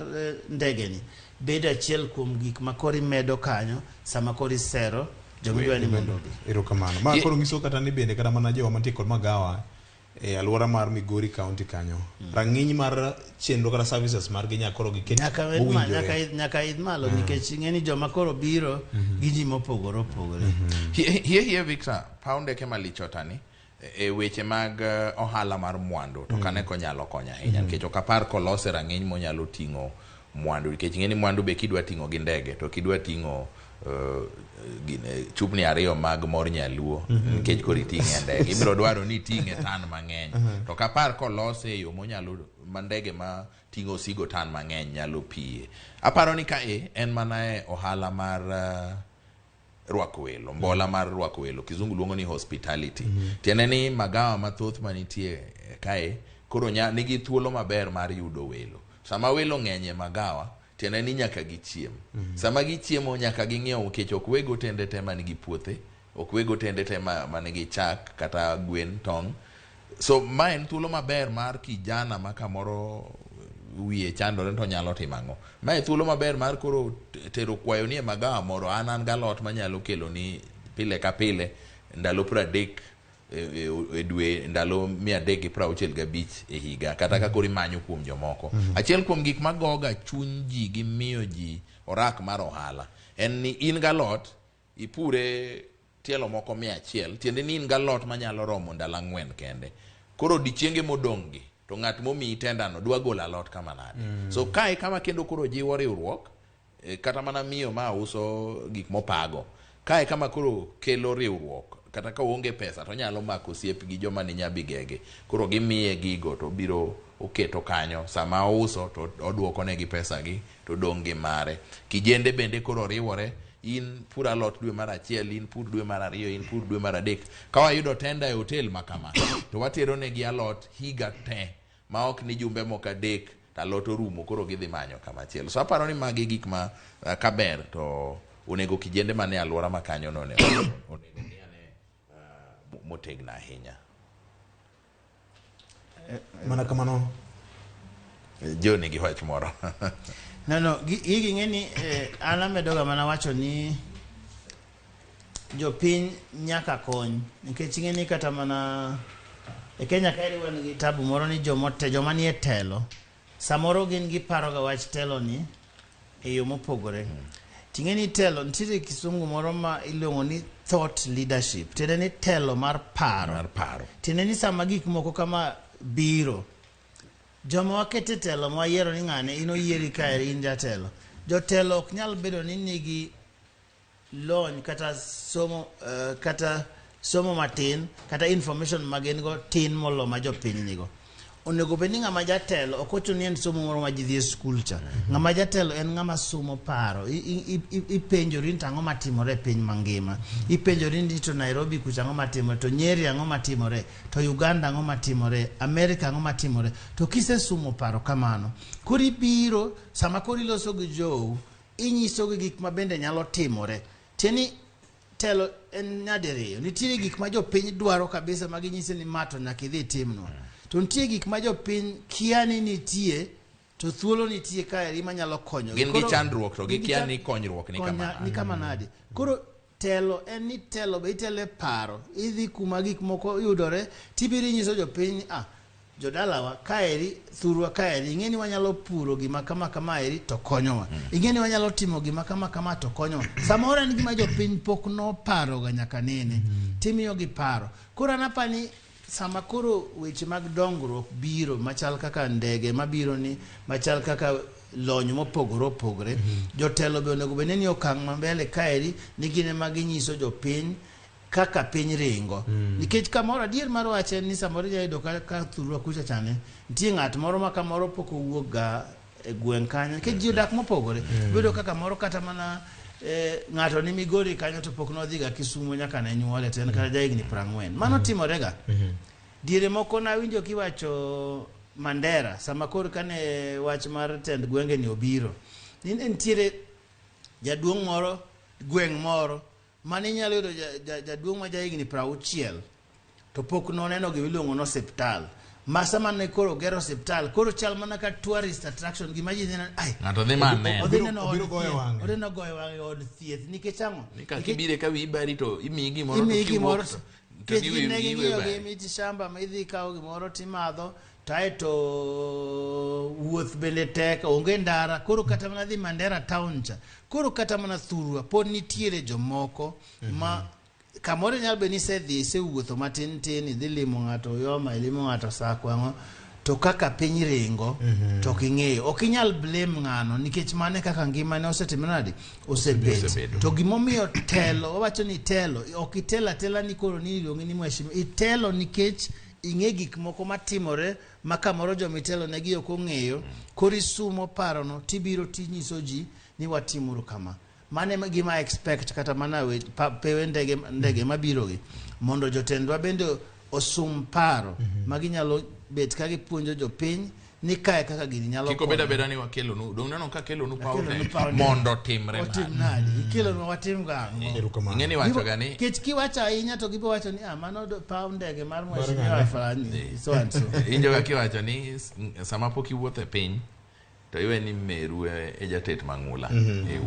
ndege ni bedo achiel kuom gik ma koro imedo kanyo sama koro isero jomidwa ni mondo obi. Erokamano. Ma koro nyiso kata ni bende kata mana jowa mantie kod magawa e alwora mar Migori County kanyo. Rang'iny mar chenro kata services margi nyaka koro giket mowinjore. Nyaka idh malo nikech ing'e ni joma koro biro gi ji mopogore opogore. Hie Victor, paw ndeke malichota ni e weche mag ohala mar mwandu to kane konyalo konyo ahinya nikech ok apar kolose rang'iny monyalo ting'o mwandu nikech ing'e ni mwandu be kidwa ting'o gi ndege to kidwa ting'o chupni ariyo mag mor nyaluo nikech koro iting'e e ndege ibiro dwaro ni iting'e tan mang'eny to ok apar kolose e yo monyalo ma ndege ma ting'o osigo tan mang'eny nyalo piye. Aparo ni kae en mana e ohala mar rwako welo, mbola mar rwako welo, kizungu luongo ni hospitality. Tiende ni magawa mathoth manitie kae koro nigi thuolo maber mar yudo welo. Sama welo ng'eny e magawa, tiende ni nyaka gichiem. Sama gichiemo nyaka ging'iew nikech ok weg otende te manigi puothe, ok weg otende te manigi chak kata gwen, tong'. So ma en thuolo maber mar kijana ma kamoro wiye chandore to nyalo timo ang'o. Ma e thuolo maber mar koro tero kwayo ni e magawa moro, an galot manyalo kelo ni pile ka pile ndalo 30 e dwe, ndalo 365 e higa, kata ka koro imanyo kuom jomoko. Achiel kuom gik magoga chuny ji gi miyo ji orak mar ohala en ni in galot ipure tielo moko 100, tiende ni in galot manyalo romo ndalo 4 kende. Koro odiechienge modong' gi to ng'at momiyi tendano dwa golo alot kama nade. So kae kama kendo koro jiwo riwruok, kata mana miyo ma uso gik mopago, kae kama koro kelo riwruok, kata ka oonge pesa to onyalo mako osiep gi joma ni Nyabigege, koro gimiye gigo to obiro oketo kanyo, sama ouso to oduoko negi pesa gi to odong' gi mare. Kijende bende koro riwore, in pur alot dwe mar 1, in pur dwe mar 2, in pur dwe mar 3. Ka wayudo tenda e hotel ma kama to watero negi alot higa te, ma ok ni jumbe moko 3 to alot orumo koro gidhi manyo kama chielo. So aparo ni magi gik ma kaber to onego kijende mane alwora ma kanyo no onego ng'iyane motegno ahinya. Mana kamano. Jo nigi wach moro. No, gigi ng'e ni an amedoga mana wacho ni jopiny nyaka kony nikech ing'e ni kata mana e Kenya kaeri wan gi tabu moro ni joma nie telo samoro gin giparo ga wach telo ni e yo mopogore. Ting'e ni telo nitiere kisungu moro ma iluongo ni thought leadership. Tiende ni telo mar paro. Mar paro. Tiende ni sama gik moko kama biro, joma wakete telo ma wayiero ni ng'ane in oyieri kaeri in jatelo. Jotelo ok nyal bedo ni nigi lony kata somo kata somo matin kata information ma gin go tin molo ma jopiny nigo. Onego bed ni ng'ama jatelo ok ochuno ni en somo moro ma ji dhi e skul cha. Ng'ama jatelo en ng'ama somo paro. Ipenjori ni to ang'o matimore e piny mangima. Ipenjori ni to Nairobi kucha ang'o matimore, to Nyeri ang'o matimore, to Uganda ang'o matimore, Amerika ang'o matimore. To kisesumo paro kamano, koro ibiro sama koro iloso gi jou, inyisogi gik ma bende nyalo timore. Tiende ni telo en nyadiriyo. Nitiere gik ma jopiny dwaro kabisa ma ginyisi ni ma to nyaka idhi itimnwa. To nitie gik ma jopiny kia ni nitie to thuolo nitie kaeri manyalo konyogi. Gin gi chandruok to gikia ni konyruok ni kama ni kama nade. Koro telo en ni telo be itelo e paro. Idhi kuma gik moko yudore tibiro inyiso jopiny ah jodalawa kaeri thurwa kaeri ing'e ni wanyalo puro gima kama kama eri to konyowa. Ing'e ni wanyalo timo gima kama kama to konyowa. Samoro en gima jopiny pok noparoga nyaka nene. Timiyogi paro. Koro an apani sama koro weche mag dongruok biro machal kaka ndege mabiro ni machal kaka lony mopogore opogore jotelo be onego bed ni okang' mambele kaeri ni gin ema ginyiso jopiny kaka piny ringo. Nikech kamoro adier mar wach en ni samoro inyalo yudo ka thurwa kucha chande nitie ng'at moro ma kamoro pok owuok ga e gweng' kanyo nikech ji odak mopogore. Iyudo ka kamoro kata mana ng'ato ni Migori kanyo to pok nodhi ga Kisumo nyaka ne nyuole to en kata jahigni 40. Mano timore ga. Diere moko nawinjo kiwacho Mandera sama koro kane wach mar tend gwenge ni obiro. Ni nitiere jaduong' moro gweng' moro mane inyalo yudo jaduong' ma jahigni 60 to pok noneno gima iluongo ni osiptal. Ma sama ne koro ogero osiptal koro chal mana ka tourist attraction gima ji neno ai Ng'ato dhi ma neno. Odhi neno od Obiro goyo thieth. wang'e. Odhi neno goyo wang'e od thieth nikech ang'o? Ni ka kibire ka wiyi bari to imiyi gimoro to Imiyi kiwuok gimoro to nikech giwe gin ne wiyi ging'iyo bari. gi miti shamba ma idhi ikawo gimoro timadho to aeto wuoth bende tek onge ndara koro kata mana dhi Mandera town cha koro kata mana thurwa pod nitiere jomoko ma kamoro inyalo bedo ni isedhi isewuotho matin tin idhi limo ng'ato Uyoma ilimo ng'ato Sakwa ang'o to kaka piny ringo to ok ing'eyo ok inyal blame ng'ano nikech mano e kaka ngimane osetimore nade osebet. Osebedo. To gimomiyo telo wawacho ni telo ok itelo atela ni koro ni iluongi ni mheshimiwa itelo nikech ing'e gik moko matimore ma kamoro jomitelo negi ok ong'eyo koro isumo parono tibiro tinyiso ji ni watimuru kama. Mano e gima expect kata mana pewe ndege mabiro gi mondo jotendwa bende osum paro ma ginyalo bet ka gipuonjo jopiny ni kae kaka gini nyalo Kik obed konyo. abeda ni wakelonu dong neno ka kelonu paw Wakelonu ndege paw ndege. mondo timre Otim nade. nade ikelonwa watim gang'o Ing'e ni iwacho ga ni Nikech kiwacho ahinya to gibo wacho ni ah mano paw ndege mar mheshimiwa ng'ane. fulani so and so. Injo ga kiwacho ni sama pok iwuotho e piny to iwe ni meru e jatet mang'ula.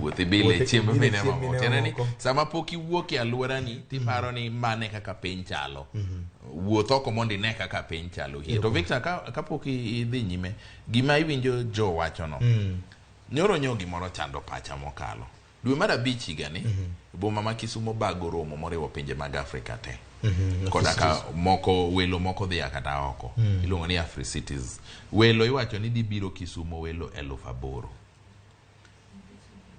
Wuoth ibile Wuoth chiemb ibile mine chiemb mamoko. mine Tiende ni mamoko. sama pok iwuok e alworani tiparo ni mane kaka piny chalo. Wuoth oko mondo ine kaka piny chalo hie. To Victor kapok idhi nyime gima iwinjo Jo wachono. Nyoro nyo gimoro chando pacha mokalo. Dwe mar 5 higani boma ma Kisumo bago romo moriwo pinje mag Afrika te. Koda ka moko welo moko dhi kata oko. Iluongo ni Africities. Welo iwacho ni dhi biro Kisumo welo 8,000.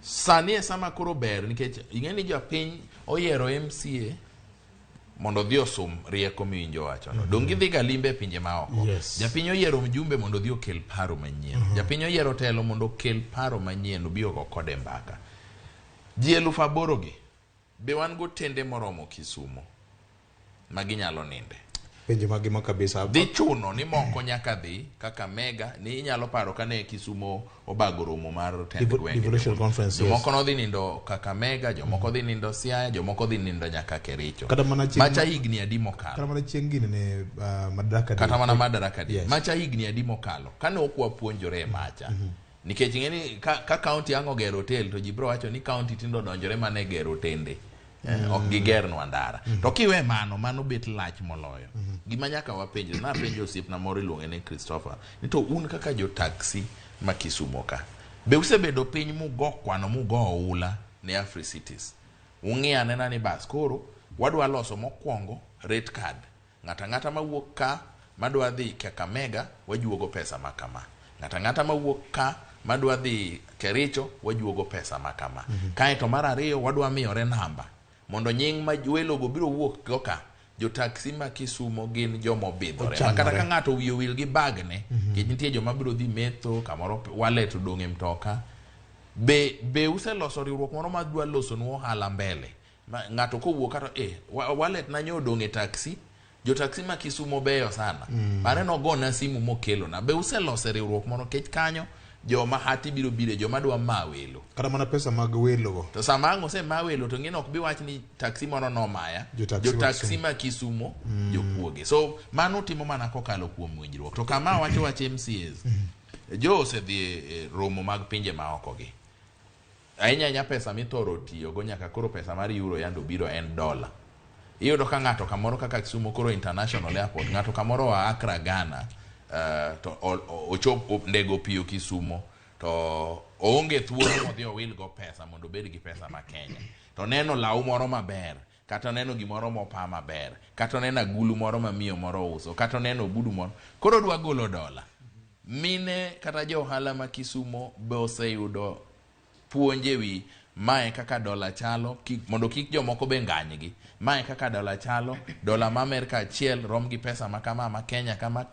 Sani e sama koro ber nikech ing'e ni jopiny oyiero MCA mondo odhi osum rieko miwinjo wachono. Dong gidhi ga limbe e pinje maoko. Yes. Japiny oyiero mjumbe mondo odhi okel paro manyien. Japiny oyiero telo mondo okel paro manyien obi ogo kode mbaka. Ji 8,000 gi be wan go tende moromo Kisumo ma ginyalo ninde. Penjo magima kabisa. Dhi chuno ni moko nyaka dhi kaka Mega ni inyalo paro kane Kisumo obago romo mar tend gwenge. Devolution conference, yes. Jomoko nodhi nindo Kakamega, jomoko dhi nindo Siaya, jomoko dhi nindo nyaka Kericho. Kata mana chieng' Macha higni adi mokalo. Kata mana chieng' gini ne Madaraka Day. Kata mana Madaraka Day. Yes. Macha higni adi mokalo. Kane ok wapuonjore e macha. Nikech ing'e ni ka county ang' ogero hotel to ji biro wacho ni county tindo odonjore mana e gero otende. Ok gigernwa ndara. To kiwe mano, mano bet lach moloyo. Gima nyaka wapenjre, napenjo osiepna moro iluonge ni Christopher, ni to un kaka jo taxi ma Kisumo ka, be usebedo piny mugo kwano mugo oula ne Africities. Ung'i anena ni bas koro wadwa loso mokwongo rate card. Ng'ato ang'ata mawuok ka madwa dhi Kakamega wajuogo pesa ma kama. Ng'ato ang'ata mawuok ka madwa dhi Kericho wajuogo pesa ma kama. Kaeto mar ariyo wadwa miyore namba mondo nying ma welogo biro wuok go ka jo taxi ma Kisumo gin joma obidhore. Ma kata ka ng'ato wiye owil gi bagne, nikech nitie joma biro dhi metho kamoro wallet odong' e mtoka. Be useloso riwruok moro ma dwa losonu ohala mbele? Ng'ato kowuok kata wallet na nyo odong' e taxi, jo taxi ma Kisumo beyo sana. Mare nogona simu mokelona. Be uselose riwruok moro kech kanyo joma hati biro bire, joma dwa ma welo. Kata mana pesa mag welo go. To sama ang' osema welo to ng'ino ok bi wach ni taxi moro nomaya. Jo taxi ma Kisumo jokuoge. So mano timo mana kokalo kuom winjruok. To kama wacho wach MCAs. Jo osedhi e romo mag pinje maoko gi. Ahinya ahinya pesa mithoro tiyogo nyaka koro pesa mar euro yando biro en dola. Iyudo ka ng'ato kamoro kaka Kisumu koro international airport, ng'ato kamoro oa Accra Ghana, to ochop ndege opiyo Kisumo to oonge thuolo modhi owil go pesa mondo obed gi pesa ma Kenya. To neno law moro maber, kata neno gimoro mopa maber, kata neno agulu moro ma miyo moro uso, kata neno ogudu moro, koro odwa golo dola. Mine kata jo ohala ma Kisumo be oseyudo puonj ewi mae kaka dola chalo, mondo kik jomoko be nganygi. Mae kaka dola chalo, dola ma Amerka achiel rom gi pesa ma kama, ma Kenya kama,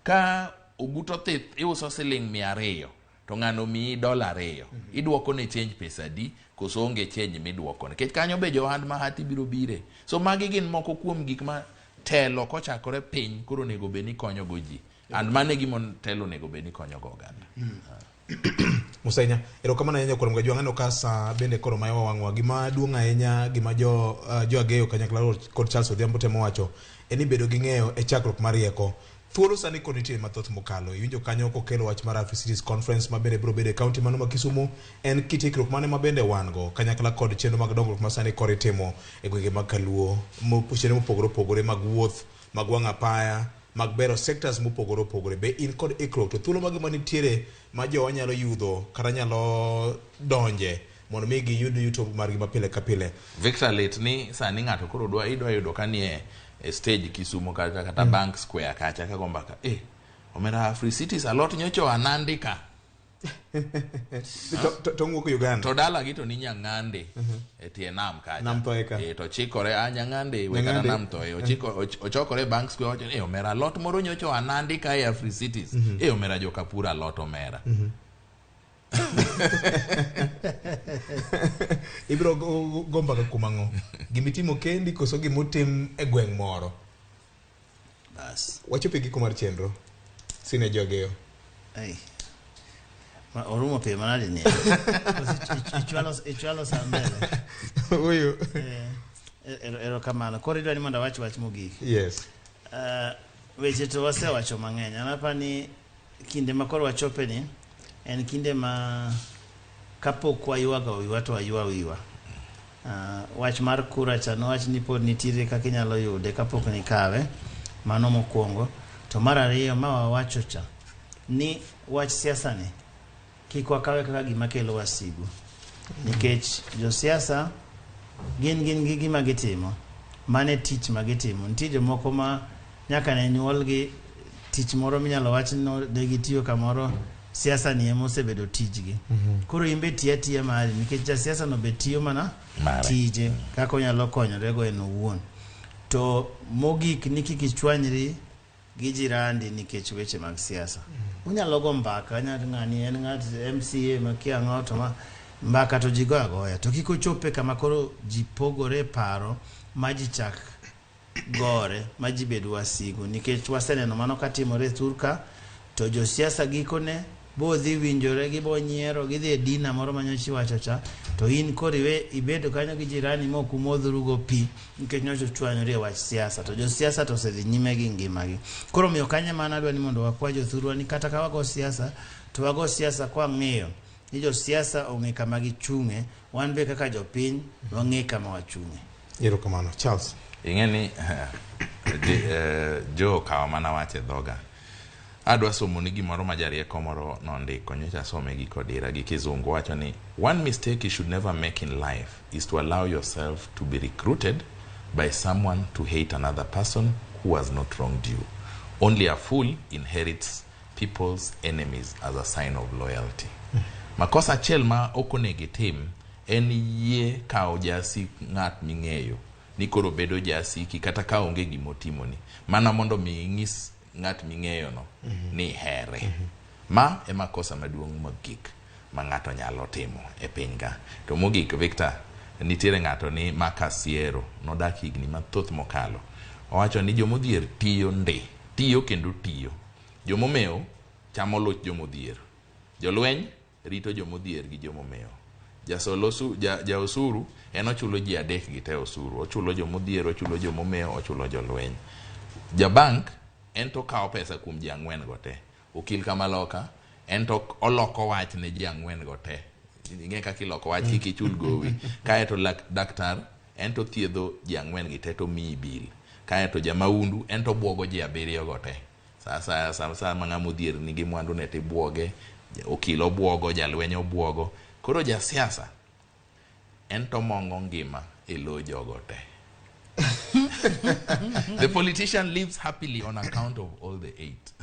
ka oguto thith iuso siling 200 to ng'ano miyi dola 2, iduoko ne change pesa di, koso onge change miduoko ne. Nikech kanyo be jo ohand ma hati biro bire. So magi gin moko kuom gik ma telo kochakore piny koro onego bed ni konyo go ji. And mano e gima telo onego bed ni konyo go oganda. Musenya, erokamano ahinya kuom gajwang' aneno ka sa bende koro mayo wang'wa. Gima duong' ahinya, gima jo Ageyo kanyakla kod Charles Odhiambo temo wacho en ni bedo gi ng'eyo e chakruok mar rieko. Thuolo sani kod nitie mathoth mokalo. Iwinjo kanyo kokelo wach mar Africities Conference ma bende biro bedo e kaunti mano ma Kisumu. En kit ikruok mane ma bende wan go kanyakla kod chenro mag dongruok ma sani koro itimo e gwenge mag Kaluo, chenro mopogore opogore mag wuoth, mag wang' apaya, mag bero sectors mopogore opogore. Be in kod ikruok to thuolo mage manitiere ma jowa nyalo yudo kata nyalo donje mondo mi giyud yuto margi ma pile ka pile? Victor, lit ni sani ng'ato koro idwa yudo ka nie e stage Kisumo kata Bank Square kacha ka go mbaka. Omera Africities alot nyocho anandi ka. To ng'uok Uganda. To dala gi to ni Nyang'ande e tie nam kacha. Nam Thoe ka. To chikore a Nyang'ande we kata Nam Thoe. Ochokore Bank Square wacho ni omera alot moro nyocho anandi ka e Africities. Omera jokapur alot omera. Ibiro go mbaka kuom ang'o? Gimitimo kendi koso gimotim e gweng' moro? Bas. Wachopo e giko mar chenro. Sine Jogeyo. Orumo piyo manade ni? Ichwalo sa mbele. Oyo. Erokamano. Koro idwa ni mondo awach wach mogik. Yes. Weche to wasewacho mang'eny. An apa ni kinde ma koro wachope ni en kinde ma kapok waywago wiwa to waywa wiwa. Wach mar kura cha nowach ni pod nitiere kaka inyalo yude kapok nikawe. Mano mokwongo. To mar ariyo ma wawacho cha ni wach siasa ni kik wakawe kaka gima kelo wasigu. Nikech josiasa gin gi gima gitimo. Mane tich ma gitimo. Nitie jomoko ma nyaka ne nyuolgi tich moro minyalo wach ni ne gitiyo kamoro, siasa ni ema osebedo tijgi. Koro in be tiyo atiya mari nikech jasiasa no be tiyo mana tije kaka onyalo konyorego en owuon. To mogik ni kik ichwanyri gi jirandi nikech weche mag siasa. Unyalo go mbaka, ng'ani en ng'at MCA makia ang'o to ma mbaka to ji go agoya. To kik ochope kama koro ji pogore paro ma ji chak gore, ma ji bed wasigu. Nikech waseneno mano katimore thurka, to josiasa gikone bo dhi winjore, gibo nyiero, gidhi e dina moro manyocha iwacho cha, to in koro iwe ibedo kanyo gi jirani ma ok umodhrugo pi nikech nyocha uchwanyori e wach siasa, to josiasa to osedhi nyime gi ngimagi. Koro omiyo kanyo ema an adwa ni mondo wakwa jothurwa ni kata ka wago siasa, to wago siasa kwang'eyo ni josiasa ong'e kama gichung'e, wan be kaka jopiny wang'e kama wachung'e. Erokamano. Charles. Ing'e ni jo okawo mana wach e dhoga. Adwa somo ni gimoro ma jarieko moro nondiko nyocha asome gi Kodira gi kizungu wacho ni one mistake you should never make in life is to allow yourself to be recruited by someone to hate another person who has not wronged you. Only a fool inherits people's enemies as a sign of loyalty. Makosa achiel ma ok onego itim en yie kawo jasik ng'at ming'eyo ni koro bedo jasiki kata ka onge gimotimoni mana mondo mi ing'is ng'at ming'eyo no ni ihere. Ma ema kosa maduong' mogik ma ng'ato nyalo timo e piny ka. To mogik Victor, nitiere ng'ato ni Makasiero nodak higni mathoth mokalo. Owacho ni jomodhier tiyo ndi, tiyo kendo tiyo. Jomomewo chamo luch jomodhier. Jolweny rito jomodhier gi jomomewo. Jasol osu, ja, ja osuru en ochulo ji adek gi te osuru. Ochulo jomodhier, ochulo jomomewo, ochulo jolweny. Jabank en to okawo pesa kuom ji ang'wen go te. Okil kamaloka en to oloko wach ne ji ang'wen go te. Ing'e kaka iloko wach kik ichul gowi. Kaeto daktar en to thiedho ji ang'wen gi te to miyi bill. Kaeto jamaundu en to buogo ji abiriyo go te. Sa sa ma ng'ama odhier nigi mwandu ne tibuoge, okil obuogo, jalweny obuogo. Koro jasiasa en to mongo ngima e lo jogo te. The politician lives happily on account of all the eight.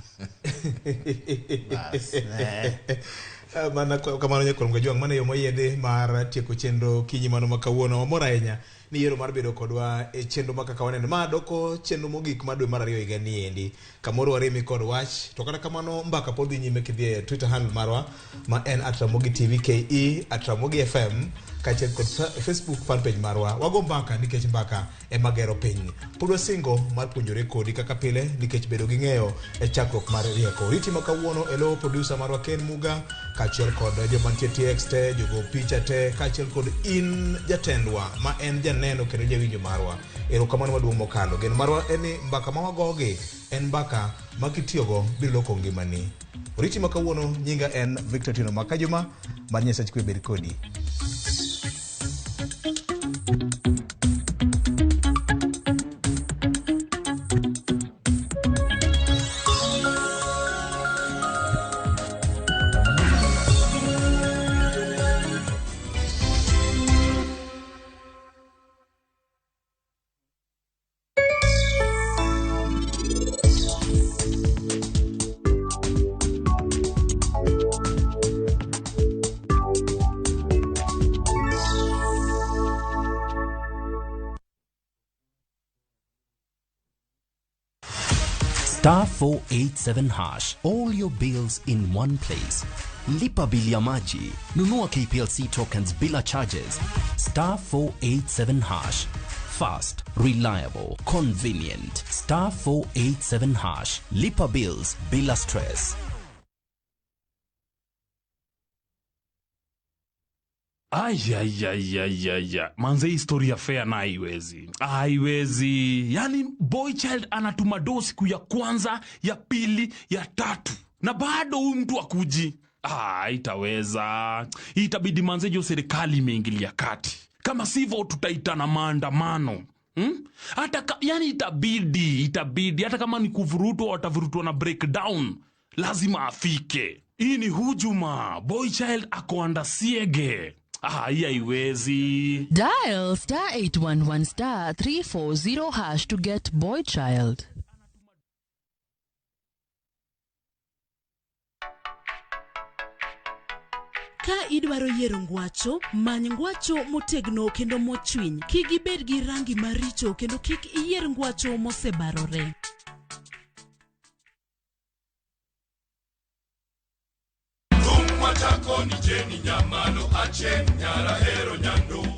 Mana kamano nyakwar Kajwang', mano e yo moyiedhi mar tieko chenro kinyi mano ma kawuono. Wamor ahinya ni yiero mar bedo kodwa e chenro ma kaka waneno. Ma doko chenro mogik mar dwe mar ariyo higa ni endi. Kamoro waremi kod wach, to kata kamano mbaka pod dhi nyime kidhi e Twitter handle marwa ma en @RamogiTVKE, @RamogiFM, kaachiel kod Facebook fan page marwa. Wago mbaka nikech mbaka ema gero piny. Pod wasingo mar puonjore kodi kaka pile nikech bedo gi ng'eyo e chakruok mar rieko. Riti ma kawuono e lo producer marwa Ken Muga, kaachiel kod joma nitie TX te, jogo picha te, kaachiel kod in jatendwa ma en janeno kendo jawinjo marwa. Erokamano maduong' mokalo. Geno marwa en ni mbaka ma wagogi en mbaka ma kitiyogo biro loko ngimani. Oriti ma kawuono nyinga en Victor Tino Makajuma, mar Nyasach kwe bed kodi. Star 487 hash. All your bills in one place. Lipa bili ya maji. Nunua KPLC tokens bila charges. Star 487 hash. Fast, reliable, convenient. Star 487 hash. Lipa bills bila stress. Ayayayayaya, manze, historia fair na haiwezi, haiwezi. Yani boy child anatuma do siku ya kwanza, ya pili, ya tatu, na bado huyu mtu akuji. Ah, itaweza itabidi manze jo serikali imeingilia kati, kama sivyo tutaitana maandamano. Hata yani itabidi hata kama ni kuvurutwa, watavurutwa na breakdown, lazima afike. Hii ni hujuma, boy child ako under siege. Ah, hii haiwezi. Dial star 811 star 340 hash to get boy child. Ka idwaro yiero ngwacho, many ngwacho motegno kendo mochwiny. Kik ibed gi rangi maricho kendo kik iyier ngwacho mosebarore.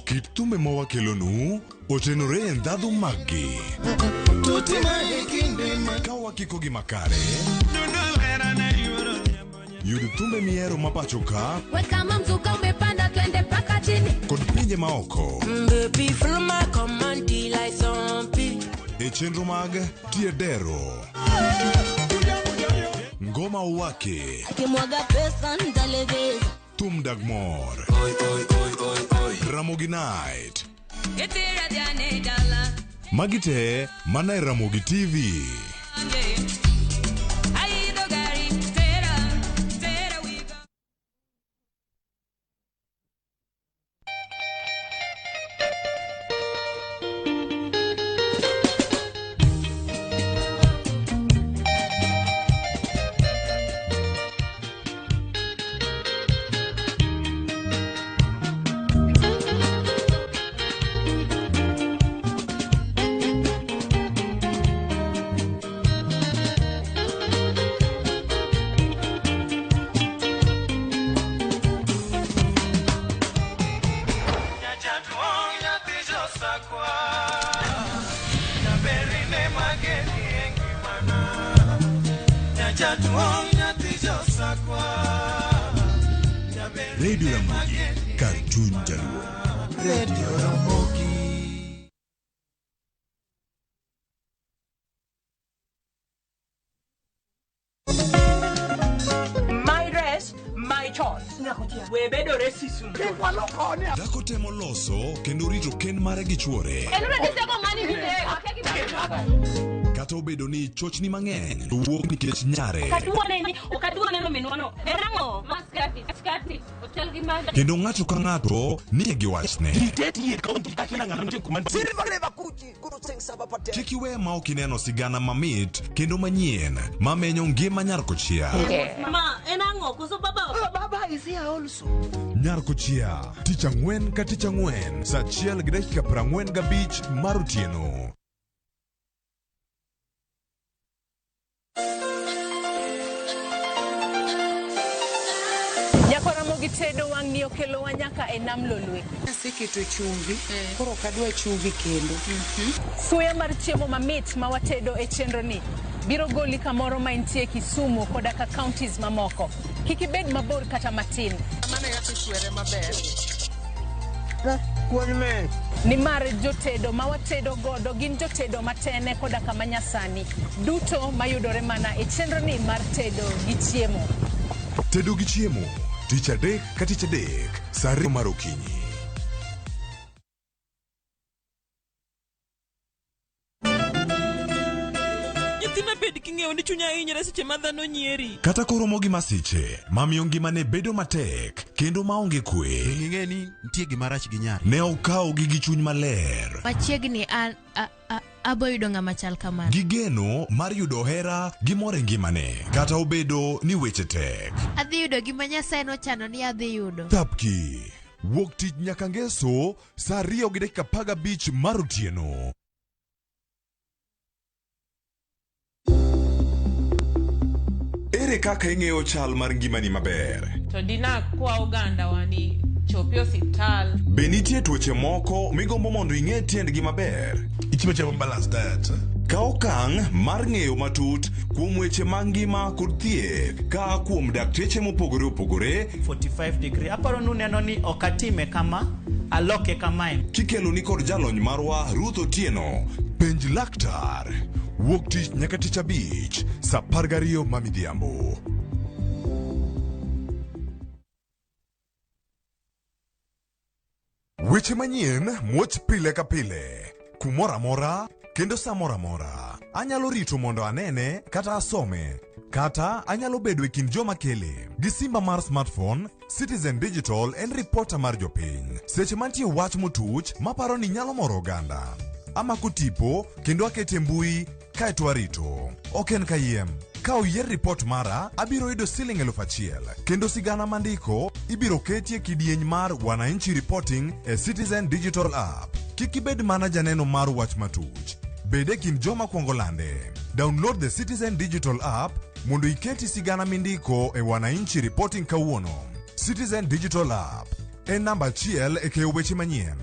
Kit thumbe ma wakelonu otenore e ndhadhu maggi. Ka wakikogi makare, yud thumbe mihero ma pacho ka Kama mzuka umepanda twende mpaka chini. Kod pinje maoko Baby, follow my command like zombie. E chenro mag Tiedero. Ngoma Uwake, Akimwaga pesa nitalegeza. Thum Dag Mor, Ramogi Night. Magi te mana e Ramogi TV. Jaduong' nyathi josakwa. Radio Ramogi, kar chuny jaluo. Radio Ramogi. My dress, my choice. We bedo racism. Dhako temo loso kendo rito kend mare gi chuore. Kata obedo ni chochni mang'eny to wuok nikech nyare. Okaduo neno minwano. Erang'o? Ma skati, skati. Ochal gi ma. Kendo ng'ato ka ng'ato nie gi wachne. Kik iwe ma ok ineno sigana mamit kendo manyien mamenyo ngima nyar kochia. Ma, en ang'o? Koso baba? Baba is here also. Nyar kochia, tich ang'wen ka tich ang'wen, saa 1:45 mar otieno. Nyakwaramogi tedo wang'ni okelowa nyaka e nam Lolwe. Aseketo chumbi, koro ok adwa chumbi kendo. Suya mar chiemo mamit ma watedo e chenro ni biro goli kamoro ma intie Kisumu koda ka counties mamoko. Kik ibed mabor kata matin. Mano kaka ichwere maber. Nimar jotedo ma watedo godo gin jotedo matene koda kama nyasani. Duto mayudore mana e chenro ni mar tedo gi chiemo. Tedo gi chiemo, tich adek ka tich adek, saa 2 mar okinyi. Nyathina bed king'eyo ni chunya hinyre seche ma dhano nyieri. Kata koromo gi masiche mamiyo ngimane bedo matek kendo maonge kwe. Ing'e ni nitie gima rach gi nyari. Ne okawogi gi chuny maler. Machiegni an abo yudo ng'ama chal kamano. Gi geno mar yudo hera gi mor e ngimane kata obedo ni weche tek. Adhi yudo gima Nyasaye nochano ni adhi yudo. Thapki wuok tich nyaka ngeso saa 2:15 mar otieno. Ere kaka ing'eyo chal mar ngimani maber? To dina kwa oganda wa ni chopi osiptal. Be nitie tuoche moko migombo mondo ing'e tiendgi maber? Ichiemo chiemo balanced diet. Kaw okang' mar ng'eyo matut kuom weche mag ngima kod thieth kaa kuom dakteche mopogore opogore 45 degree. Aparo ni uneno ni ok atime kama, aloke kamae. Kikeloni kod jalony marwa Ruth Otieno. Penj laktar. Wuok tich nyaka tich abich saa 12 ma midhiambo. Weche manyien muoch pile ka pile, kumoro amora kendo saa moro amora. Anyalo rito mondo anene kata asome, kata anyalo bedo e kind joma kele. Gi simba mar smartphone, Citizen Digital en ripota mar jopiny. Seche mantie wach motuch maparo ni nyalo moro oganda. Amako tipo kendo akete mbui kaeto arito. Ok en kayiem. Ka oyier ripot mara, abiro yudo siling 1000 kendo sigana mandiko ibiro ketie kidieny mar Wananchi Reporting e Citizen Digital App. Kik ibed mana janeno mar wach matuch. Bed e kind joma kwongo lande. Download the Citizen Digital App mondo iketi sigana mindiko e Wananchi Reporting kawuono. Citizen Digital App en namba achiel e keyo weche manyien.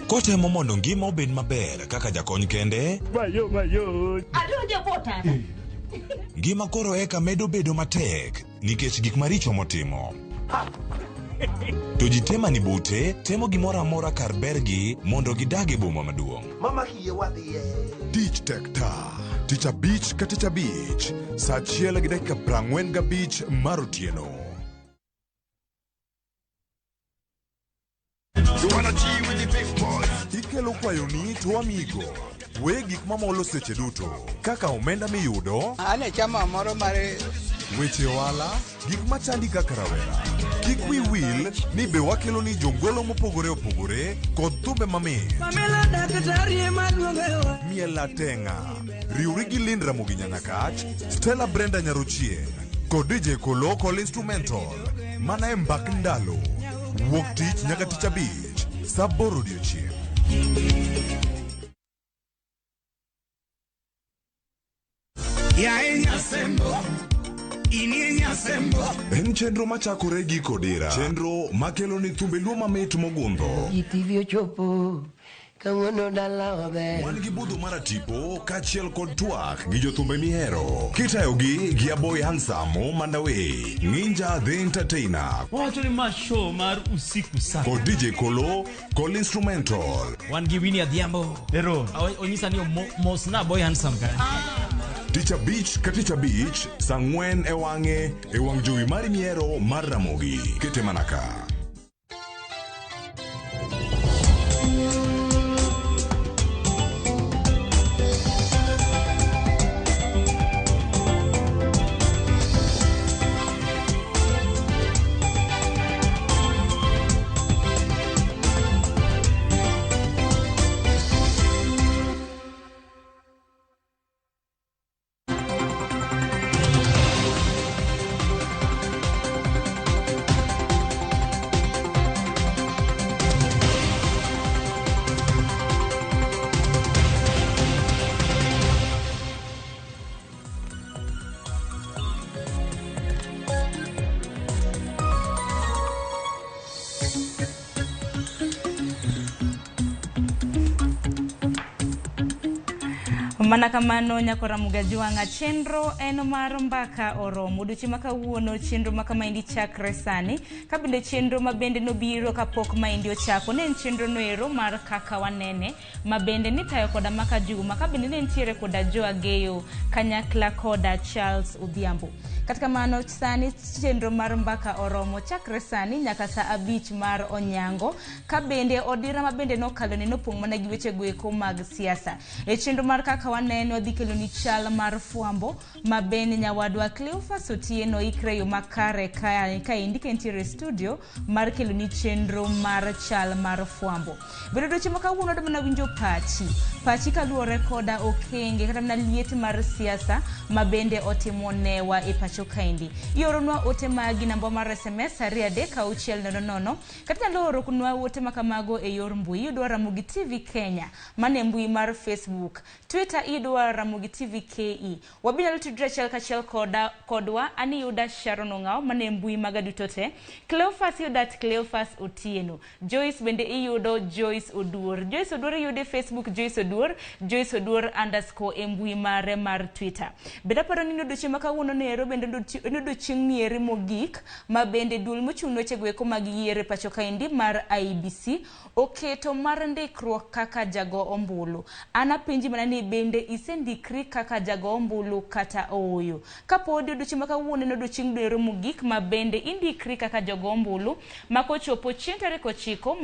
Kotemo mondo ngima obed maber kaka jakony kende, ngima koro eka medo bedo matek nikech gik maricho motimo. To ji tema ni bute temo gimoro amora kar bergi mondo gidag e boma maduong'. Mama kiyie wadhiye. Tich tek ta. Tich abich ka tich abich, saa 1:45 mar otieno. Ikelo kwayoni to amigo. We gik mamolo seche duto kaka omenda miyudo, An e chama moro mar weche ohala, gik machandi kaka rawera. Kik wi wil ni be wakelo ni jongolo mopogore opogore kod thumbe mamit. Pamela daktari ema luonge. Miel atenga. Riwri gi Lynn Ramogi Nyanyakach, Stella Brenda Nyarochieng kod DJ Kolo Kol Instrumental mana e mbak ndalo. Wuok tich nyaka tich abich, saa 8 odiochieng'. Yae Nyasembo, Inie nyasembo. En chenro machakore gi Kodira. Chenro makelo ni thumbe luo mamit mogundho. GTV ochopo kawuono dala waber. Wan gi budho maratipo kaachiel kod twak gi jothumbe mihero. Kitayogi gi Aboy Handsome Mandawe, Ninja the Entertainer, Wawacho ni ma show mar usiku sana. kod DJ Kolo, kod Instrumental. Wan gi Winnie Adhiambo. Ero. Onyisa ni mosna boy handsome ka. Tich abich ka tich abich, saa ang'wen e wang'e e wang' jowi mari mihero mar Ramogi. Kete mana ka. Mana kamano nyakora Mugajwang'a, chenro en mar mbaka oromo. Odiochieng' ma kawuono chenro ma kamaendi chakre sani, ka bende chenro ma bende nobiro kapok maendi ochako, ne en chenro noero mar kaka wanene, ma bende nitayo koda Maka Juma, ka bende ne nitiere koda Joe Ageyo kanyakla koda Charles Odhiambo. Kata kamano sani chenro mar mbaka oromo chakre sani nyaka saa 5 mar onyango, ka bende odira ma bende nokalo ne nopong' mana gi weche goeko mag siasa. E chenro mar kaka wanene wadhi kelo ni chal mar fwambo ma bende nyawadwa Cleophas Otieno ikre yo makare kaendi ka entiere e studio mar kelo ni chenro mar chal mar fwambo. Bende odiochieng' ma kawuono wadwa mana winjo pachi. Pachi kaluwore koda okenge kata mana liet mar siasa ma bende otimo newa e pacho kaendi. Ioronwa ote magi namba mar SMS 23600 kata inyalo oronwa ote makamago e yor mbui. Iyudwa Ramogi TV Kenya mane mbui mar Facebook, Twitter iyudwa Ramogi TV KE. Wabinyalo tudre achiel kachiel kodwa, an iyuda Sharon Ong'ao mane mbui maga duto te. Cleophas iyudo at Cleophas Otieno. Joyce bende iyudo Joyce Oduor. Joyce Oduor iyudo e Facebook Joyce Oduor, Joyce Oduor underscore e mbui mare mar Twitter. Bende aparo ni odiochieng' ma kawuono nero bende en odiochieng' nieri mogik ma bende duol mochung' ne weche goeko mag yiero e pacho kaendi mar IEBC oketo mar ndikruok kaka jago ombulu. An apenji mana ni bende isendikri kaka jago ombulu kata ooyo. Kapodi odiochieng' ma kawuono en odiochieng' dwero mogik ma bende indikri kaka jago ombulu ma kochopo chieng' tarik 9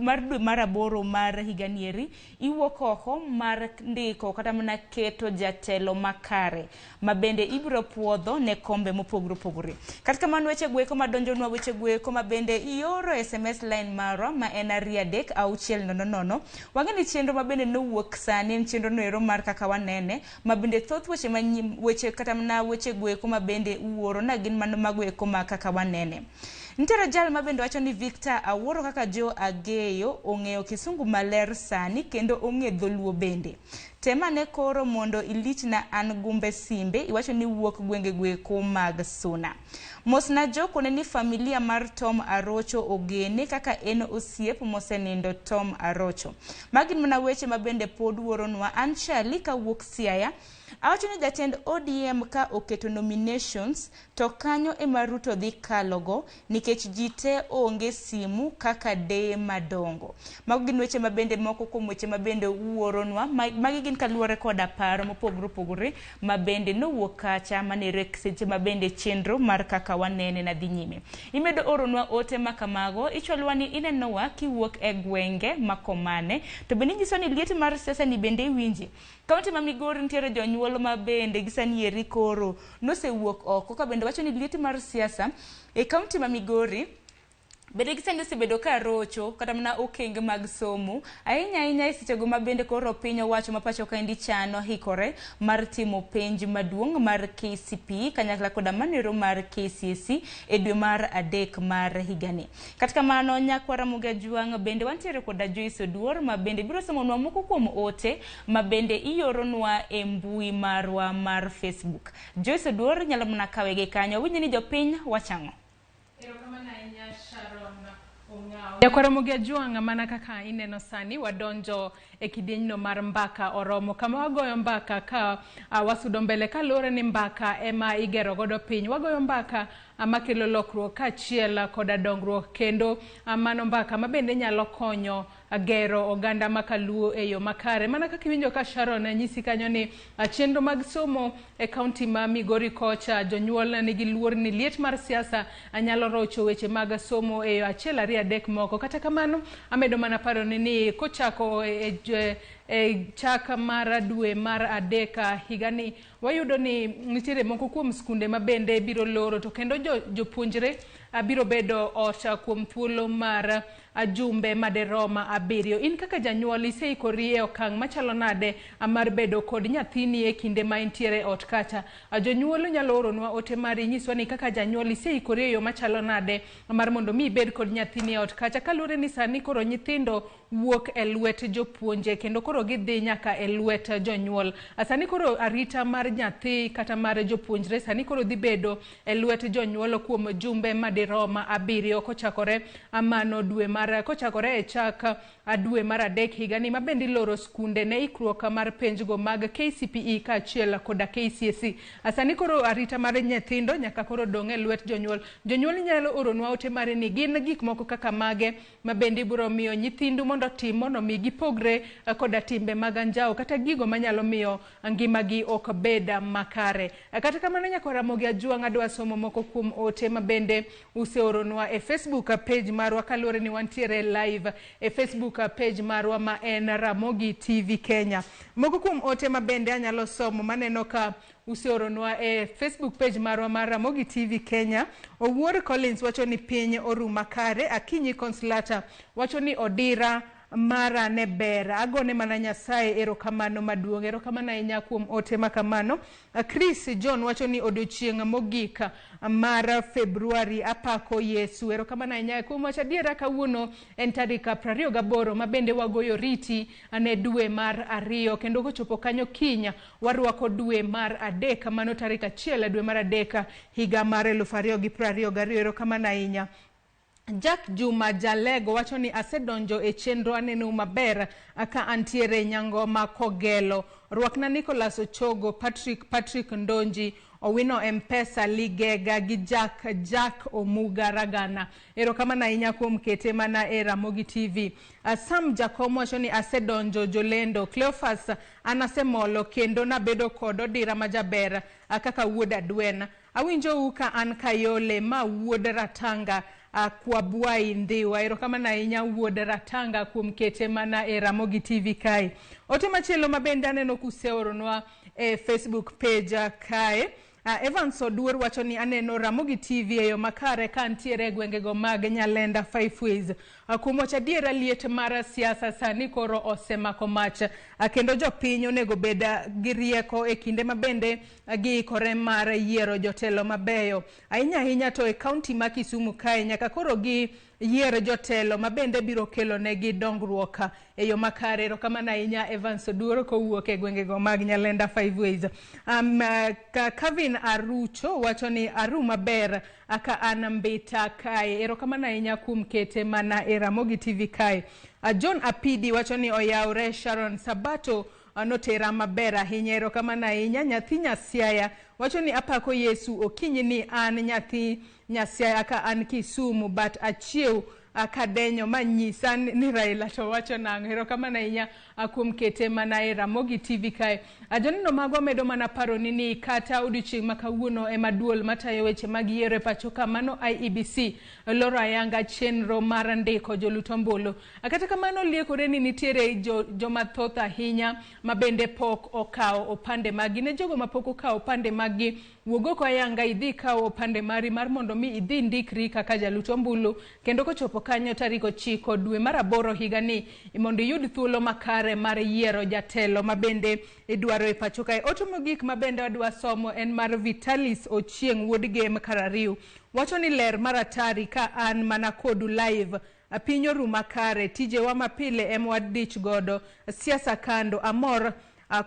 mar dwe mar 8 mar higa nieri iwuok oko mar ndiko kata mana keto jatelo makare ma bende ibiro puodho ne kombe mopogore opogore. Kata kamano weche goeko madonjonwa, weche goeko ma bende ioro SMS line marwa ma en 23600. Wang'e ni chenro ma bende nowuok sani en chenro noero mar kaka wanene ma bende thoth weche weche kata mana weche goeko ma bende uoro na gin mano mago eko ma kaka wanene. Nitiere jal ma bende wacho ni Victor awuoro kaka Joe Ageyo ong'eyo kisungu maler sani kendo ong'e dholuo bende. Temane koro mondo ilichna an gumbe simbe, iwacho ni wuok gwenge goeko mag Suna. Mosna Jo kone ni familia mar Tom Arocho ogene kaka en osiep mosenindo Tom Arocho. Magi mana weche ma bende pod wuoronwa. An Charlie kawuok Siaya. Awacho ni jatend ODM ka oketo nominations to kanyo ema Ruto dhi kalogo nikech ji te onge simu kaka deye madongo. Mago gin weche mabende moko kuom weche mabende wuoronwa. Magi gin kaluwore koda paro mopogore opogore mabende nowuok kacha manere seche mabende chenro mar kaka wanene na dhi nyime. Imedo oronwa ote makamago, ichwalwa ni inenowa kiwuok e gwenge makomane, to bende inyiso ni liet mar siasa ni bende iwinji. Kaunti ma Migori nitiere jonyuol ma bende gi sani eri koro nosewuok oko ka bende wacho ni liet mar siasa e kaunti ma Migori Bende gisani osebedo ka rocho kata mana okenge mag somo ahinya ahinya e sechego ma bende koro piny owacho ma pacho kaendi chano hikore mar timo penj maduong' mar KCPE kanyakla koda manero mar KCSE e dwe mar adek mar higani. Kata kamano nyakwara Ramogi Ajwang' bende wantiere koda Joyce Oduor ma bende biro somonwa moko kuom ote ma bende ioronwa e mbui marwa mar Facebook. Joyce Oduor nyalo mana kawe gi kanyo. Winjo ni jopiny wachang'o. Erokamano ahinya Sharon Ong'aw. Nyakwar Ramogi Ajwang' mana kaka ineno sani wadonjo e kidienyno mar mbaka oromo kama wagoyo mbaka ka wasudo mbele kaluwore ni mbaka ema igero godo piny. Wagoyo mbaka makelo lokruok kaachiel koda dongruok kendo mano mbaka ma bende nyalo konyo gero oganda makaluo e yo makare. Mana kaka iwinjo ka Sharon nyisi kanyo ni chenro mag somo e kaunti ma Migori kocha jonyuol nigi luor ni liet mar siasa nyalo rocho weche mag somo e yo achiel ariyo adek moko. Kata kamano amedo mana paro ni kochako e chak mar dwe mar adek higani wayudo ni nitiere moko kuom skunde ma bende biro loro to kendo jopuonjre biro bedo ot kuom thuolo mar jumbe maderom 7. In kaka janyuol iseikori e okang' machalo nade mar bedo kod nyathini e kinde ma intiere ot kacha? Jonyuol nyalo oronwa ote mari nyiswa ni kaka janyuol iseikori e yo machalo nade mar mondo mi ibed kod nyathini e ot kacha, kaluwore ni sani koro nyithindo wuok e lwet jopuonje kendo koro gidhi nyaka e lwet jonyuol. Sani koro arita mar nyathi kata mar jopuonjre sani koro dhi bedo e lwet jonyuol kuom jumbe madirom 7 kochakore mano dwe mar kochakore e chak dwe mar adek higani ma bende iloro skunde ne ikruok mar penjgo mag KCPE kaachiel koda KCSE. Sani koro arita mar nyithindo nyaka koro dong' e lwet jonyuol. Jonyuol nyalo oronwa ote mare ni gin gik moko kaka mage ma bende ibiro miyo nyithindu mondo otim mondo mi gipogre koda timbe mag anjawo kata gigo manyalo miyo ngimagi ok bed makare. Kata kamano nyakwar Ramogi Ajwang' adwa somo moko kuom ote ma bende useoronwa e Facebook page marwa kaluwore ni wantiere live e Facebook page marwa ma en Ramogi TV Kenya. Moko kuom ote ma bende anyalo somo maneno ka useoronwa e Facebook page marwa mar Ramogi TV Kenya. Owuor Collins wacho ni piny oruma kare. Akinyi Consolata wacho ni odira mara ne ber, agone mana Nyasaye erokamano maduong'. Erokamano ahinya kuom ote makamano. Chris John wacho ni odiochieng' mogik mar Februari apako Yesu. Erokamano ahinya kuom wacho adiera. Kawuono en tarik 28 ma bende wagoyo riti ne dwe mar 2 kendo kochopo kanyo kiny warwako dwe mar 3 mano tarik 1 dwe mar 3 higa mar 2022. Erokamano ahinya. Jack Juma Jalego wacho ni asedonjo e chenro aneno maber ka antiere Nyangoma Kogelo. Rwakna Nicholas Ochogo, Patrick Ndonji, Owino Mpesa Ligega gi Jack Omuga Ragana. Erokamano ahinya kuom kete mana e Ramogi TV. Sam Jakom wacho ni asedonjo jolendo. Cleophas an asemolo kendo nabedo kod odira majaber kaka wuod Adwen. Awinjou ka an Kayole ma wuod Ratanga Kwabwai Ndhiwa. Erokamano ahinya wuod Ratanga kuom kete mana e Ramogi TV kae. Ote machielo ma bende aneno kuseoronwa e Facebook page kae. Evans Oduor wacho ni aneno Ramogi TV e yo makare ka antiere e gwengego mag Nyalenda Five Ways. Kuom wacho adiera liet mar siasa sani koro osemako mach kendo jopiny onego bed gi rieko e kinde ma bende giikore mar yiero jotelo mabeyo. Ahinya ahinya to e kaunti ma Kisumu kae nyaka koro gi yier jotelo ma bende biro kelo negi dongruok e yo makare. Erokamano ahinya Evans Oduor kowuok e gwengego mag Nyalenda Five Ways. Kevin Arucho wacho ni aru maber ka an Mbita kae. Erokamano ahinya kuom kete mana e Ramogi TV kae. John Apidi wacho ni oyawre Sharon Sabato notera maber ahinya. Erokamano ahinya. Nyathi Nyasiaya wacho ni apako Yesu okinyi ni an nyathi Nyasiaya ka an Kisumu but achiew Kadenyo manyisa ni Raila to wacho nang'o. Erokamano ahinya kuom kete mana e Ramogi TV kae. Joneno magwa medo mana paroni ni kata odiochieng' ma kawuono ema duol matayo weche mag yiero e pacho ka mano IEBC loro ayanga chenro mar ndiko jolut ombulu. Kata kamano liekore ni nitiere joma thoth ahinya ma bende pok okawo opande maggi. Ne jogo mapok okawo opande maggi, wuog oko ayanga idhi ikaw opande mari mar mondo mi idhi ndikri kaka jalut ombulu, kendo kochopo kanyo tarik 9 dwe mar 8 higani mondo iyud thuolo makare mar yiero jatelo ma bende idwaro e pacho kae. Ote mogik ma bende wadwa somo en mar Vitalis Ochieng' wuod Gem Karariu. Wacho ni ler mar atari ka an mana kodu live. Piny oruma kare, tijewa mapile ema wadich godo, siasa kando, amor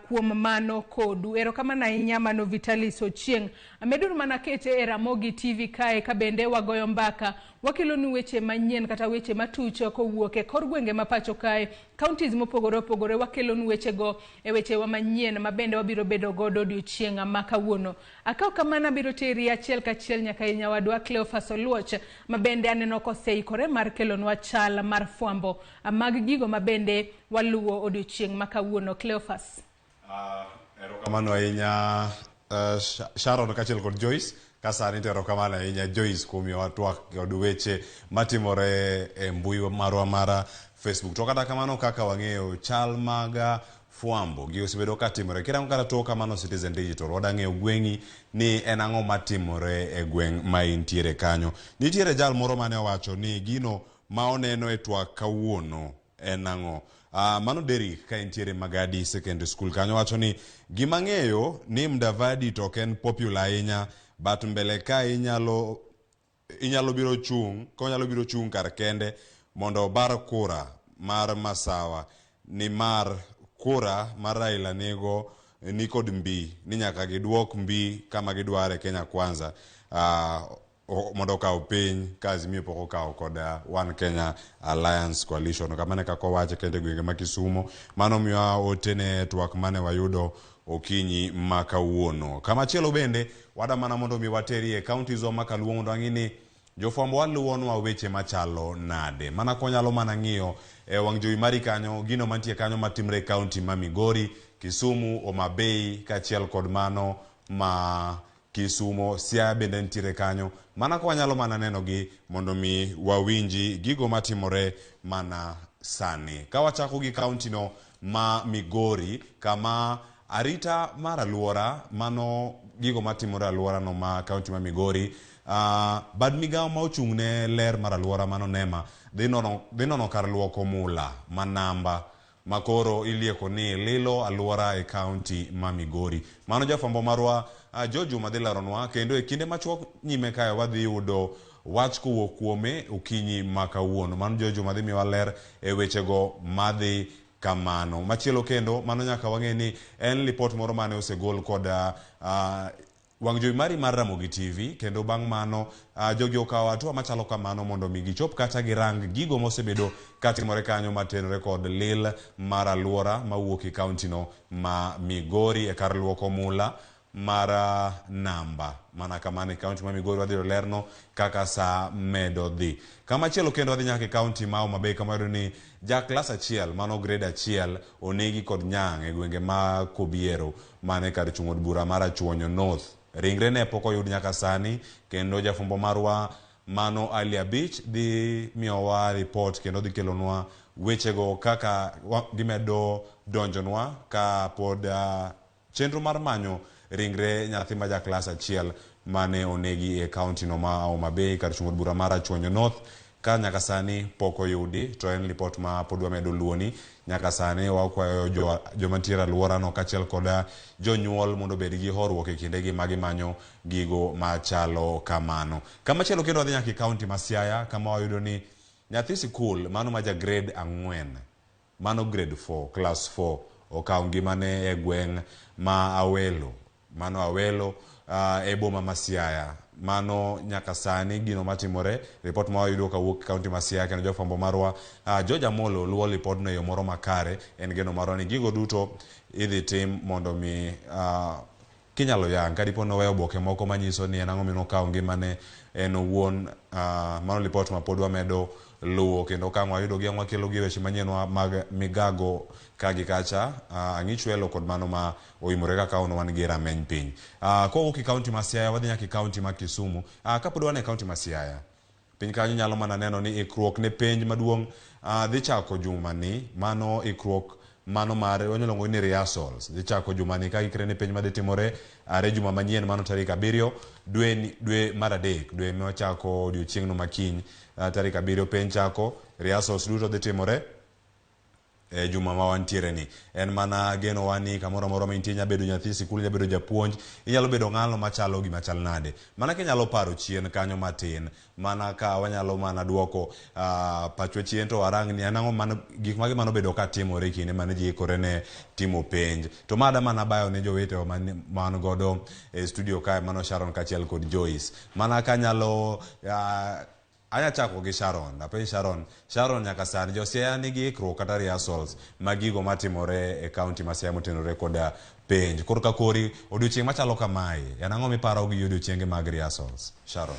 kuom mano kodu. Erokamano ahinya mano Vitalis Ochieng'. Ameduru mana kete e Ramogi TV kae ka bende wagoyo mbaka, wakelonu weche manyien kata weche matuch kowuok e kor gwenge ma pacho kae, counties mopogore opogore, wakelonu wechego e wechewa manyien ma bende wabiro bedo godo odiochieng' ma kawuono. Akaw kamano abiro teri achiel kachiel nyaka e nyawadwa Cleophas Oluoch ma bende aneno koseikore mar kelonwa chal mar fwambo mag gigo ma bende waluwo odiochieng' ma kawuono. Cleophas. Erokamano ahinya Sharon kaachiel kod Joyce. Ka sani to erokamano ahinya Joyce kuom miyowa twak kod weche matimore e mbui marwa mar Facebook. To kata kamano kaka wang'eyo chal mag fwambo gi osebedo katimore. Kirango kata tok kamano Citizen Digital, wadang'eyo gweng'i ni en ang'o matimore e gweng' ma intiere kanyo. Nitiere jal moro mane owacho ni gino ma oneno e twak kawuono en ang'o. Mano Derrick ka entiere Magadi Secondary School kanyo wacho ni gima ng'eyo ni Mudavadi to ok en popular ahinya, but mbele ka inyalo biro chung' ka onyalo biro chung' kar kende mondo obar kura mar Masawa, ni mar kura mar Raila nigo ni kod mbi ni nyaka giduok mbi kama gidware Kenya Kwanza mondo okaw piny ka Azimio pok okawo kod One Kenya Alliance Coalition. Kamano e kaka owache kendo e gwenge ma Kisumo. Mano miyowa ote ne twak mane wayudo okinyi ma kawuono. Kamachielo bende wada mana mondo mi waterie counties wa ma kaluo mondo wang'i ni jofwambo waluwonwa weche machalo nade. Mana konyalo mana ng'iyo e wang' jowi mari kanyo gino mantie kanyo matimre e county ma Migori, Kisumu, Homa Bay kaachiel kod mano ma Kisumo, Siaya bende nitiere kanyo. Mana ka wanyalo mana neno gi mondo mi wawinji gigo matimore mana sani. Ka wachako gi county no ma Migori, kama arita mar aluora, mano gigo matimore aluora no ma county ma Migori, bad migawo ma ochung' ne ler mar aluora mano NEMA dhi nono kar luoko mula ma namba makoro ilieko ni lilo aluora e county ma Migori. Mano jafwambo marwa George Juma dhi leronwa, kendo e kinde machuok nyime kae wadhi yudo wach kowuok kuome okinyi ma kawuono. Mano George Juma dhi miyowa ler e wechego madhi kamano. Machielo kendo, mano nyaka wang'e ni en lipot moro mane osegol kod wang' jowi mari mar Ramogi TV, kendo bang' mano jogi okawo hatua machalo kamano mondo mi gichop kata girang gigo mosebedo katimore kanyo matenore kod lil mar aluora mawuok e county no ma Migori e kar luoko mula mar namba. Mana kamano e county ma Migori wadhi yudo lerno kaka saa medo dhi. Kamachielo kendo wadhi nyaka e county ma Homa Bay kama wayudo ni ja klas achiel mano grade 1 onegi kod nyang' e gwenge ma Kobiero mane kar chung' od bura mar Achuonyo North. Ringre ne pok oyud nyaka sani, kendo jafwambo marwa mano Ali Abich dhi miyowa report kendo dhi kelonwa wechego kaka gimedo donjonwa ka pod chenro mar manyo ringre nyathi ma ja klas 1 mane onegi e county no ma Homa Bay kar chung' od bura mar Achuonyo North ka nyaka sani pok oyudi. To en lipot ma pod wamedo luoni nyaka sani. Wakwayo joma ntiere aluora no kaachiel kod jonyuol mondo obed gi horuok e kindegi ma gimanyo gigo machalo kamano. Kamachielo kendo wadhi nyaka e county ma Siaya kama wayudo ni nyathi sikul mano ma ja grade 4, mano grade 4, class 4 okawo ngimane e gweng' ma Awelo, mano Awelo e boma ma Siaya. Mano nyaka sani gino matimore, report ma wayudo kawuok e county ma Siaya, kendo jafwambo marwa George Amolo luwo lipodno e yo moro makare. En geno marwa ni gigo duto idhi tim mondo mi kinyalo yang ka dipo noweyo oboke moko manyiso ni en ang'o minokawo ngimane en owuon. Mano lipot ma pod wamedo luwo kendo ka ang' wayudo gi ang' wakelo gi weche manyien mag migago ka gi kacha ang'ichwelo kod mano ma oimore kaka ono wan gi rameny piny. Kowuok e kaunti ma Siaya wadhi nyaka e kaunti ma Kisumu. Kapod wan e kaunti ma Siaya, piny kanyo nyalo mana neno ni ikruok ne penj maduong' dhi chako jumani, mano ikruok mano mar wanyalo luongo ni rehearsals dhi chako jumani ka gikre ne penj madhi timore are juma manyien mano tarik 7 dwe mar 3 dwe machako odiochieng'no makiny tarik 7 penj chako rehearsals duto dhi timore e juma ma wantiere ni. En mana geno wa ni kamoro amora ma intie, inyalo bedo nyathi sikul, inyalo bedo japuonj, inyalo bedo ng'ano machalo gima chal nade. Mana kinyalo paro chien kanyo matin, mana ka wanyalo mana duoko pachwa chien to warang ni en ang'o mano, gik mage manobedo ka timore e kinde mane ji ikore ne timo penj. To ma da mana bayo ne jowetewa man godo e studio kae, mano Sharon kaachiel kod Joyce. Mana kanyalo anya chako gi Sharon. Apenj Sharon, Sharon nyaka sani jo Siaya nigi ikruok kata rehearsals mag gigo matimore e kaunti ma Siaya motenore koda penj. Koro ka kori odiochieng' machalo kamae, en ang'o miparo gi odiochienge mag rehearsals? Sharon.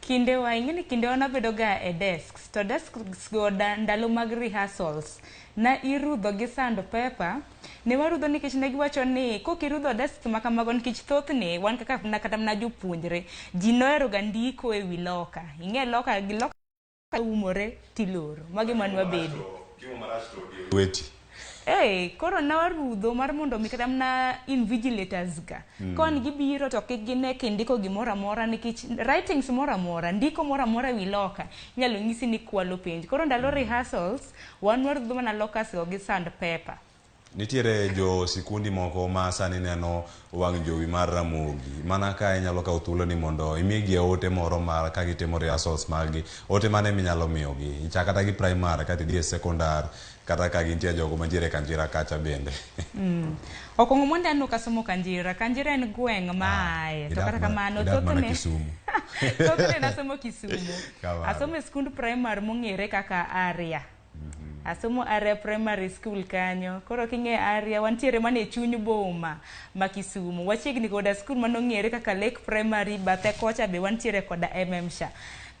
Kindewa, ing'e ni kindewa nabedo ga e desks, to desks go ndalo mag rehearsals na irudho gi sand paper. Ne warudho nikech ne giwacho ni kokirudho desks ma kamago nikech thothne wan kaka kata mana jopuonjre ji nohero ga ndiko e wi loka. Ing'e loka gi loka umore tiloro. Magi mane wabedo. Weti. Koro ne warudho mar mondo mi kata mana invigilators ga. Kon gibiro to kik gine kindiko gimoro amora nikech writings moro amora, ndiko moro amora e wi loka inyalo nyisi ni kwalo penj. Koro ndalo rehearsals wan warudho mana lockers go gi sand paper. Nitiere jo sikundi moko ma sani neno wang' jowi mar Ramogi. Mana ka inyalo kawo thuolo ni mondo imigi ote moro mar ka gitimo rehearsals maggi. Ote mane minyalo miyogi? Ichak kata gi primary kata idhi e secondary kata ka gintie jogo mantiere Kanjira kacha bende. Okuongo mondo aneno kasomo Kanjira. Kanjira en gweng' ma aye. To kata kamano thothne thothne nasomo Kisumu. Asomo e skund primary mong'ere kaka Aria. Asomo Aria Primary School kanyo. Koro king'e Aria, wantiere mana e chuny boma ma Kisumu. Wachiegni koda skul manong'ere kaka Lake Primary, bathe kocha be wantiere koda MM Sha.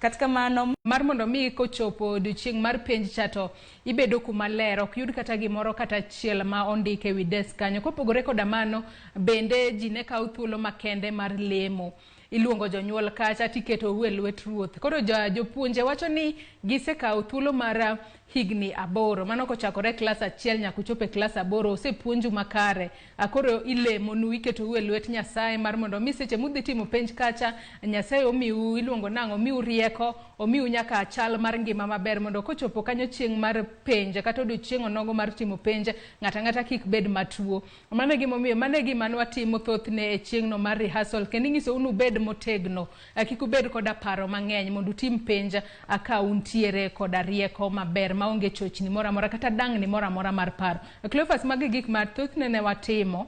Kata kamano, mar mondo mi kochopo odiochieng' mar penj cha to ibedo kuma ler, ok yud kata gimoro kata achiel ma ondik e wi desk kanyo. Kopogore koda mano, bende ji ne kawo thuolo makende mar lemo. Iluongo jonyuol kacha tiketou e lwet ruoth. Koro jopuonje wacho ni gisekawo thuolo mar higni 8, mano kochakore klas 1 nyaka uchopo e klas 8, osepuonju makare. Koro ilemonu, iketou e lwet Nyasaye mar mondo mi seche mudhi timo penj kacha, Nyasaye omiu, iluongo nang'o, omiu rieko, omiu nyaka chal mar ngima maber mondo kochopo kanyo chieng' mar penj kata odiochieng' onogo mar timo penj, ng'ato ang'ata kik bed matuo. Mano e gimomiyo, mano e gima nwatimo thothne e chieng'no mar rehearsal, kendo inyisou ni ubed motegno, kik ubed koda paro mang'eny mondo utim penj ka untiere koda rieko maber maonge chochni moro amora kata dang'ni moro amora mar paro. Cleophas, magi gik ma thothne ne watimo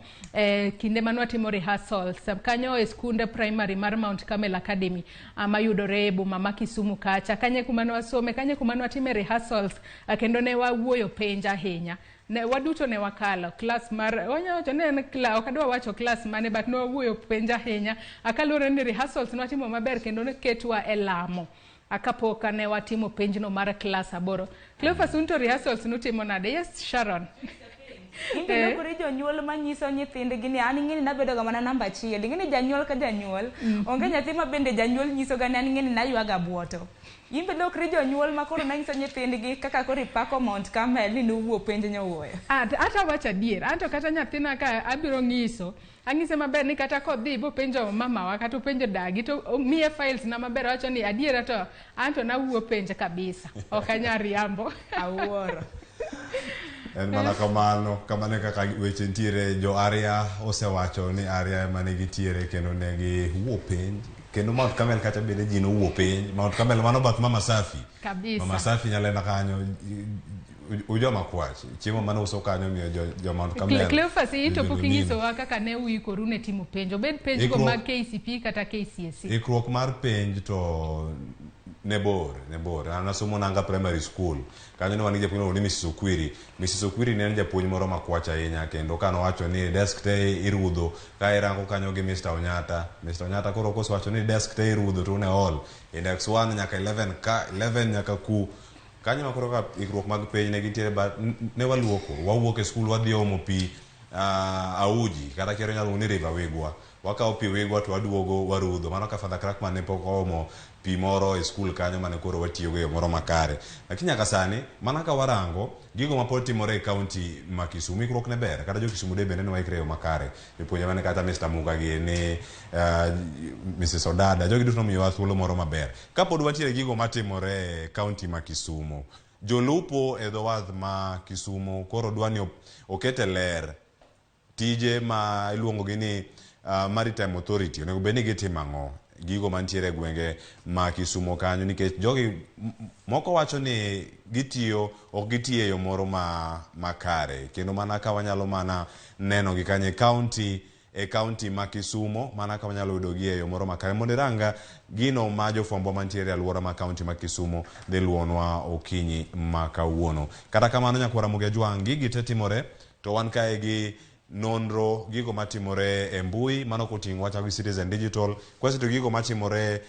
kinde mane watimo rehearsals kanyo e skund primary mar Mount Carmel Academy mayudore e boma ma Kisumu kacha. Kanye kuma ne wasome, kanye kuma ne watime rehearsals, kendo ne wawuoyo penj ahinya. Ne waduto ne wakalo klas mar, wanyalo wacho ni en klas, ok adwa wacho klas mane, but ne wawuoyo penj ahinya. Kaluwore ni rehearsals ne watimo maber kendo ne ketwa e lamo kapok ne watimo penjno mar klas 8. Cleophas, un to rehearsals nutimo nade? Yes, Sharon. Inbe lokori jonyuol manyiso nyithindgi ni an ing'eni nabedo ga mana namba 1. Ing'eni janyuol ka janyuol, onge nyathi ma bende janyuol nyiso ga ni an ing'eni naywaga buoto. Inbe lokri jonyuol ma koro nanyiso nyithindgi kaka koro ipako Mount Carmel ni nuwuo penj nyowuoyo. Ata wacho adier, anto kata nyathina ka abiro ng'iso, ang'ise maber ni kata kodhi bopenjo mamawa kata openjo dagi to miye files na maber, wacho ni adiera to anto nawuo penj kabisa, ok anyal riambo. Awuoro. En mana kamano, kamano kaka weche nitiere. Jo Aria osewacho ni Aria ema ne gitiere kendo ne giwuo penj. Kendo Mount Carmel kacha bende ji nowuo penj. Mount Carmel mano bath Mama Safi. Kabisa. Mama Safi nyalenda kanyo, ujoma kwach. Chiemo mane uso kanyo miyo jo Mount Carmel. Cleophas, ito pok inyisowa kaka ne uikoru ne timo penj. Obed penj go mag KCPE kata KCSE. Ikruok mar penj to Ne bor, ne bor. An nasomo Nanga Primary School. Kanyo ne wan gi japuonj miluongo ni Mrs. Okwiri. Mrs. Okwiri ne en japuonj moro makwach ahinya kendo ka nowacho ni desk te irudho, ka irango kanyo gi Mr. Onyata. Mr. Onyata koro kosewacho ni desk te irudho to un e hall. Index 1 nyaka 11 ka, 11 nyaka ku. Kanyo ema koro ka ikruok mag penj ne gintiere ba ne waluoko. Wawuok e skul wadhi omo pi auji kata kiero inyalo luongo ni River Wigwa. Wakawo pi Wigwa to waduogo warudho. Mano ka Father Crackman ne pok oomo pi moro e skul kanyo mane koro watiyogo e yo moro makare. Lakini nyaka sani, mana ka warango gigo mapod timore e kaunti ma Kisumu, ikruok ne ber. Kata jo Kisumu Day bende ne waikre e yo makare. Jopuonje mane kata Mr. Muga gini, Mrs. Odada, jogi duto nomiyowa thuolo moro maber. Kapod wantiere gigo matimore e kaunti ma Kisumu, jolupo e dho wath ma Kisumu koro dwa ni oket e ler tije ma iluongo gi ni Maritime Authority onego bed ni gitimo ang'o gigo mantiere e gwenge ma Kisumo kanyo nikech jogi moko wacho ni gitiyo ok gitiyo e yo moro ma makare kendo mana ka wanyalo mana neno gi kanyo e county e county ma Kisumo mana ka wanyalo yudo gi e yo moro makare mondo irang gino ma jofwambo mantiere e alwora ma county ma Kisumo dhi luwonwa okinyi ma kawuono. Kata kamano nyakwar Ramogi Ajwang' gigi te timore to wan kae gi nonro gigo matimore e mbui mano koting'o wachako gi Citizen Digital kwaseto gigo matimore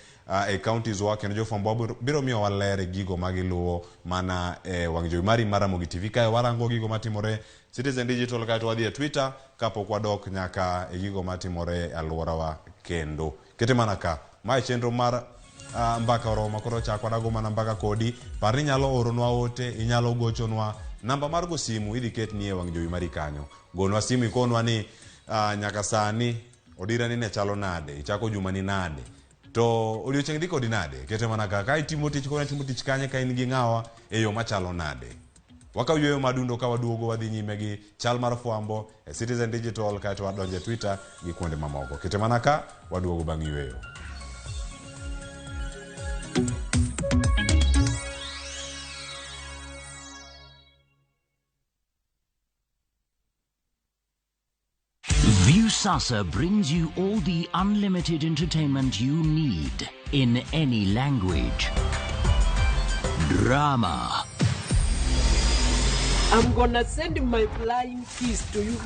e counties wa kendo jofwambo biro miyowa ler e gigo ma giluwo mana e wang' jowi mari mar Ramogi TV kae warango gigo matimore Citizen Digital kaeto wadhi e Twitter kapok wadok nyaka e gigo matimore e alworawa kendo. Kete mana ka. Mae chenro mar Mbaka Oromo koro chak wadago mana mbaka kodi. Par ni inyalo oronwa ote, inyalo gochonwa. Namba mar go simu idhi ketni e wang' jowi mari kanyo. Gonwa simu ikonwa ni nyaka sani odira ni ne chalo nade, ichako juma ni nade. To odiochieng' dhi kodi nade? Kete mana ka. Ka itimo tich koro itimo tich kanye ka in gi ng'awa e yo machalo nade? Wakaw yueyo madundo ka waduogo wadhi nyime gi chal mar fwambo e Citizen Digital kaeto wadonjo e Twitter gi kuonde mamoko. Kete mana ka waduogo bang' yueyo. Viusasa brings you all the unlimited entertainment you need in any language. Drama. I'm gonna send my flying kiss to you.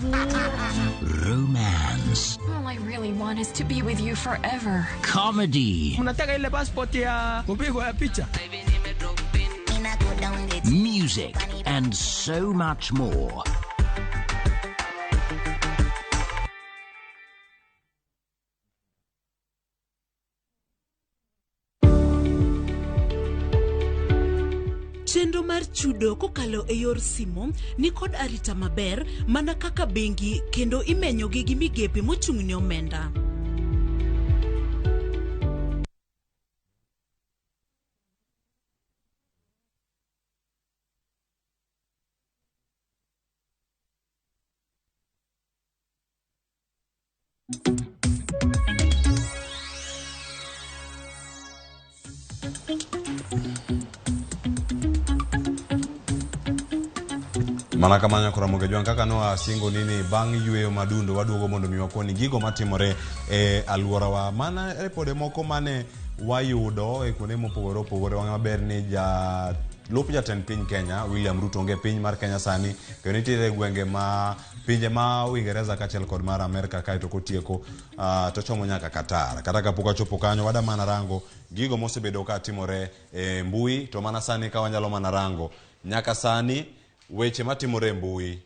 Romance. All I really want is to be with you forever. Comedy. Mnataka ile passport ya kupigwa ya picha? Music and so much more. Chenro mar chudo kokalo e yor simo ni kod arita maber mana kaka bengi kendo imenyogi gi migepe mochung' ne omenda. Mana kamano nyakora Ramogi Ajwang' kaka noa singo nini bang' yueyo madundo waduogo mondo mi wakoni gigo matimore e alworawa. Mana ripode moko mane wayudo e kuonde mopogore opogore wang'e maber ni jalup jatend piny Kenya William Ruto onge e piny mar Kenya sani kendo nitiere gwenge ma pinje ma Uingereza kaachiel kod mar Amerka kaeto kotieko tochomo nyaka Qatar. Kata kapok achopo kanyo wada mana rango gigo mosebedo ka timore e mbui to mana sani ka wanyalo mana rango nyaka sani weche matimore e mbui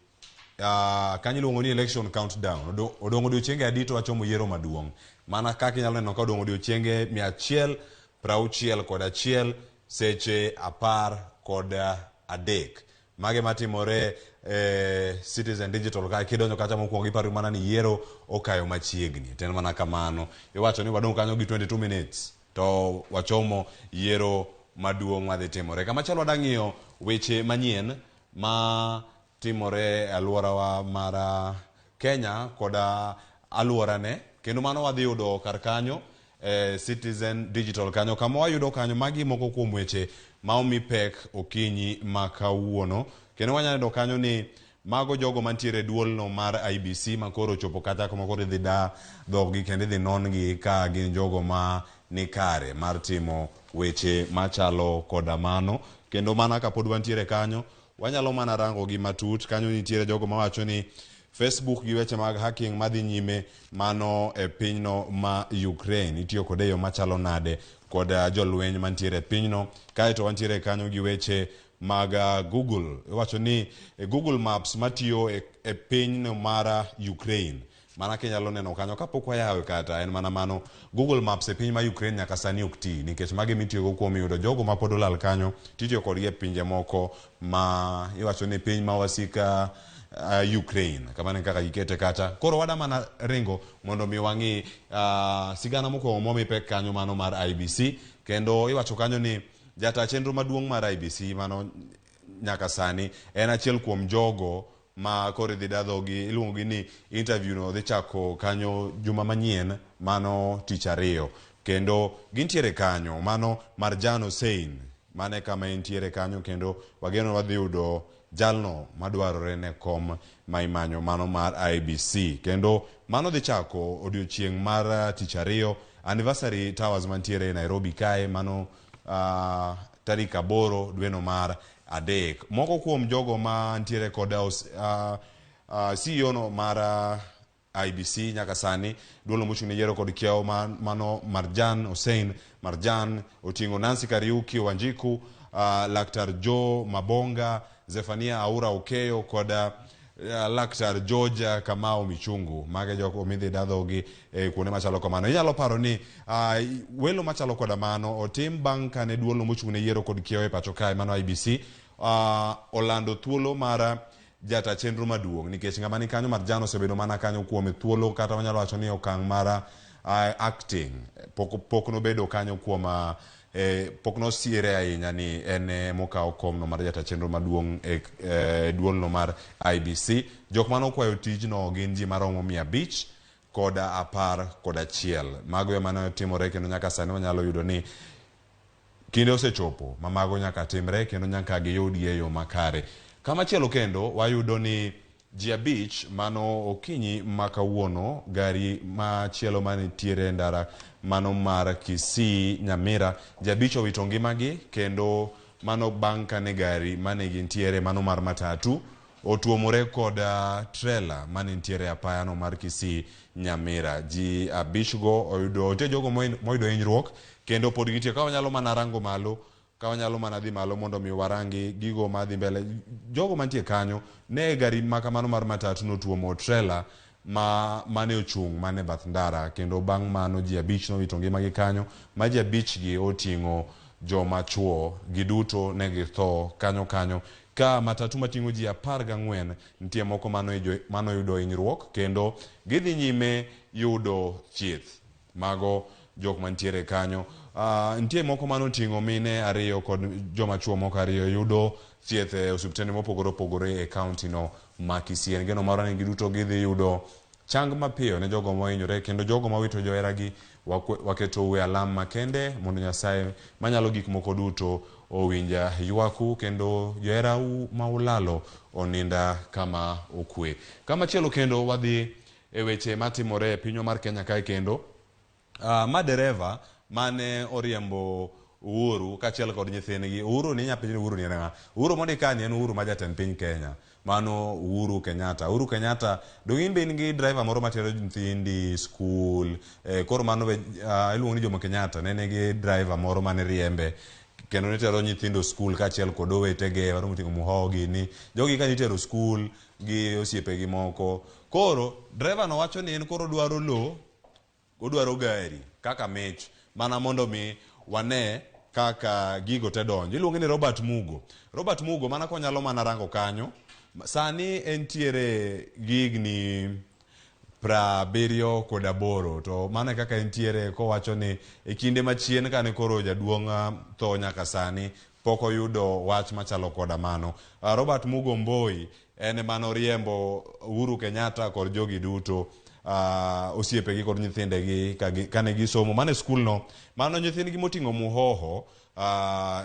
kanyo iluongo ni election countdown. Odong' odiochienge adi to wachomo yiero maduong'. Mana kaka inyalo neno ka odong' odiochienge 161 seche 13. Mage matimore e Citizen Digital ka kidonjo kacha mokwongo iparo mana ni yiero okayo machiegni. To en mana kamano. Iwacho ni wadong' kanyo gi 22 minutes to wachomo yiero maduong' madhi timore. Kamachielo wadwa ng'iyo weche manyien ma timore e alworawa mar Kenya koda alworane kendo mano wadhi yudo kar kanyo e Citizen Digital kanyo kama wayudo kanyo magi moko kuom weche ma omi pek okinyi ma kawuono kendo wanyalo yudo kanyo ni mago jogo mantiere e duolno mar IEBC ma koro ochopo kata kuma koro idhi da dhoggi kendo idhi non gi ka gin jogo ma ni kare mar timo weche machalo koda mano. Kendo mana kapod wantiere kanyo, wanyalo mana rango gi matut. Kanyo nitiere jogo mawacho ni Facebook gi weche mag hacking madhi nyime mano e pinyno ma Ukraine itiyo kode e yo machalo nade kod jolweny mantiere e pinyno. Kaeto wantiere kanyo gi weche mag Google. Iwacho ni Google Maps matiyo e pinyno mar Ukraine. Mana kinyalo neno kanyo kapok wayawe kata en mana mano Google Maps e piny ma Ukraine nyaka sani ok ti nikech magi mitiyogo kuom yudo jogo ma pod olal kanyo titiyo kodgi e pinje moko ma iwacho ni piny ma wasika Ukraine. Kamano e kaka gikete kacha. Koro wada mana ringo mondo mi wang'i sigana mokwongo momi pek kanyo mano mar IEBC kendo iwacho kanyo ni jata chenro maduong' mar IEBC mano nyaka sani en achiel kuom jogo ma koro idhi dadhogi iluongo gi ni interview no dhi chako kanyo juma manyien mano tich ariyo kendo gintiere kanyo mano Marjan Hussein mane kama entiere kanyo kendo wageno wadhi yudo jalno madwarore ne kom ma imanyo mano mar IEBC kendo mano dhi chako odiochieng' mar tich ariyo Anniversary Towers mantiere Nairobi kae mano tarik 8 dweno mar 3. Moko kuom jogo mantiere kod CEO no mar IEBC nyaka sani duolo mochung' ne yiero kod kiewo mano Marjan Hussein. Marjan oting'o Nancy Kariuki Wanjiku, Laktar Joe Mabonga, Zephania Aura Okeyo kod Laktar George Kamau Michungu. Mage jogo midhi dadhogi kuonde machalo kamano. Inyalo paro ni welo machalo koda mano otim bang' kane duolo mochung' ne yiero kod kiewo e pacho kae mano IEBC olando thuolo mar jata chenro maduong' nikech ng'ama ni kanyo Marjan osebedo mana kanyo kuom thuolo kata wanyalo wacho ni okang' mar acting pok nobedo kanyo kuom pok nosiere ahinya ni en mokawo komno mar jata chenro maduong' e duolno mar IEBC. Jok mane okwayo tijno gin ji maromo 511. Mago ema ne otimore kendo nyaka sani wanyalo yudo ni kinde osechopo ma mago nyaka timre kendo nyaka giyudgi e yo makare. Kamachielo kendo wayudo ni ji 5 mano okinyi ma kawuono gari machielo manitiere ndara mano mar Kisii Nyamira ji 5 owito ngimagi kendo mano bang' kane gari mane gintiere mano mar matatu otuomore kod trela mane nitiere apayano mar Kisii Nyamira. Ji 5 go oyudo nitie jogo moyudo hinyruok kendo pod gintie. Ka wanyalo mana rango malo, ka wanyalo mana dhi malo mondo mi warangi gigo madhi mbele. Jogo mantie kanyo ne gari makamano mar matatu notuomo trela ma mane ochung' mane bath ndara kendo bang' mano ji 5 nowito ngimagi kanyo ma ji 5 gi oting'o joma chuo giduto ne githo kanyo kanyo. Ka matatu mating'o ji 14 nitie moko manoyudo hinyruok kendo gidhi nyime yudo thieth. Mago jok mantiere kanyo. Nitie moko manoting'o mine 2 kod joma chuo moko 2 yudo thieth e osiptende mopogore opogore e kaunti no ma Kisii. En geno marwa ni giduto gidhi yudo chang mapiyo ne jogo mohinyore kendo jogo mawito joheragi waketo e alam makende mondo Nyasaye manyalo gik moko duto owinja ywaku kendo joherau ma ulalo oninda kama okwe. Kamachielo kendo wadhi e weche matimore e pinywa mar Kenya kae kendo. Ma dereva mane oriembo Uhuru kaachiel kod nyithindgi. Uhuru ni nyapenjo ni Uhuru ni en ng'a? Uhuru mondik ka ni en Uhuru ma jatend piny Kenya. Mano Uhuru Kenyatta. Uhuru Kenyatta dong in be in gi driver moro matero nyithindi skul. Koro mano be iluongo ni Jomo Kenyatta ne nigi driver moro mane riembe kendo ne tero nyithindo skul kaachiel kod owetege mano moting'o Muhoho gini. Jogi ka nitero skul gi osiepegi moko. Koro driver no wacho ni en koro odwaro lo, odwaro gari kaka mich mana mondo mi wane kaka gigo te donjo. Iluonge ni Robert Mugo. Robert Mugo mana konyalo mana rango kanyo. Sani entiere gi higni 78 to mano e kaka entiere kowacho ni e kinde machien kane koro jaduong' tho nyaka sani pok oyudo wach machalo koda mano. Robert Mugo Mboi en ema noriembo Uhuru Kenyatta kod jogi duto osiepegi kod nyithindegi kane gisomo mano e skul no. Mano nyithindgi moting'o Muhoho,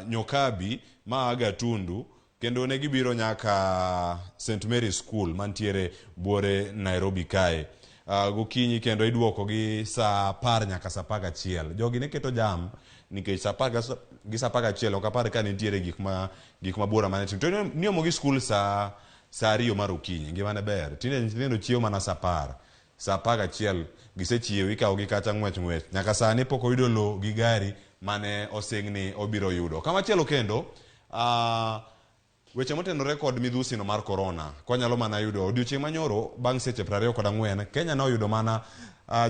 Nyokabi ma Gatundu kendo ne gibiro nyaka St Mary School mantiere buore Nairobi kae. Gokinyi kendo iduoko gi saa 10 nyaka saa 11. Jogi ne keto jam nikech saa 10 gi saa 11 ok apar ka nitiere gik ma bura mane tim. To niomo gi skul saa 2 mar okinyi, ngima ne ber. Tinde nyithindo chiewo mana saa 10. Saa 11 gisechiewo, ikawo gi kacha ng'wech ng'wech. Nyaka sani pok oyudo lowo gi gari mane osing ni obiro yudo. Kamachielo kendo, weche motenore kod midhusi no mar corona, kwanyalo mana yudo odiochieng' manyoro bang' seche 24, Kenya ne oyudo mana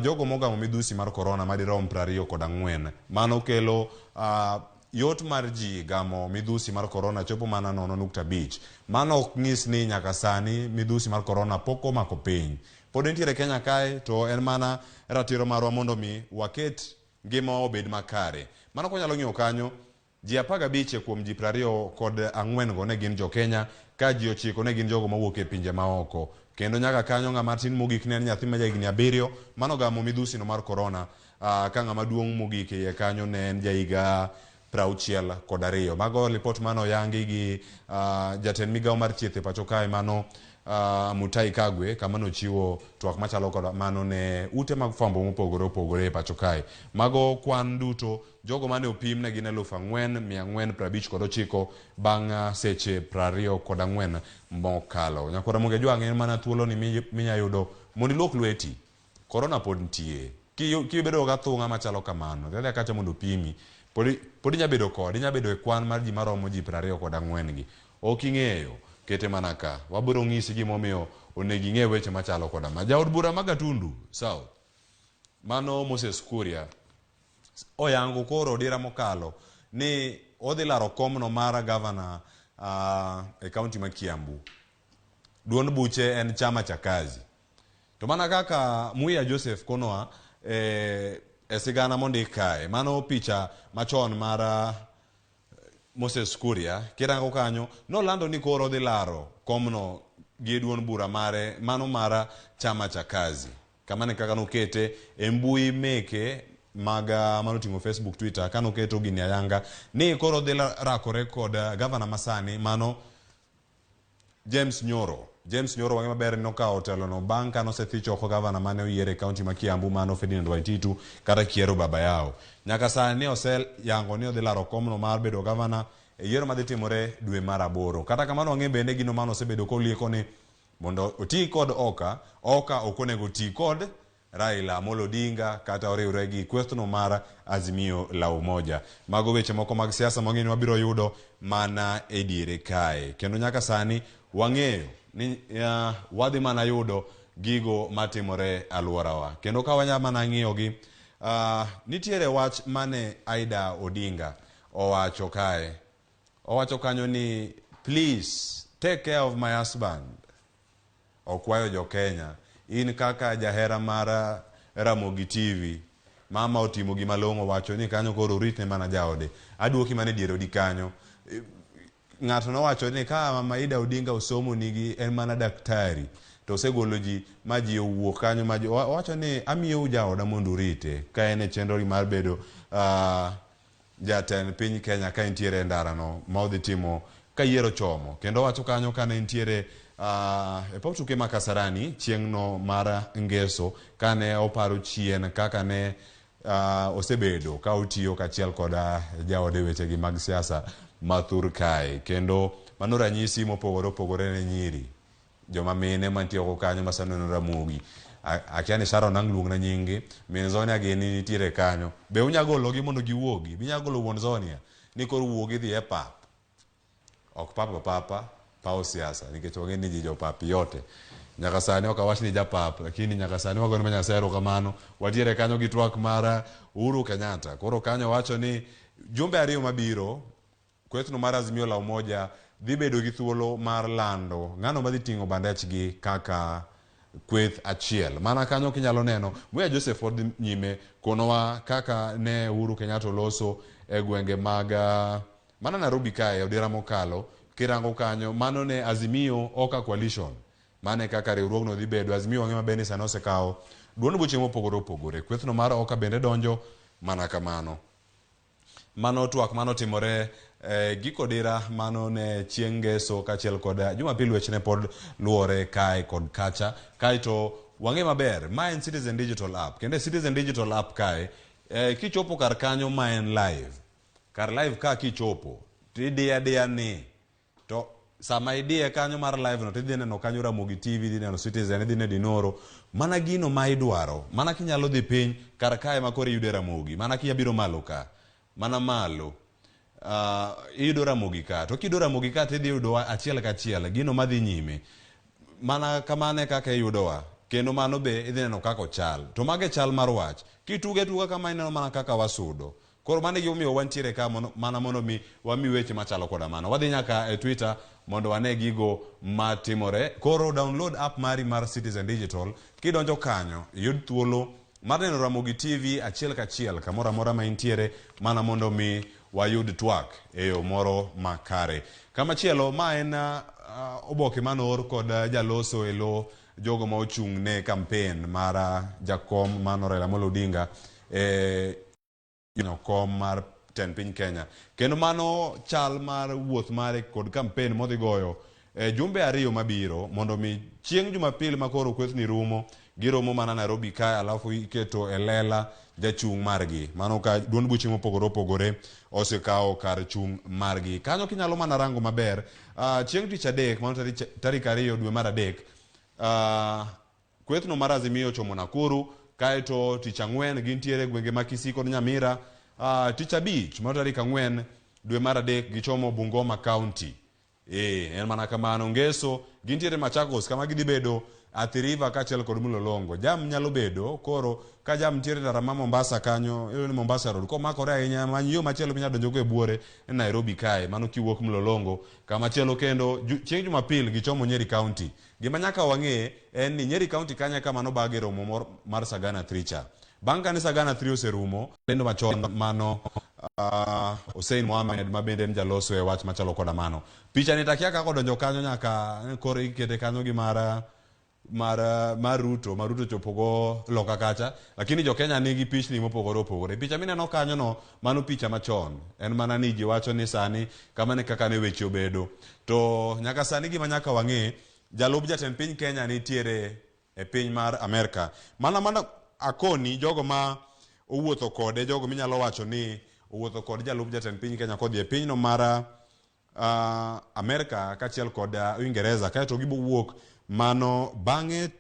jogo mogamo midhusi mar corona madirom 24. Mano kelo yot mar ji gamo midhusi mar corona chopo mana 0.5. Mano ok nyis ni nyaka sani midhusi mar corona pok omako piny. Pod entiere Kenya kae to en mana ratiro marwa mondo mi waket ngima obed makare. Mano kwanyalo ng'iyo kanyo, ji 15 kuom ji 24 go ne gin jo Kenya, ka ji 9 ne gin jogo mawuok e pinje maoko. Kendo nyaka kanyo ng'ama tin mogik ne en nyathi ma jahigni 7 mano gamo midhusi no mar corona, ka ng'ama duong' mogik e iye kanyo ne en jahiga 62. Mago ripot mano oyangi gi jatend migawo mar thieth e pacho kae mano Mutahi Kagwe, kama nochiwo twak machalo kod mano ne ute mag fwambo mopogore opogore e pacho kae. Mago kwan duto jogo mane opim ne gin 4,459 bang' seche 24 mokalo. Nyakwara Ramogi Ajwang', en mana thuolo ni minya yudo mondo iluok lweti. Korona pod nitie. Kibedo gi athung'a machalo kamano, dhi adhiya kacha mondo opimi. Pod inya bedo kode, inya bedo e kwan mar ji maromo ji 24 gi. Ok ing'eyo, kete mana ka. Wabiro ng'isi gimomiyo onego ing'e weche machalo koda ma. Jaod bura ma Gatundu South, mano Moses Kuria, oyango koro dira mokalo ni odhi laro komno mar gavana e kaunti ma Kiambu. Duond buche en Chama cha Kazi. To mana kaka Muya Joseph konoa e sigana mondik kae, mano picha machon mar Moses Kuria, kirango kanyo, nolando ni koro odhi laro komno gi duond bura mare, mano mar Chama cha Kazi. Kamano e kaka nokete e mbui meke mag manoting'o Facebook, Twitter, kanoketo gini ayanga ni koro odhi rakore kod gavana masani mano James Nyoro. James Nyoro wang'e maber ni nokawo telono bang' ka nosethich oko gavana mane oyier e kaunti ma Kiambu mano Ferdinand Waititu kata Kiero Baba Yao. Nyaka sani oseyango ni odhi laro komno mar bedo gavana e yiero madhi timore dwe mar 8. Kata kamano wang'e bende gino mane osebedo kolieko ni mondo oti kod Oka, Oka ok onego oti kod Raila Amolo Odinga kata oriwre gi kwethno mar Azimio la Umoja. Mago weche moko mag siasa mang'eny wabiro yudo mana e diere kae. Kendo nyaka sani wang'eyo ni wadhi mana yudo gigo matimore alworawa. Kendo ka wanya mana ng'iyogi, nitiere wach mane Aida Odinga owacho kae. Owacho kanyo ni please take care of my husband. Okwayo jo Kenya, in kaka jahera mar Ramogi TV, mama otimo gima long'o, wacho ni kanyo koro uritne mana jaode. Aduoki mana e dier odi kanyo. Ng'ato nowacho ni ka mama Aida Odinga osomo nigi en mana daktari to osegolo ji ma ji owuok kanyo ma ji owacho ni amiyou jaoda mondo urite ka en e chenro mar bedo jatend piny Kenya ka entiere e ndarano ma odhi timo ka yiero chomo. Kendo owacho kanyo kane entiere e paw tuke ma Kasarani chieng'no mar Ngeso kane oparo chien kaka ne osebedo ka otiyo kachiel kod jaode wechegi mag siasa mathur kae. Kendo mano ranyisi mopogore opogore ne nyiri joma mine mantie oko kanyo ma sani neno Ramogi. Akia ni Sharon ang' luongna nyingi, min Zonia gini nitiere kanyo. Be unya gologi mondo giwuogi? Be inya golo wuon Zonia ni koro wuogi dhi e pap? Ok pap papa, paw siasa, nikech wang'e ni ji jopap yote. Nyaka sani ok awach ni japap, lakini nyaka sani wagone Nyasaye erokamano. Watiere kanyo gi twak mar Uhuru Kenyatta. Koro kanyo wacho ni jumbe 2 mabiro, kwethno mar Azimio la Umoja dhi bedo gi thuolo mar lando ng'ano madhi ting'o bandechgi kaka kweth achiel. Mana kanyo kinyalo neno, Muya Joseph pod dhi nyime konowa kaka ne Uhuru Kenyatta oloso e gwenge mag mana Nairobi kae odira mokalo. Kirango kanyo, mano ne Azimio Oka Coalition. Mane kaka riwruogno dhi bedo. Azimio wang'e maber ni sani osekawo duond buche mopogore opogore. Kwethno mar Oka bende donjo mana kamano. Mano twak mano timore giko dira mano ne chieng' Ngeso kaachiel kod Jumapil. Weche ne pod luwore kae kod kacha. Kaeto Wang'e maber, ma en Citizen Digital App. Kendo e Citizen Digital App kae, kichopo kar kanyo ma en live. Kar live ka kichopo, tidiyo adiya ni to sama idiye kanyo mar live no tidhi neno kanyo Ramogi TV, idhi neno Citizen, idhi neno Inooro, mana gino ma idwaro. Mana kinyalo dhi piny kar kae ma koro iyude Ramogi, mana kinya biro malo ka, mana malo. Iyudo Ramogi ka. To kiyudo Ramogi ka tidhi yudo achiel kachiel gino madhi nyime. Mana kamano e kaka iyudowa. Kendo mano be idhi neno kaka ochal. To mago e chal mar wach. Kituge tuga kama ineno mana kaka wasudo. Koro mano e gimomiyo wantiere ka mana mondo mi wami weche machalo koda mano. Wadhi nyaka e Twitter mondo wane gigo matimore. Koro download app mari mar Citizen Digital. Kidonjo kanyo, iyud thuolo mar neno Ramogi TV achiel kachiel kamoro amora ma intiere mana mondo mi wayud twak e yo moro makare. Kamachielo, ma en oboke manoor kod jaloso e lo jogo ma ochung' ne campaign mar jakom mano Raila Amolo Odinga e kom mar tend piny Kenya. Kendo mano chal mar wuoth mare kod campaign modhi goyo e jumbe 2 mabiro mondo mi chieng' Jumapil ma koro kwethni rumo, giromo mana Nairobi kae alafu iketo e lela jachung' margi. Mano ka duond buche mopogore opogore osekawo kar chung' margi. Kanyo kinyalo mana rango maber, chieng' tich adek, mano tarik 2 dwe mar 3, kwethno mar Azimio ochomo Nakuru, kaeto tich ang'wen gintiere gwenge ma Kisii kod Nyamira. Tich abich, mano tarik 4 dwe mar 3 gichomo Bungoma County. En mana kamano. Ngeso gintiere Machakos kama gidhi bedo Athi River kaachiel kod Mlolongo. Jam nyalo bedo koro ka jam nitiere ndara ma Mombasa kanyo, iluongo ni Mombasa Road, komakore ahinya many yo machielo minyalo donjogo e buore e Nairobi kae, mano kiwuok Mlolongo. Kamachielo kendo chieng' Jumapil gichomo Nyeri County. Gima nyaka wang'e en ni Nyeri County kanyo kama nobage romo mar Sagana 3 cha. Bang' kane Sagana 3 oserumo, lendo machon mano Hussein Mohamed ma bende en jaloso e wach machalo koda mano. Picha ni takia kaka odonjo kanyo nyaka koro ikete kanyo gi mar Ruto, ma Ruto chopogo loka kacha, lakini jo Kenya nigi pichni mopogore opogore. Picha mineno kanyo no, mano picha machon. En mana ni ji wacho ni sani kamano e kaka ne weche obedo. To nyaka sani gima nyaka wang'e, jalup jatend piny Kenya nitiere e piny mar Amerka. Mana akoni jogo ma owuotho kode, jogo minyalo wacho ni owuotho kod jalup jatend piny Kenya kodhi e pinyno mar Amerka kaachiel kod Uingereza, kaeto gibo wuok mano bang'e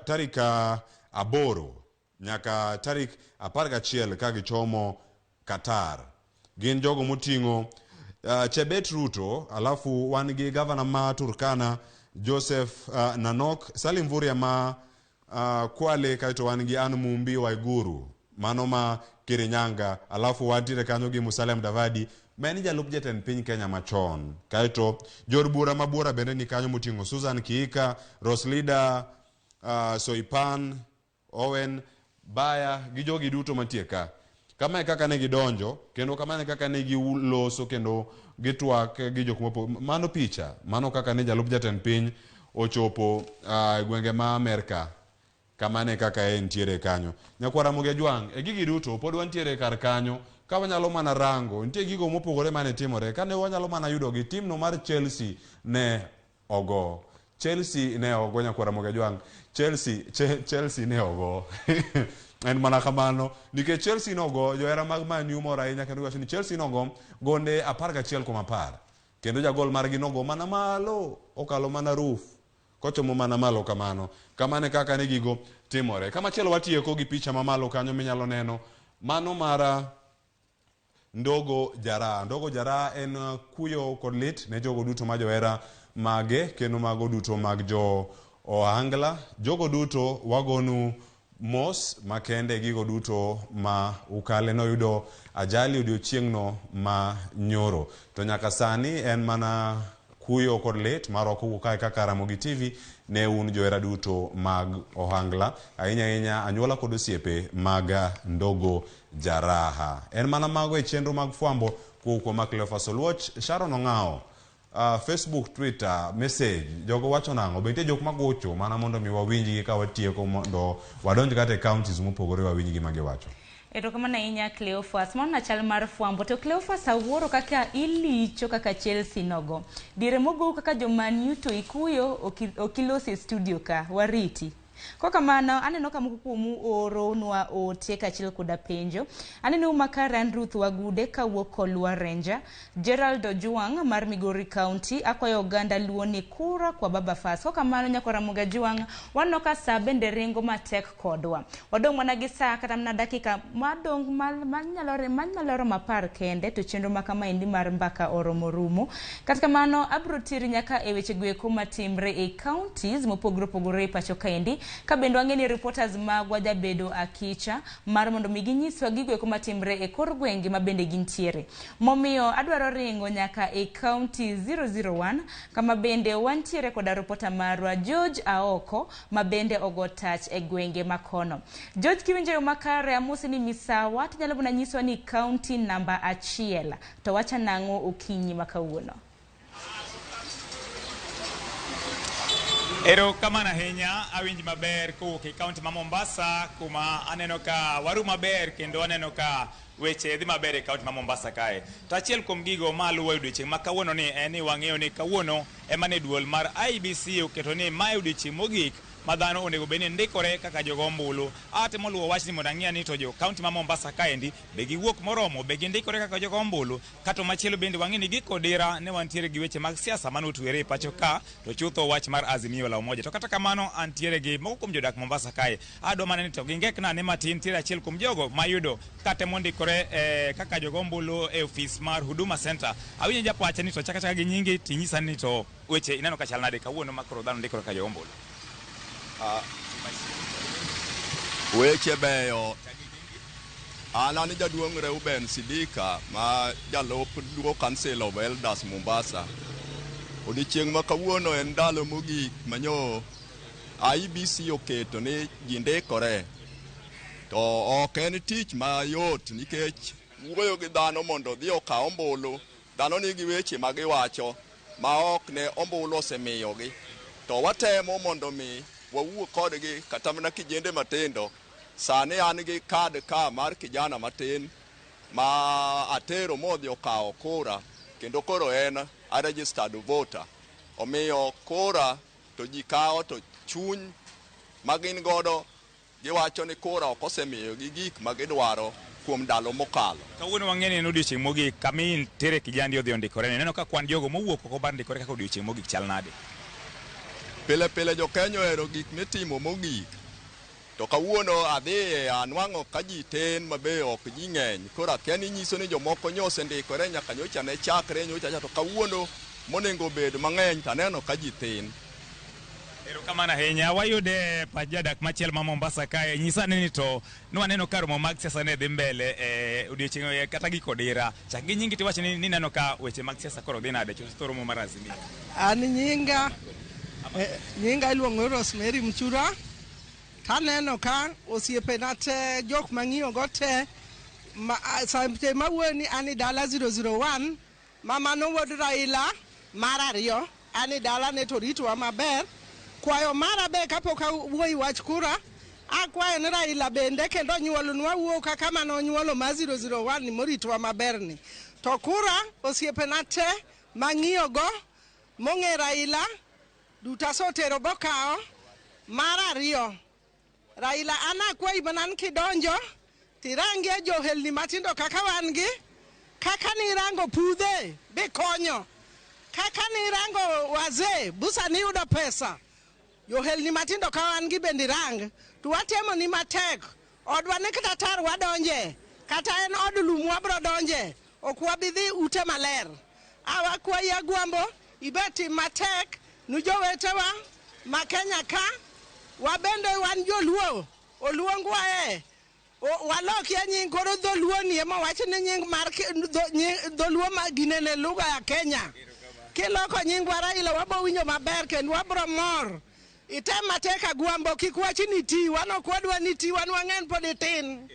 tarik 8 nyaka tarik 11 ka gichomo Qatar. Gin jogo moting'o Chebet Ruto, alafu wan gi gavana ma Turkana Joseph Nanok, Salim Mvurya ma Kwale, kaeto wan gi Anne Mumbi Waiguru mano ma Kirinyaga, alafu wantiere kanyo gi Musalia Mudavadi ma en jalup jatend piny Kenya machon. Kaeto jor bura ma buora bende ni kanyo moting'o Susan Kihika, Roslida Soipan, Owen Baya gi jogi duto mantie ka. Kama e kaka ne gidonjo kendo kama e kaka ne giloso kendo gitwak gi jok mopogore. Mano picha, mano kaka ne jalup jatend piny ochopo e gwenge ma Amerka. Kamano e kaka entiere kanyo. Nyakwar Ramogi Ajwang', e gigi duto pod wantiere kar kanyo ka wanyalo mana rango. Nitie gigo mopogore mane timore. Kane wanyalo mana yudogi, timno mar Chelsea ne ogo. Chelsea ne ogo, Nyakwar Ramogi Ajwang'. Chelsea ne ogo. En mana kamano. Nikech Chelsea nogo, johera mag Man U mor ahinya kendo giwacho ni Chelsea nogo gonde 11 kuom 10. Kendo jagol margi nogo mana malo, okalo mana roof. Kochomo mana malo kamano. Kamano e kaka ne gigo timore. Kamachielo watieko gi picha mamalo kanyo minyalo neno. Mano mar Ndogo Jara. Ndogo Jara en kuyo kod lit ne jogo duto ma johera mage kendo mago duto mag jo ohangla. Jogo duto wagonu mos makende gigo duto ma ukale noyudo ajali odiochieng'no ma nyoro. To nyaka sani en mana kuyo kod lit marwa kowuok kae kaka Ramogi TV ne un johera duto mag ohangla, ahinya ahinya anyuola kod osiepe mag Ndogo Jaraha. En mana mago e chenro mag fwambo kowuok kuom Cleophas Oluoch, Sharon Ong'ao, Facebook, Twitter, message, jogo wacho nang'o? Be nitie jok magocho mana mondo mi wawinjgi ka watieko mondo wadonj kata e counties mopogore wawinj gima giwacho. Erokamano ahinya Cleophas. Mano na chal mar fwambo. To Cleophas awuoro kaka ilicho kaka Chelsea nogo. Diere mogou kaka jo Man U to ikuyo okilosi e studio ka. Wariti. Kokamano aneno ka moko kuomu oronwa ote kaachiel koda penjo. Aneno makare an Ruth Wagude kawuok Kolwa Ranger, Gerald Ojwang' mar Migori County, akwayo oganda Luo ni kura kwa Baba Fas. Kokamano nyakwa Ramogi Ajwang', waneno ka saa bende ringo matek kodwa. Wadong' mana gi saa kata mana dakika madong' manyalo romo 10 kende to chenro ma kamaendi mar mbaka oromo rumo. Kata kamano abiro teri nyaka e weche goeko matimre e counties mopogore opogore e pacho kaendi, ka bende wang'e ni reporters magwa jabedo akicha mar mondo mi ginyiswa gigo eko matimre e kor gwenge ma bende gintiere. Momiyo adwaro ringo nyaka e county 001 kama bende wantiere koda reporter marwa George Aoko ma bende ogo tach e gwenge makono. George, kiwinjo yo makare amosi ni misawa, tinyalo mana nyiswa ni county namba 1 to wacha nang'o okinyi ma kawuono? Erokamano ahinya, awinji maber kowuok e kaunti ma Mombasa, kuma aneno ka waru maber kendo aneno ka weche dhi maber e kaunti ma Mombasa kae. To achiel kuom gigo maluwo e odiochieng' ma kawuono ni en ni wang'eyo ni kawuono ema ne duol mar IEBC oketo ni mae odiochieng' mogik ma dhano onego bed ni ndikore kaka jogo ombulu. Atemo luwo wachni mondo ang'e ni to jo kaunti ma Mombasa kaendi be giwuok moromo, be gindikore kaka jogo ombulu. Kato machielo bende wang'e ni giko dira ne wantiere gi weche mag siasa mane otwere e pacho ka, to chutho wach mar Azimio la Umoja. To kata kamano antiere gi moko kuom jodak Mombasa kae. Adwa mana ni to gingekna ane matin, nitiere achiel kuom jogo mayudo katemo ndikore kaka jogo ombulu e ofis mar Huduma Center. Awinjo japacha ni to chaka chaka gi nyingi tinyisa ni to weche ineno ka chal nade kawuono ma koro dhano ndikore kaka jogo ombulu. Weche beyo. An an jaduong' Reuben Sidika ma jalup Luo Council of Elders Mombasa. Odiochieng' ma kawuono en ndalo mogik manyo IEBC oketo ni ji ndikore. To ok en tich mayot nikech wuoyo gi dhano mondo odhi okaw ombulu, dhano nigi weche ma giwacho ma ok ne ombulu osemiyogi. To watemo mondo mi wawuo kodgi kata mana kijende matindo. Sani an gi kad ka mar kijana matin ma atero modhi okawo kura, kendo koro en a registered voter. Omiyo kura to ji kawo to chuny ma gin godo giwacho ni kura ok osemiyogi gik ma gidwaro kuom ndalo mokalo. Kawuono wang'e ni en odiochieng' mogik kama intere kijandi odhi ondikore. Ineno ka kwan jogo mowuok oko bar ndikore kaka odiochieng' mogik chal nade? Pile pile jo Kenya ohero gik mitimo mogik. To kawuono adhi anwang'o ka ji tin mabe ok ji ng'eny. Koro akia ni nyiso ni jomoko nyo osendikore nyaka nyocha ne chakre nyocha cha, to kawuono monego bed mang'eny to aneno ka ji tin. Erokamano ahinya. Wayude pach jadak machielo ma Mombasa kae. Nyisa ni to nwaneno ka romo mag siasa ne dhi mbele e odiochieng' kata giko dira. Chak gi nyingi tiwach ni nineno ka weche mag siasa koro dhi nade chutho romo mar Azimio. An nyinga iluongo Rosemary Mchura. Taneno ka osiepena te jok mang'iyo go te seche mawuoyo ni an e dala 001 mama nowuod Raila mar ariyo an e dala ne to ritowa maber. Kwayo mara be kapok awuoyo wach kura, akwayo ni Raila bende kendo onyuolnwa wuo kaka mane onyuolo ma 001 ni moritowa maber ni. To kura osiepena te mang'iyo go mong'e Raila duto asetero bokawo. Mar ariyo, Raila an akwayi mana ni kidonjo tirangie johelni matindo kaka wan gi, kaka nirango pudhe bikonyo, kaka nirango wazee busa niyudo pesa. Johelni matindo ka wan gi bende irang. To watemo ni matek, odwa ni kata tar wadonje, kata en od lum wabro donje, ok wabi dhi ute maler. Awakwayi Agwambo, ibe tim matek nu jowetewa ma Kenya ka, wabende wan joluo, oluongwa e walokie nying koro dholuo ni ema wach ni nying mar dholuo ma ginene lugha ya Kenya. Kiloko nyingwa Raila wabo winjo maber kendo wabro mor. Item matek Agwambo, kik wach ni ti, wan ok wadwa ni ti, wan wang'eny pod itin.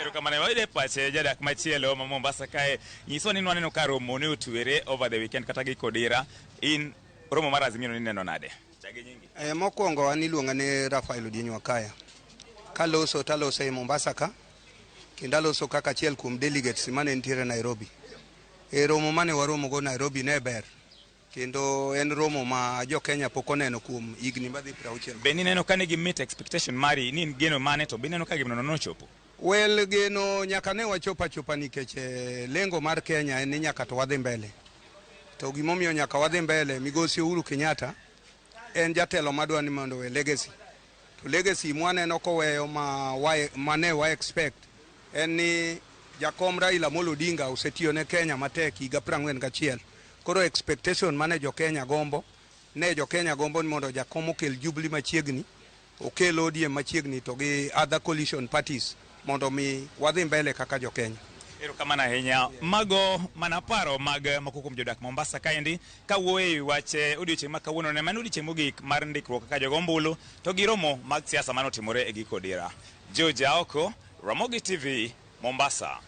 Erokamano. Wayude pache jadak machielo ma Mombasa kae. Nyiswa ni nwaneno ka romo ne otwere over the weekend kata giko dira. In romo mar Azimio nineno nade? Chage nyingi. Mokwongo an iluonga ni Rafael Odieny Wakaya. Kaloso taloso e Mombasa ka, kendo aloso kaka achiel kuom delegates mane nitiere Nairobi. E romo mane waromo go Nairobi ne ber. Kendo en romo ma jo Kenya pok oneno kuom higni madhi 60. Be nineno ka ne gi meet expectation mari ni in geno mane to be ineno ka gimno nochopo? Well, geno nyaka ne wachop achopa nikech lengo mar Kenya en ni nyaka to wadhi mbele. To gimomiyo nyaka wadhi mbele, Migosi Uhuru Kenyatta en jatelo madwa ni mondo owe legacy. To legacy mwaneno koweyo ma ne wa expect en ni jakom Raila Amolo Odinga osetiyo ne Kenya matek higa 41. Koro expectation mane jo Kenya gombo, ne jo Kenya gombo ni mondo jakom okel Jubilee machiegni, okel ODM machiegni to gi other coalition parties mondo mi wadhi mbele kaka jo Kenya. Erokamano ahinya. Mago mana paro mag moko kuom jodak Mombasa kaendi kawuoyo e wach odiochieng' ma kawuono ne mano odiochieng' mogik mar ndikruok kaka jogo ombulu to gi romo mag siasa manotimore e giko dira. George Aoko, Ramogi TV, Mombasa.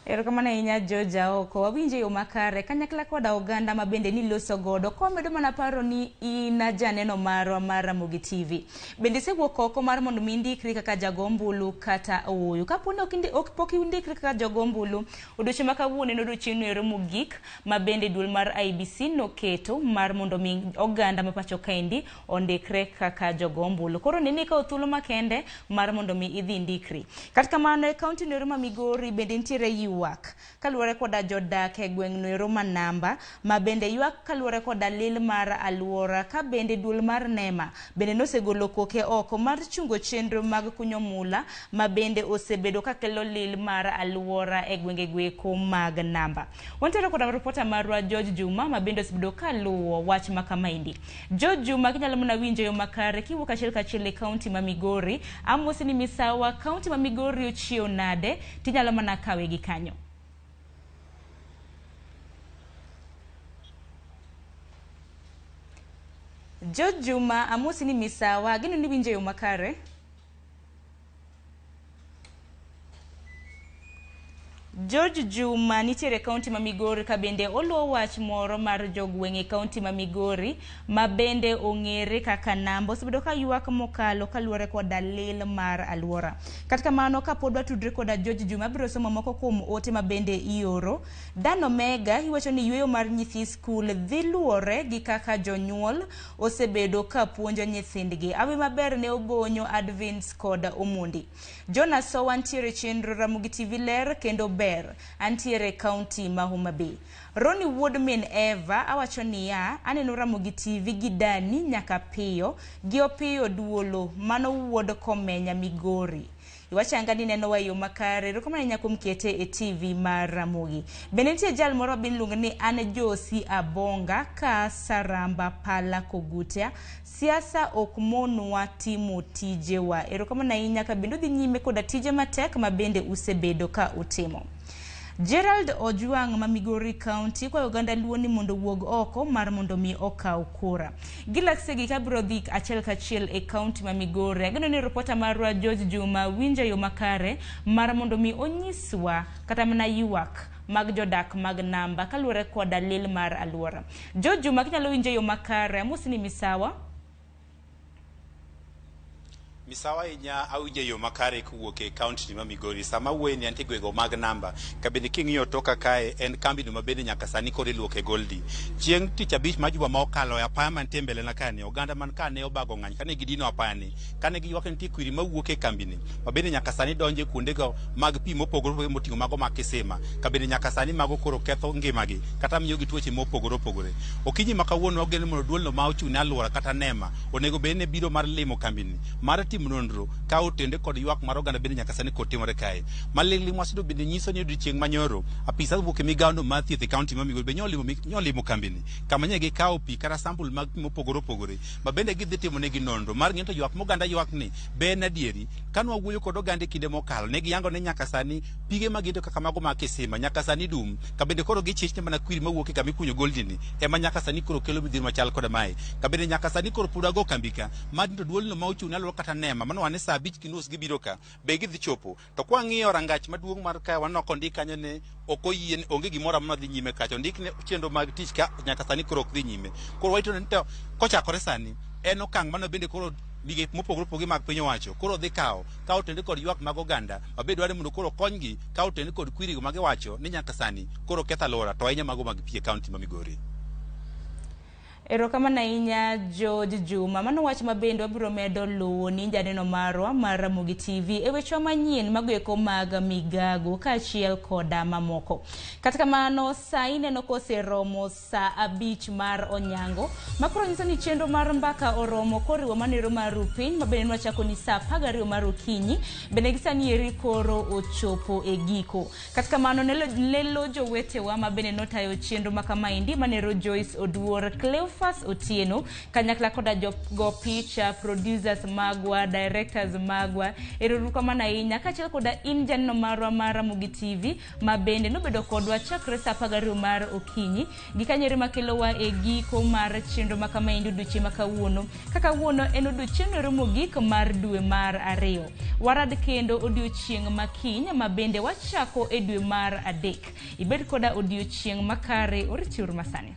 Erokamano ahinya George Aoko. Wawinjo e yo makare kanyakla koda oganda ma bende niloso godo kwamedo mana paro ni in janeno marwa mar Ramogi TV. Bende isewuok oko mar mondo mi indikri kaka jago ombulu kata ooyo. Kapo ni ok pok indikri kaka jago ombulu, odiochieng' ma kawuono en odiochieng' noero mogik ma bende duol mar IEBC noketo mar mondo mi oganda ma pacho kaendi ondikre kaka jogo ombulu. Koro neni ikawo thuolo makende mar mondo mi idhi indikri. Kata kamano e kaunti noero ma Migori bende nitiere ywak kaluwore koda jodak e gweng' noero ma Namba ma bende ywak kaluwore koda lil mar aluora ka bende duol mar NEMA bende nosegolo koke oko mar chungo chenro mag kunyo mula ma bende osebedo kakelo lil mar aluora e gwenge goeko mag Namba. Wantiere koda ripota marwa George Juma ma bende osebedo kaluwo wach ma kamaendi. George Juma kinyalo mana winjo yo makare kiwuok achiel kachiel e kaunti ma Migori, amosi ni misawa kaunti ma Migori ochiew nade tinyalo mana kawe gi kanyo. George Juma amosi ni misawa ageno ni winjo yo makare. George Juma nitiere e kaunti ma Migori ka bende oluwo wach moro mar jogweng' e kaunti ma Migori ma bende ong'ere kaka Namba osebedo ka ywak mokalo kaluwore koda lil mar aluora. Kata kamano kapod watudre koda George Juma abiro somo moko kuom ote ma bende ioro. Dan Omega iwacho ni yueyo mar nyithi skul dhi luwore gi kaka jonyuol osebedo ka puonjo nyithindgi. Awi maber ne Obonyo, Advins kod Omondi. Jonas Sowa ntiere chenro Ramogi TV ler kendo ber. Antiere e kaunti ma Homa Bay. Roni wuod min Eva awacho niya, aneno Ramogi TV gi Dani nyaka piyo, gi Opiyo duolo, mano wuod Komenya Migori. Iwachanga ni nenowa e yo makare, erokamano ahinya kuom kete e TV mar Ramogi. Bende nitie jal moro ma iluongo ni an Josi Abonga ka Saramba Pala Kogutia. Siasa ok monwa timo tijewa. Erokamano ahinya ka bende udhi nyime koda tije matek ma bende usebedo ka utimo. Gerald Ojwang' ma Migori County kwayo oganda Luo ni mondo owuog oko mar mondo mi okaw kura. Gilaksegi ka biro dhi achiel kachiel e kaunti ma Migori. Ageno ni ripota marwa George Juma winjo yo makare mar mondo mi onyiswa kata mana ywak mag jodak mag Namba kaluwore koda lil mar aluora. George Juma kinyalo winjo yo makare, amosi ni misawa. Misawa ahinya awinjo e yo makare kowuok e kaunti ma Migori. Sama awuoye ni antie gwego mag Namba. Kabende king'iyo toka kae en kambi no mabende nyaka sani koro iluoke Goldi. Chieng' tich abich ma juma ma okalo e apaya mantie mbele na kani, oganda man ka ne obago ng'anyo kane gidino apaya ni, kane giywak ni nitie kwiri mawuok e kambi ni, mabende nyaka sani donjo e kuondego mag pi mopogore opogore moting'o mago mag kisima. Kabende nyaka sani mago koro ketho ngimagi kata miyogi tuoche mopogore opogore. Okinyi ma kawuono wageno mondo duolno ma ochung' ne alwora kata NEMA onego bed ni biro mar limo kambini mar timo nonro ka otende kod ywak mar oganda bende nyaka sani kod timore kae. Maling'ling mwaseyudo bende nyiso ni odiochieng' manyoro apisa wuok e migawo mar thieth e kaunti ma Migori be nyolimo kambini kama nye gikawo pi kata sample mag pi mopogore opogore ma bende gidhi timo negi nonro mar ng'eyo to ywak moganda ywak ni be en adieri. Kane wawuoyo kod oganda e kinde mokalo ne giyango ni nyaka sani pige magendo kaka mago mag kisima nyaka sani dum kabende koro gichich ni mana kwiri mawuok e kama ikunyo goldi ni ema nyaka sani koro kelo midhiero machal koda mae. Kabende nyaka sani koro pod wago kambi ka mar to duolno ma ochung' ne alwora kata NEMA mano wane saa 5:30 gibiro ka be gidhi chopo. To kwang'iyo rangach maduong' mar ka waneno kondik kanyo ni ok oyie onge gimoro amora madhi nyime kacha ondik ni chenro mag tich ka nyaka sani koro ok dhi nyime. Koro warito ni to kochakore sani en okang' mano bende koro migepe mopogore opogore mag piny owacho koro dhi kawo ka otende kod ywak mag oganda mabe dwaro mondo koro konygi ka otende kod kwirigo magiwacho ni nyaka sani koro ketho alwora to ahinya mago mag pi e kaunti ma Migori. Erokamano ahinya George Juma. Mano wach ma bende wabiro medo luwo ni janeno marwa mar Ramogi TV e wechewa manyien mago eko mag migago kaachiel koda mamoko. Kata kamano sa ineno koseromo sa 5 mar onyango makoro nyiso ni chenro mar mbaka oromo koriwo manero mar rupiny ma bende nwachako ni sa 12 mar okinyi bende gi sani eri koro ochopo e giko. Kata kamano lelo jowetewa ma bende notayo chenro ma kamaendi manero Joyce Oduor, Cleophas Otieno kanyakla koda jogo picha, producers magwa, directors magwa. Erouru kamano ahinya kaachiel koda in janeno marwa mar Ramogi TV ma bende nobedo kodwa chakre sa 12 mar okinyi gi kanyere makelowa e giko mar chenro ma kamaendi odiochieng' ma kawuono. Ka kawuono en odiochieng' ero mogik mar dwe mar 2. Warad kendo odiochieng' ma kiny ma bende wachako e dwe mar 3. Ibed koda odiochieng' makare, oritiuru masani.